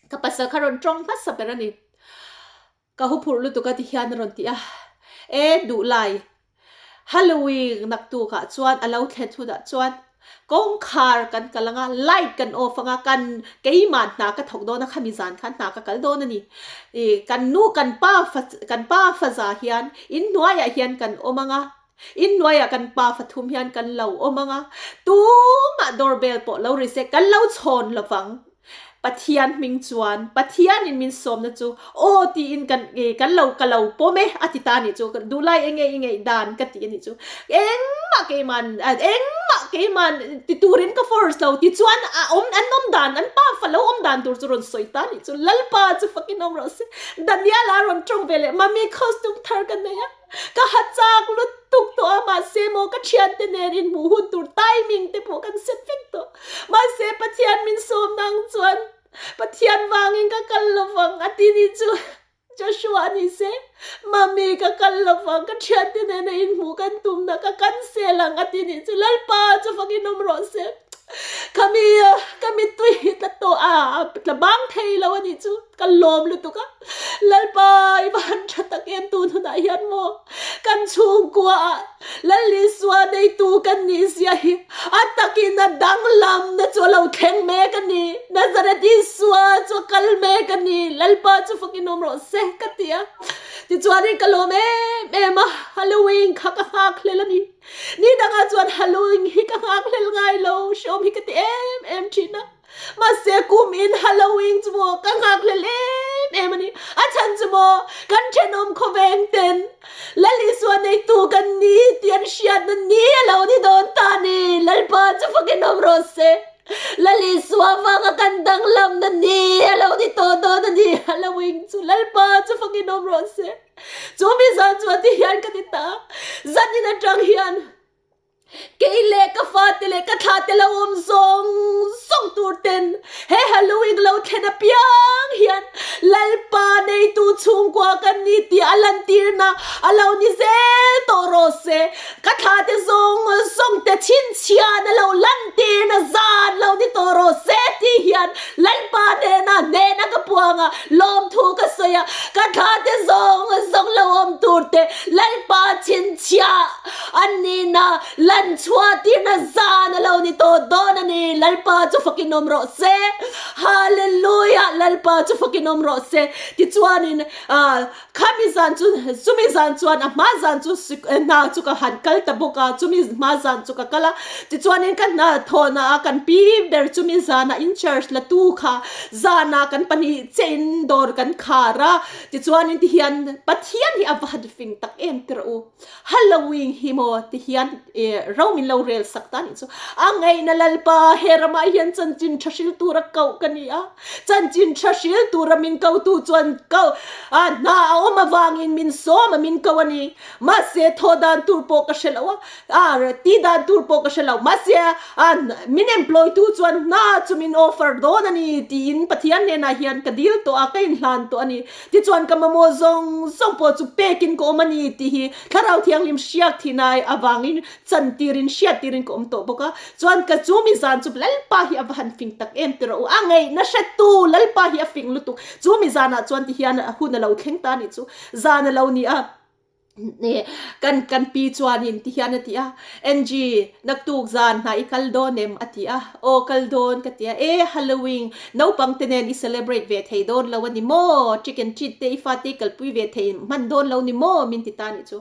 ka pasal kha rawn tawng hmasa ber a ni. Ka huphurh lutuk a ti hian a rawn ti a, E duhlai, Halloween naktukah chuan a lo thlen hunah chuan kawngkhar kan kal anga, light kan off anga, kan keimah hna ka thawk dawn a, khami zan khan hna ka kal dawn a ni. I kan nu kan pa fa kan pa faza hian inhnuaiah hian kan awm anga, inhnuaiah kan pa fathum hian kan lo awm anga, tumah doorbell pawh lo ri se kan lo chhawn lovang. Pathian hming chuan Pathianin min sawmna chu aw tiin kan kan lo ka lo pawm e a ti ta anih chu duhlai enge i ngaih dan ka ti anih chu engmah keiman engmah keiman ti turin ka force lo ti chuan a awm an awm dan an pa fa lo awm dan tur chu rawn sawi ta anih chu Lalpa chu fakin awm rawh se Daniela a rawn tawng ve leh mummy costume thar ka nei a. Ka ha chak lutuk tawh a, mahse maw ka thiante nen inhmuh hun tur timing te pawh kan set vek tawh. Mahse Pathian min sawm nang chuan Pathian vangin ka kal lovang a ti ni chu Joshua a ni se, Mummy ka kal lovang ka thiante nena inhmuh kan tumna ka cancel ang a ti ni chu Lalpa chu fakin awm rawh se. Khami ka mittui hi tla tawh a, tla bang thei lo a nih chu ka lawm lutuk a. Lalpa i va han tha tak em tun hunah hian maw kan chhungkua ah Lal Isua neitu kan nih zia hi a takin a danglam na chu a lo thleng mek a ni. Nazareth Isua chu a kal mek a ni. Lalpa chu fakin awm rawh se ka ti a. Tichuanin ka lawm em em a, Halloween kha ka nghak hlel a ni. Ni dangah chuan Halloween hi ka nghak hlel ngai lo, hreawm hi ka ti em em thin a. Mahse kum in Halloween chu maw ka nghak hlel em em a ni. A chhan chu maw kan thenawm khawveng ten Lal Isua neitu kan ni tih an hriatna ni a lo ni dawn ta a ni. Lalpa chu fakin awm rawh se. Lal Isua vanga kan danglamna ni a lo ni tawh dawn a ni. Halloween chu Lalpa chu fakin awm rawh se. Chu mi zan chuan ti hian ka ti ta, zanin atang hian kei leh ka fate leh ka thla te lo awm zawng zawng tur ten he Halloween lo thlen apiang hian Lalpa neitu chhungkua kan ni tih a lantirna a lo ni zel tawh rawh se. Ka thla te zawng zawng te chhinchhian a lo lantirna zan lo ni tawh rawh se tih hian Lalpa hnena hnena ka puang a, lawmthu ka sawi a, ka thla te zawng zawng lo awm tur te Lalpa chhinchhiah an nihna lan chhuah tirna zan a lo ni tawh dawn a ni. Lalpa chu fakin awm rawh se. Hallelujah! Lalpa chu fakin awm rawh se. Tichuanin, ah, Khami zan chu, chumi zan chuan a hma zan chu hna chu ka han kal ta bawk a, chumi hma zan chu ka kal a, tichuanin ka hna thawhna a kan pi ber chumi zana in charge la tu kha zana kan pahnih chein dawr kan khar a, tichuanin tihian Pathian hi a va han fing tak em tirh u. Halloween hi maw ti hian ro min lo rel sak ta nih chu. A ngaihna Lalpa he ramah hian chanchin tha hril tura koh ka ni a, chanchin tha hril tura min kotu chuan ko a hna a awm avangin min sawm a min ko a ni. Mahse thaw dan tur pawh ka hre lo a, a ti dan tur pawh ka hre lo. Mahse a min employ tu chuan hna chu min offer dawn a ni tiin Pathian hnenah hian ka dil tawh a, ka inhlan tawh a ni. Tichuan ka mamawh zawng zawng pawh chu pekin ka awm a ni tih hi Thlarau Thianghlim hriak thinai avangin chantirin hriattirin ka awm tawh bawk a. Chuan ka chu mi zan chu Lalpa hi a va han fing tak em ti rawh u. A ngaihna hretu Lalpa hi a fing lutuk. Chu mi zanah chuan tihian hun a lo thleng ta a nih chu. Zan a lo ni a. Kan kan pi chuanin ti hian a ti a, Angie, naktuk zan hna i kal dawn em? a ti a, Aw kal dawn ka ti a, E Halloween, naupang te nen i celebrate ve thei dawn lo a ni maw? Trick and treat te i fate i kalpui ve thei hman dawn lo ni maw? min ti ta a nih chu.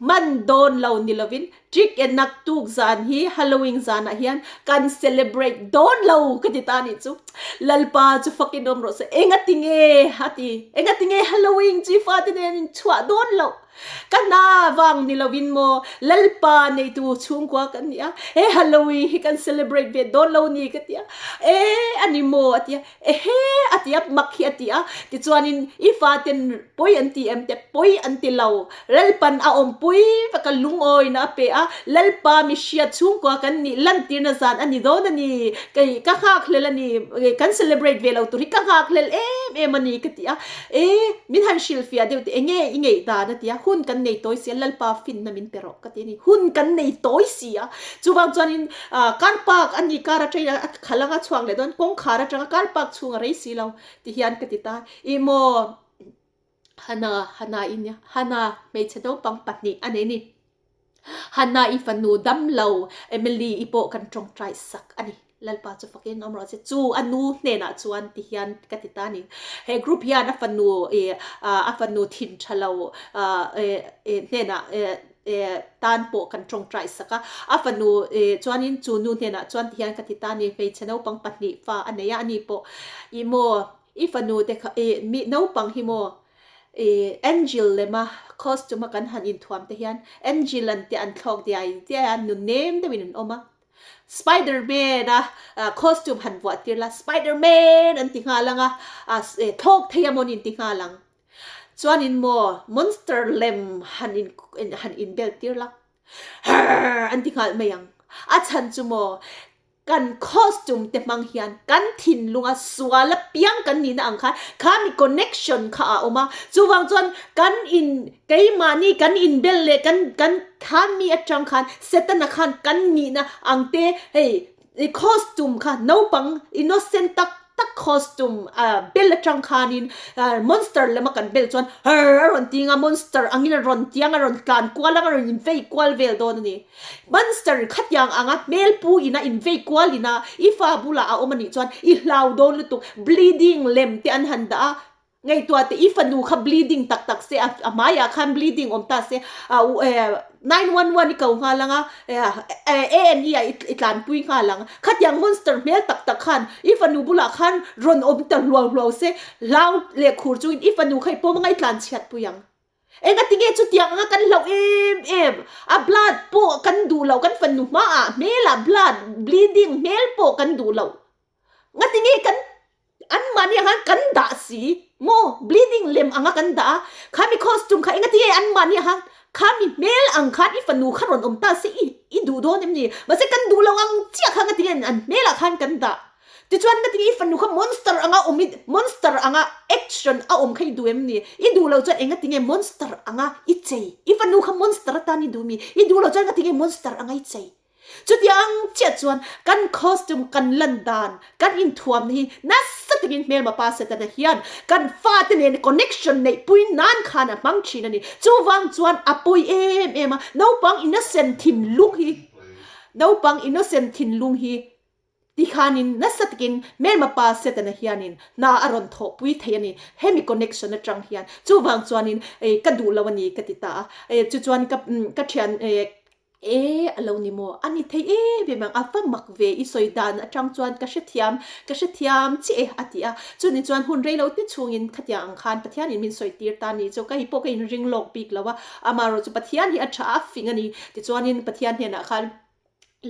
Hman dawn lo ni lovin Trick and naktuk zan hi Halloween zanah hian kan celebrate dawn lo ka ti ta a nih chu. Lalpa chu fakin awm rawh se. Engati nge a ti? Engati nge Halloween chu i fate nen in chhuah dawn loh? Ka hna vang ni lovin maw Lalpa neitu chhungkua kan ni a, he Halloween hi kan celebrate ve dawn lo ni ka ti a. E a ni maw a ti a. Ehe a ti a, mak hi a ti a, tichuanin i faten pawi an ti em te pawi an ti lo, Lalpan a awmpui vek a lungawina a pe a, Lalpa mi hriat chhungkua kan nih lantirna zan a ni dawn a ni, kei ka nghakhlel a ni, kan celebrate ve lo tur hi ka nghakhlel em em a ni ka ti a, e min han hrilhfiah deuh teh enge i ngeih dan a ti a, hun kan nei tawi si a, Lalpa finna min pe rawh ka ti a ni, hun kan nei tawi si a, chuvang chuanin Car park a ni, car atangin a khalh anga chhuak leh dawn, kawngkhar atanga car park chhung a rei si lo ti hian ka ti ta. Ih maw Hana, Hana i nia, Hana hmeichhe naupang pahnih a nei ni. Hana i fanu dam lo Emily i pawh kan tawngtai sak a ni. Lalpa chu fakin awm rawh che. Chu a nu hnenah chuan ti hian ka ti ta a ni. He group hian a fanu ih a fanu thin tha lo hnenah tan pawh kan tawngtai sak a, a fanu chuanin chu nu hnenah chuan tihian ka ti ta a ni, hmeichhe naupang pahnih fa a nei a, ani pawh ih maw i fanu te kha ih mi naupang hi maw ih angel lema costume a kan han inthuam te hian angel an te an thlawk diai diai a, nu nem deuhin an awm a, Spider Man a costume han vuah tir la Spider Man an ti nghal ang a, thlawk thei a maw ni an ti nghal ang. Chuanin maw monster lem han in han inbel tir la, Harr! an ti nghal mai ang. A chhan chu maw kan costume te hmang hian kan thinlunga sual apiang kan nihna ang khan kha mi connection kha a awm a, chuvang chuan kan in keimahni kan inbel leh kan kan kha mi atang khan Setana khan kan nihna ang te hei I costume kha naupang innocent tak tak costume bel atang khanin monster lama kan bel chuan her a rawn ting a, monster angin a rawn tiang a rawn tlan kual anga rawn invei kual vel dawn a ni. Monster khatiang anga hmel pu ina invei kual ina i fa bulah a awm a nih chuan i hlau dawn lutuk bleeding lem te an han dah a, Ngaihtuah teh i fanu kha bleeding tak tak se a hmaiah khan bleeding awm ta se 911 i ko nghal ang a A&E ah i tlanpui nghal ang. Khatiang monster hmel tak tak khan i fanu bulah khan rawn awm ta hluau hluau se hlau leh khur chungin i fanu kha i pawm anga i tlan chhiatpui ang. Engatinge chutiang anga kan hlauh em em a blood pawh kan duh loh kan fanu hmaah hmelah blood bleeding hmel pawh kan duh loh. Ngatinge kan an mahni ang khan kan dah si maw bleeding lem anga kan dah a khami costume kha engatinge an mahni ang khan khami hmel ang khan i fanu kha rawn awm ta se i i duh dawn em ni mahse kan duh lo ang chiah kha ngatinge an hmelah khan kan dah tichuan ngatinge i fanu kha monster anga awm i monster anga action a awm kha i duh em ni i duh lo chuan engatinge monster anga i chei i fanu kha monster atan i duh mi i duh lo chuan ngatinge monster anga i chei Chutiang chiah chuan kan costume kan lan dan, kan inthuamna hi nasa takin hmelma pa Setana hian kan fate nen connection neihpui nan khan a hmang thin a ni. Chuvang chuan a pawi em em a, naupang innocent thinlung hi, naupang innocent thinlung hi tikhanin nasa takin hmelma pa Setana hianin hna a rawn thawhpui thei a ni, hemi connection atang hian. Chuvang chuanin ka duh lo a ni ka ti ta a, chu chuan ka ka thian E, a lo ni maw? A ni thei em em ang, a va mak ve i sawi dan atang chuan ka hrethiam, ka hrethiam chiah e a ti a. Chuni chuan hun rei lo te chhungin khatiang ang khan Pathianin min sawi tir ta ni chu ka hi pawh ka inring lawk bik lo a, amaherawh chu Pathian hi a tha a fing a ni. Tichuanin Pathian hnenah khan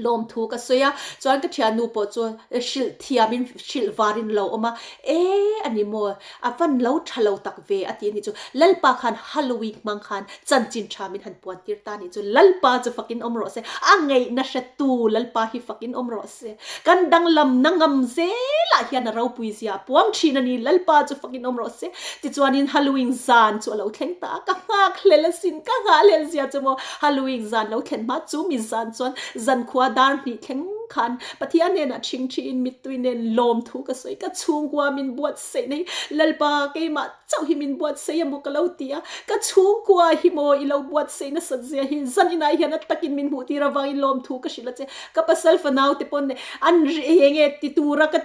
lawmthu ka sawi a, chuan ka thiannu pawh chu hrilh thiamin hrilh varin lo awm a, E, a ni maw? A van lo tha lo tak ve a ti a ni chu. Lalpa khan Halloween hmang khan chanchin tha min han puan tir ta ni chu. Lalpa chu fakin awm rawh se. A ngaihna hretu Lalpa hi fakin awm rawh se. Kan danglam na ngam zelah hian a ropui zia a puang thin a ni. Lalpa chu fakin awm rawh se. Tichuanin Halloween zan chu a lo thleng ta a. Ka nghak hlel asin, ka nghah hlel zia chu maw. Halloween zan lo thlen hma chu mi zan chuan zankhua dar hnih thleng khan Pathian hnenah ṭhingṭhiin mittui nen lawmthu ka sawi. Ka chhungkua min buatsaih nei Lalpa keimah chauh hi min buatsaih emaw ka lo ti a, ka chhungkua hi maw i lo buatsaih nasat zia hi zan inah hian a takin min hmuh tir avangin lawmthu ka hrilh a che. Ka pasal fanau te pawn an ri eng nge ti tura ka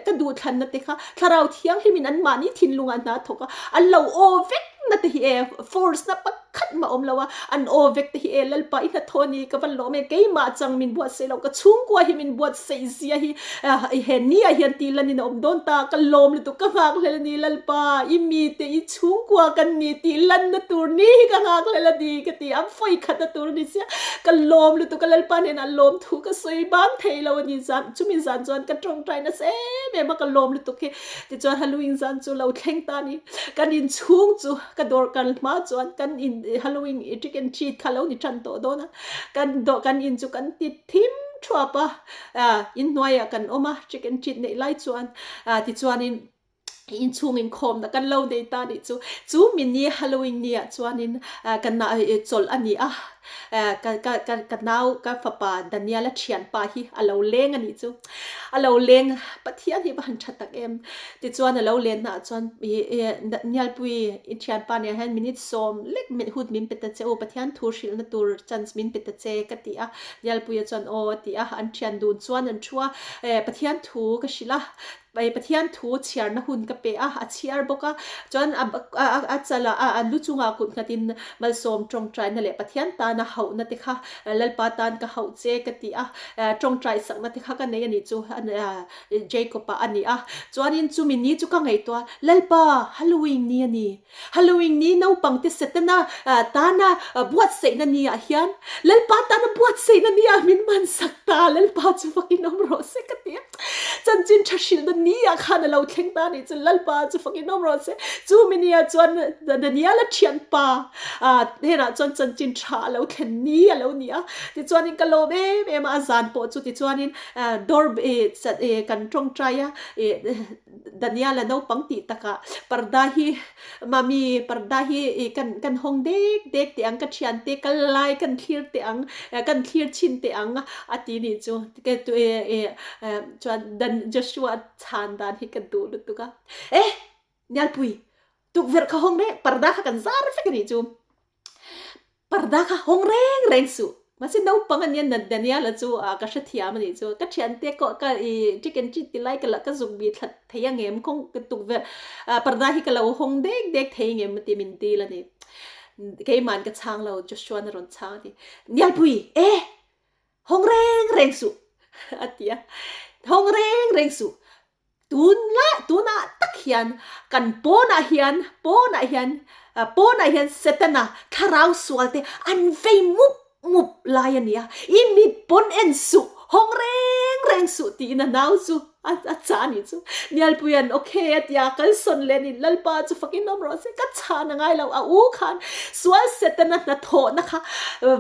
ka duhthlanna te kha thlarau thianghlimin anmahni thinlungah hna a thawk a, an lo aw vek na te hi e force na pakhat mah awm lo a, an aw vek te hi e Lalpa i hnathawh ni ka van lawm e keimah chang min buatsaih loh ka chhungkua hi min buatsaih zia hi he ni ah hian tih lan in a awm dawn ta ka lawm lutuk ka nghak hlel a ni Lalpa i mi te i chhungkua kan ni tih lan na tur ni hi ka nghak hlel a ni ka ti a vawi khat na tur a ni sia ka lawm lutuk a Lalpa hnenah lawm thu ka sawi bang thei lo a ni zan chumi zan chuan ka tawngtai nasa em em a ka lawm lutuk hi tichuan Halloween zan chu lo thleng ta a ni. Kan in chhung chu ka dawr kal hma chuan kan in Halloween trick and treat kha lo ni tan tawh dawn a, kan dawh kan in chu kan ti thim thuap a, in hnuaiah kan awm a trick and treat neih lai chuan tichuanin in chhung inkhawmna kan lo nei ta nih chu, chu mi ni Halloween ni ah chuanin ka chawlh a ni a. Ka ka ka ka nau ka fapa Daniel-a thianpa hi a lo leng a nih chu. A lo leng Pathian hi va han tha tak em. Tichuan a lo lenna ah chuan ih ih Daniel-pui i thianpa nen hian minute sawm lek hun min pe ta che u Pathian thu hrilhna tur chance min pe ta che ka ti a. Daniel-puia chuan aw a ti a, an thian dun chuan an thu a, Pathian thu ka hrilh a. Pathian thu chhiarna hun ka pe a, a chhiar bawk a, chuan a a chala a lu chungah kut nghatin malsawm tawngtaina leh Pathian tan. tana hauhna te kha Lalpa tan ka hauh che ka ti a, tawngtai sakna te kha ka nei a nih chu Jacob-a a ni a. Chuanin chumi ni chu ka ngaihtuah a, Lalpa, Halloween ni a ni. Halloween ni naupang te Setana tana buatsaihna ni ah hian Lalpa tana buatsaihna ni ah min mansak ta, Lalpa chu fakin awm rawh se ka ti a. Chanchin tha hrilhna ni ah khan a lo thleng ta a nih chu, Lalpa chu fakin awm rawh se. Chumi ni ah chuan Daniel-a thianpa hnenah chuan chanchin tha a lo thlen ni a lo ni a. Tichuanin ka lawm em em a, a zan pawh chu tichuanin door kan tawngtai a, Daniel-a naupang tih takah parda hi Mami parda hi i kan kan hawng dek dek teh ang ka thiante kal lai kan thlir teh ang kan thlir chhin teh ang a ti nih chu chuan Dan Joshua chhan dan hi ka duh lutuk a e Nialpui tukverh kha hawng reng parda kha kan zar vek a nih chu. Parda kha hawng reng reng suh. Mahse naupang a nia Daniela chu ka hrethiam a nih chu. Ka thiante kawh ka i trick and treat ti lai ka la ka zuk bi thlat thei ang em kawng ka tukverh parda hi ka lo hawng dek dek thei ang em ti min dil a ni. Keiman ka chhang lo Joshua na rawn chhang a ti. Nialpui e! Hawng reng reng suh a ti a. Hawng reng reng suh. Tunlai tunah tak hian kan pawnah hian pawnah hian pawnah hian Setana thlarau sual te an vei mup mup lai a ni a, i mit pawn en suh, hawng reng reng suh tiin a nau chu a a chah a nih chu. Nialpuia'n okay a ti a, kalsawn leh a ni, Lalpa chu fakin awm rawh se, ka chhan a ngai lo, a u khan sual Setana hnathawhna kha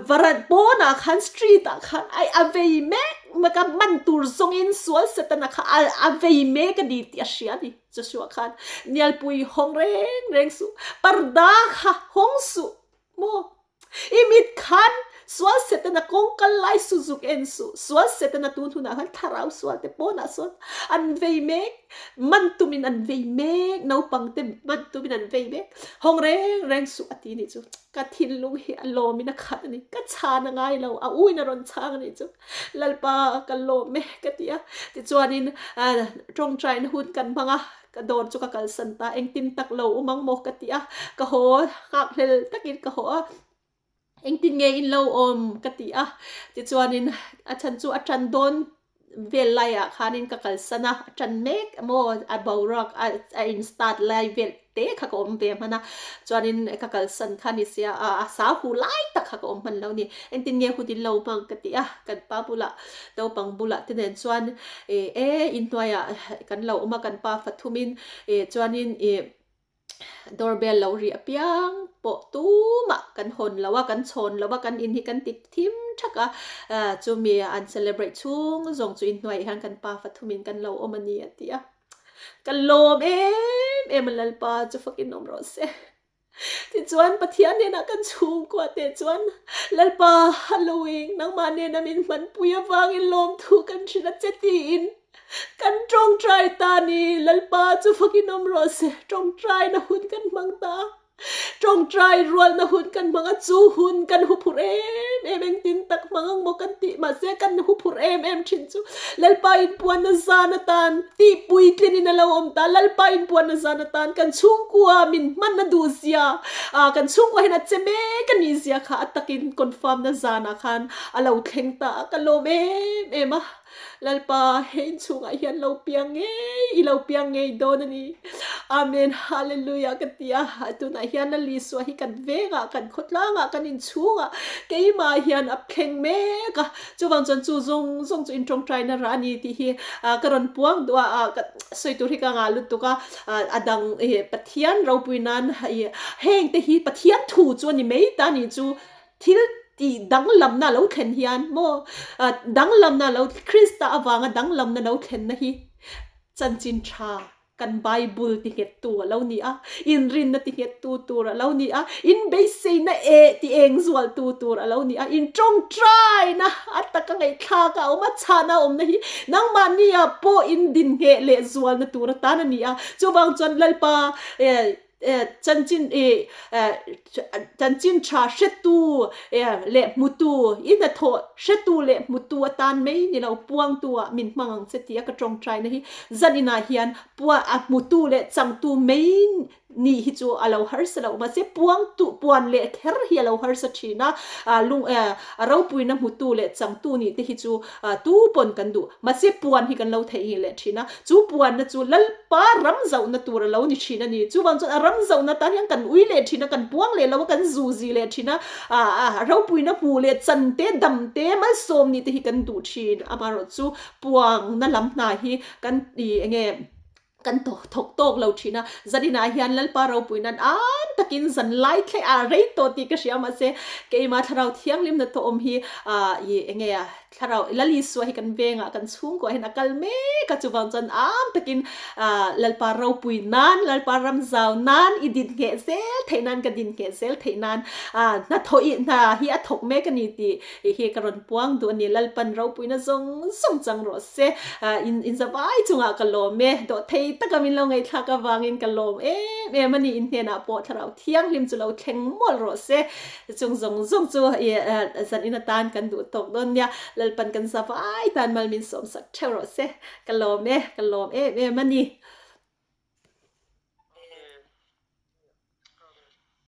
varan pawnah khan street ah khan a vei mek Maka man tur zawngin sual Setana kha a vei mek a ni tih a hria a ni. Joshua khan Nialpui hawng reng reng suh, parda kha hawng suh maw? I mit khan sual Setana kawng kal lai su zuk en suh, sual Setana tun hunah khan thlarau sual te pawnah sawn an vei mek, man tumin an vei mek, naupang te man tumin an vei mek, hawng reng reng suh a ti nih chu. Ka thinlung hi a lawmin a khat a ni, ka chhan a ngai lo, a uin a rawn chhang a nih chu. Lalpa ka lawm e ka ti a, tichuanin tawngtaina hun kan hmang a, ka dawr chu ka kalsan ta, engtin tak lo awm ang maw ka ti a, ka haw nghakhlel takin ka haw a, engtin nge in lo awm ka ti a, tichuanin a chhan chu a tan dawn vel laiah khanin ka kalsan a, a tan mek maw a boruak a in start lai vel te kha ka awm ve hman a, chuanin ka kalsan kha ni sia a a sau hu lai tak kha ka awm hman lo ni, engtin nge hun in lo hmang ka ti a, kan pa bulah naupang bulah te nen chuan ih e inhnuaiah kan lo awm a kan pa fathumin ih chuanin ih doorbell lo ri apiang pawh tumah kan hawn lo a kan chhawn lo a kan in hi kan ti thim thak a chumi an celebrate chhung zawng chu inhnuaiah hian kan pa fathumin kan lo awm a ni a ti a. Ka lawm em em a Lalpa chu fakin awm rawh se. Tichuan Pathian hnenah kan chhungkua te chuan Lalpa Halloween nangmah nena min hmanpui avangin lawmthu kan hrilh a che tiin kan tawngtai ta ni Lalpa chu fakin awm rawh se. Tawngtaina hun kan hmang ta. Tawngtai rualna hun kan hmang a, chu hun kan hu phur em em engtin tak hmang ang maw kan tih mahse kan hu phur em em thin chu Lalpa inpuanna zan atan tih puitlinin a lo awm ta, Lalpa inpuanna zan atan kan chhungkua min hmanna duh zia ah kan chhungkua hian a che mek a nih zia kha a takin confirm na zanah khan a lo thleng ta a, ka lawm em em a. Lalpa he inchhungah hian lo piang ngei i lo piang ngei dawn a ni. Amen Hallelujah ka ti a, tunah hian Lal Isua hi kan vengah kan khawtlangah kan inchhungah keimah hian a thleng mek a, chuvang chuan chu zawng zawng chu intawngtaina rah a ni tih hi ka rawn puang duh a, ka sawi tur hi ka ngah lutuk a, a dang Pathian ropui nan heng te hi Pathian thu chu a ni mai ta ni chu. Thil tih danglamna lo thlen hian maw danglamna lo Krista avanga danglamna lo thlenna hi chanchin tha kan Bible ti nghettu a lo ni a, inrinna ti nghettu tur a lo ni a, inbeiseina eh ti eng zualtu tur a lo ni a, intawngtaina a taka ngaihthlak a awm a, chhana awmna hi nangmahnia pawh indin ngheh leh zualna tur atan a ni a, chuvang chuan Lalpa eh Chanchin i chanchin tha hretu leh hmutu i hnathawh hretu leh hmutu atan mai ni lo puangtu ah min hmang ang che tia ka tawngtaina hi zan inah hian pua a hmutu leh changtu mai. Nih hi chu a lo harsa loh mahse puang tu puan leh kher hi a lo harsa thin a, lung a ropuina hmutu leh changtu nih te hi chu tu pawn kan duh mahse puan hi kan lo theihnghilh leh thin a, chu puanna chu Lalpa ram zauhna tur a lo ni thin a ni. Chuvang chuan a ram zauhna tan hian kan ui leh thin a, kan puang leh lo a, kan zu zi leh thin a, ropuina hmuh leh chan te, dam te, malsawm nih te hi kan duh thin. Amaherawhchu puangna lam hna hi kan enge Kan thawk tawk lo thin a, zaninah hian Lalpa ropui nan an takin zan lai thleh a rei tawh tih ka hria mahse keimah thlarau thianghlim na tawh awm hi ah i enge a thlarau Lal Isua hi kan vengah kan chhungkuah hian a kal mek a chuvang chuan am takin ah Lalpa ropui nan Lalpa ram zau nan i din ngheh zel theih nan ka din ngheh zel theih nan ah hna thawh i hna hi a thawk mek a ni tih Hei hi ka rawn puang duh a ni, Lalpan ropuina zawng zawng chang rawh se. In in zavai chungah ka lawm e, dawhthei taka min lo ngaihthlak avangin ka lawm em em a ni, in hnenah pawh thlarau thianghlim chu lo thleng mawlh rawh se. Chung zawng zawng chu i zan in atan kan duh tawk dawn nia, Lalpan kan zavai tan mal min sawmsak theuh rawh se. Ka lawm e, ka lawm em em a ni.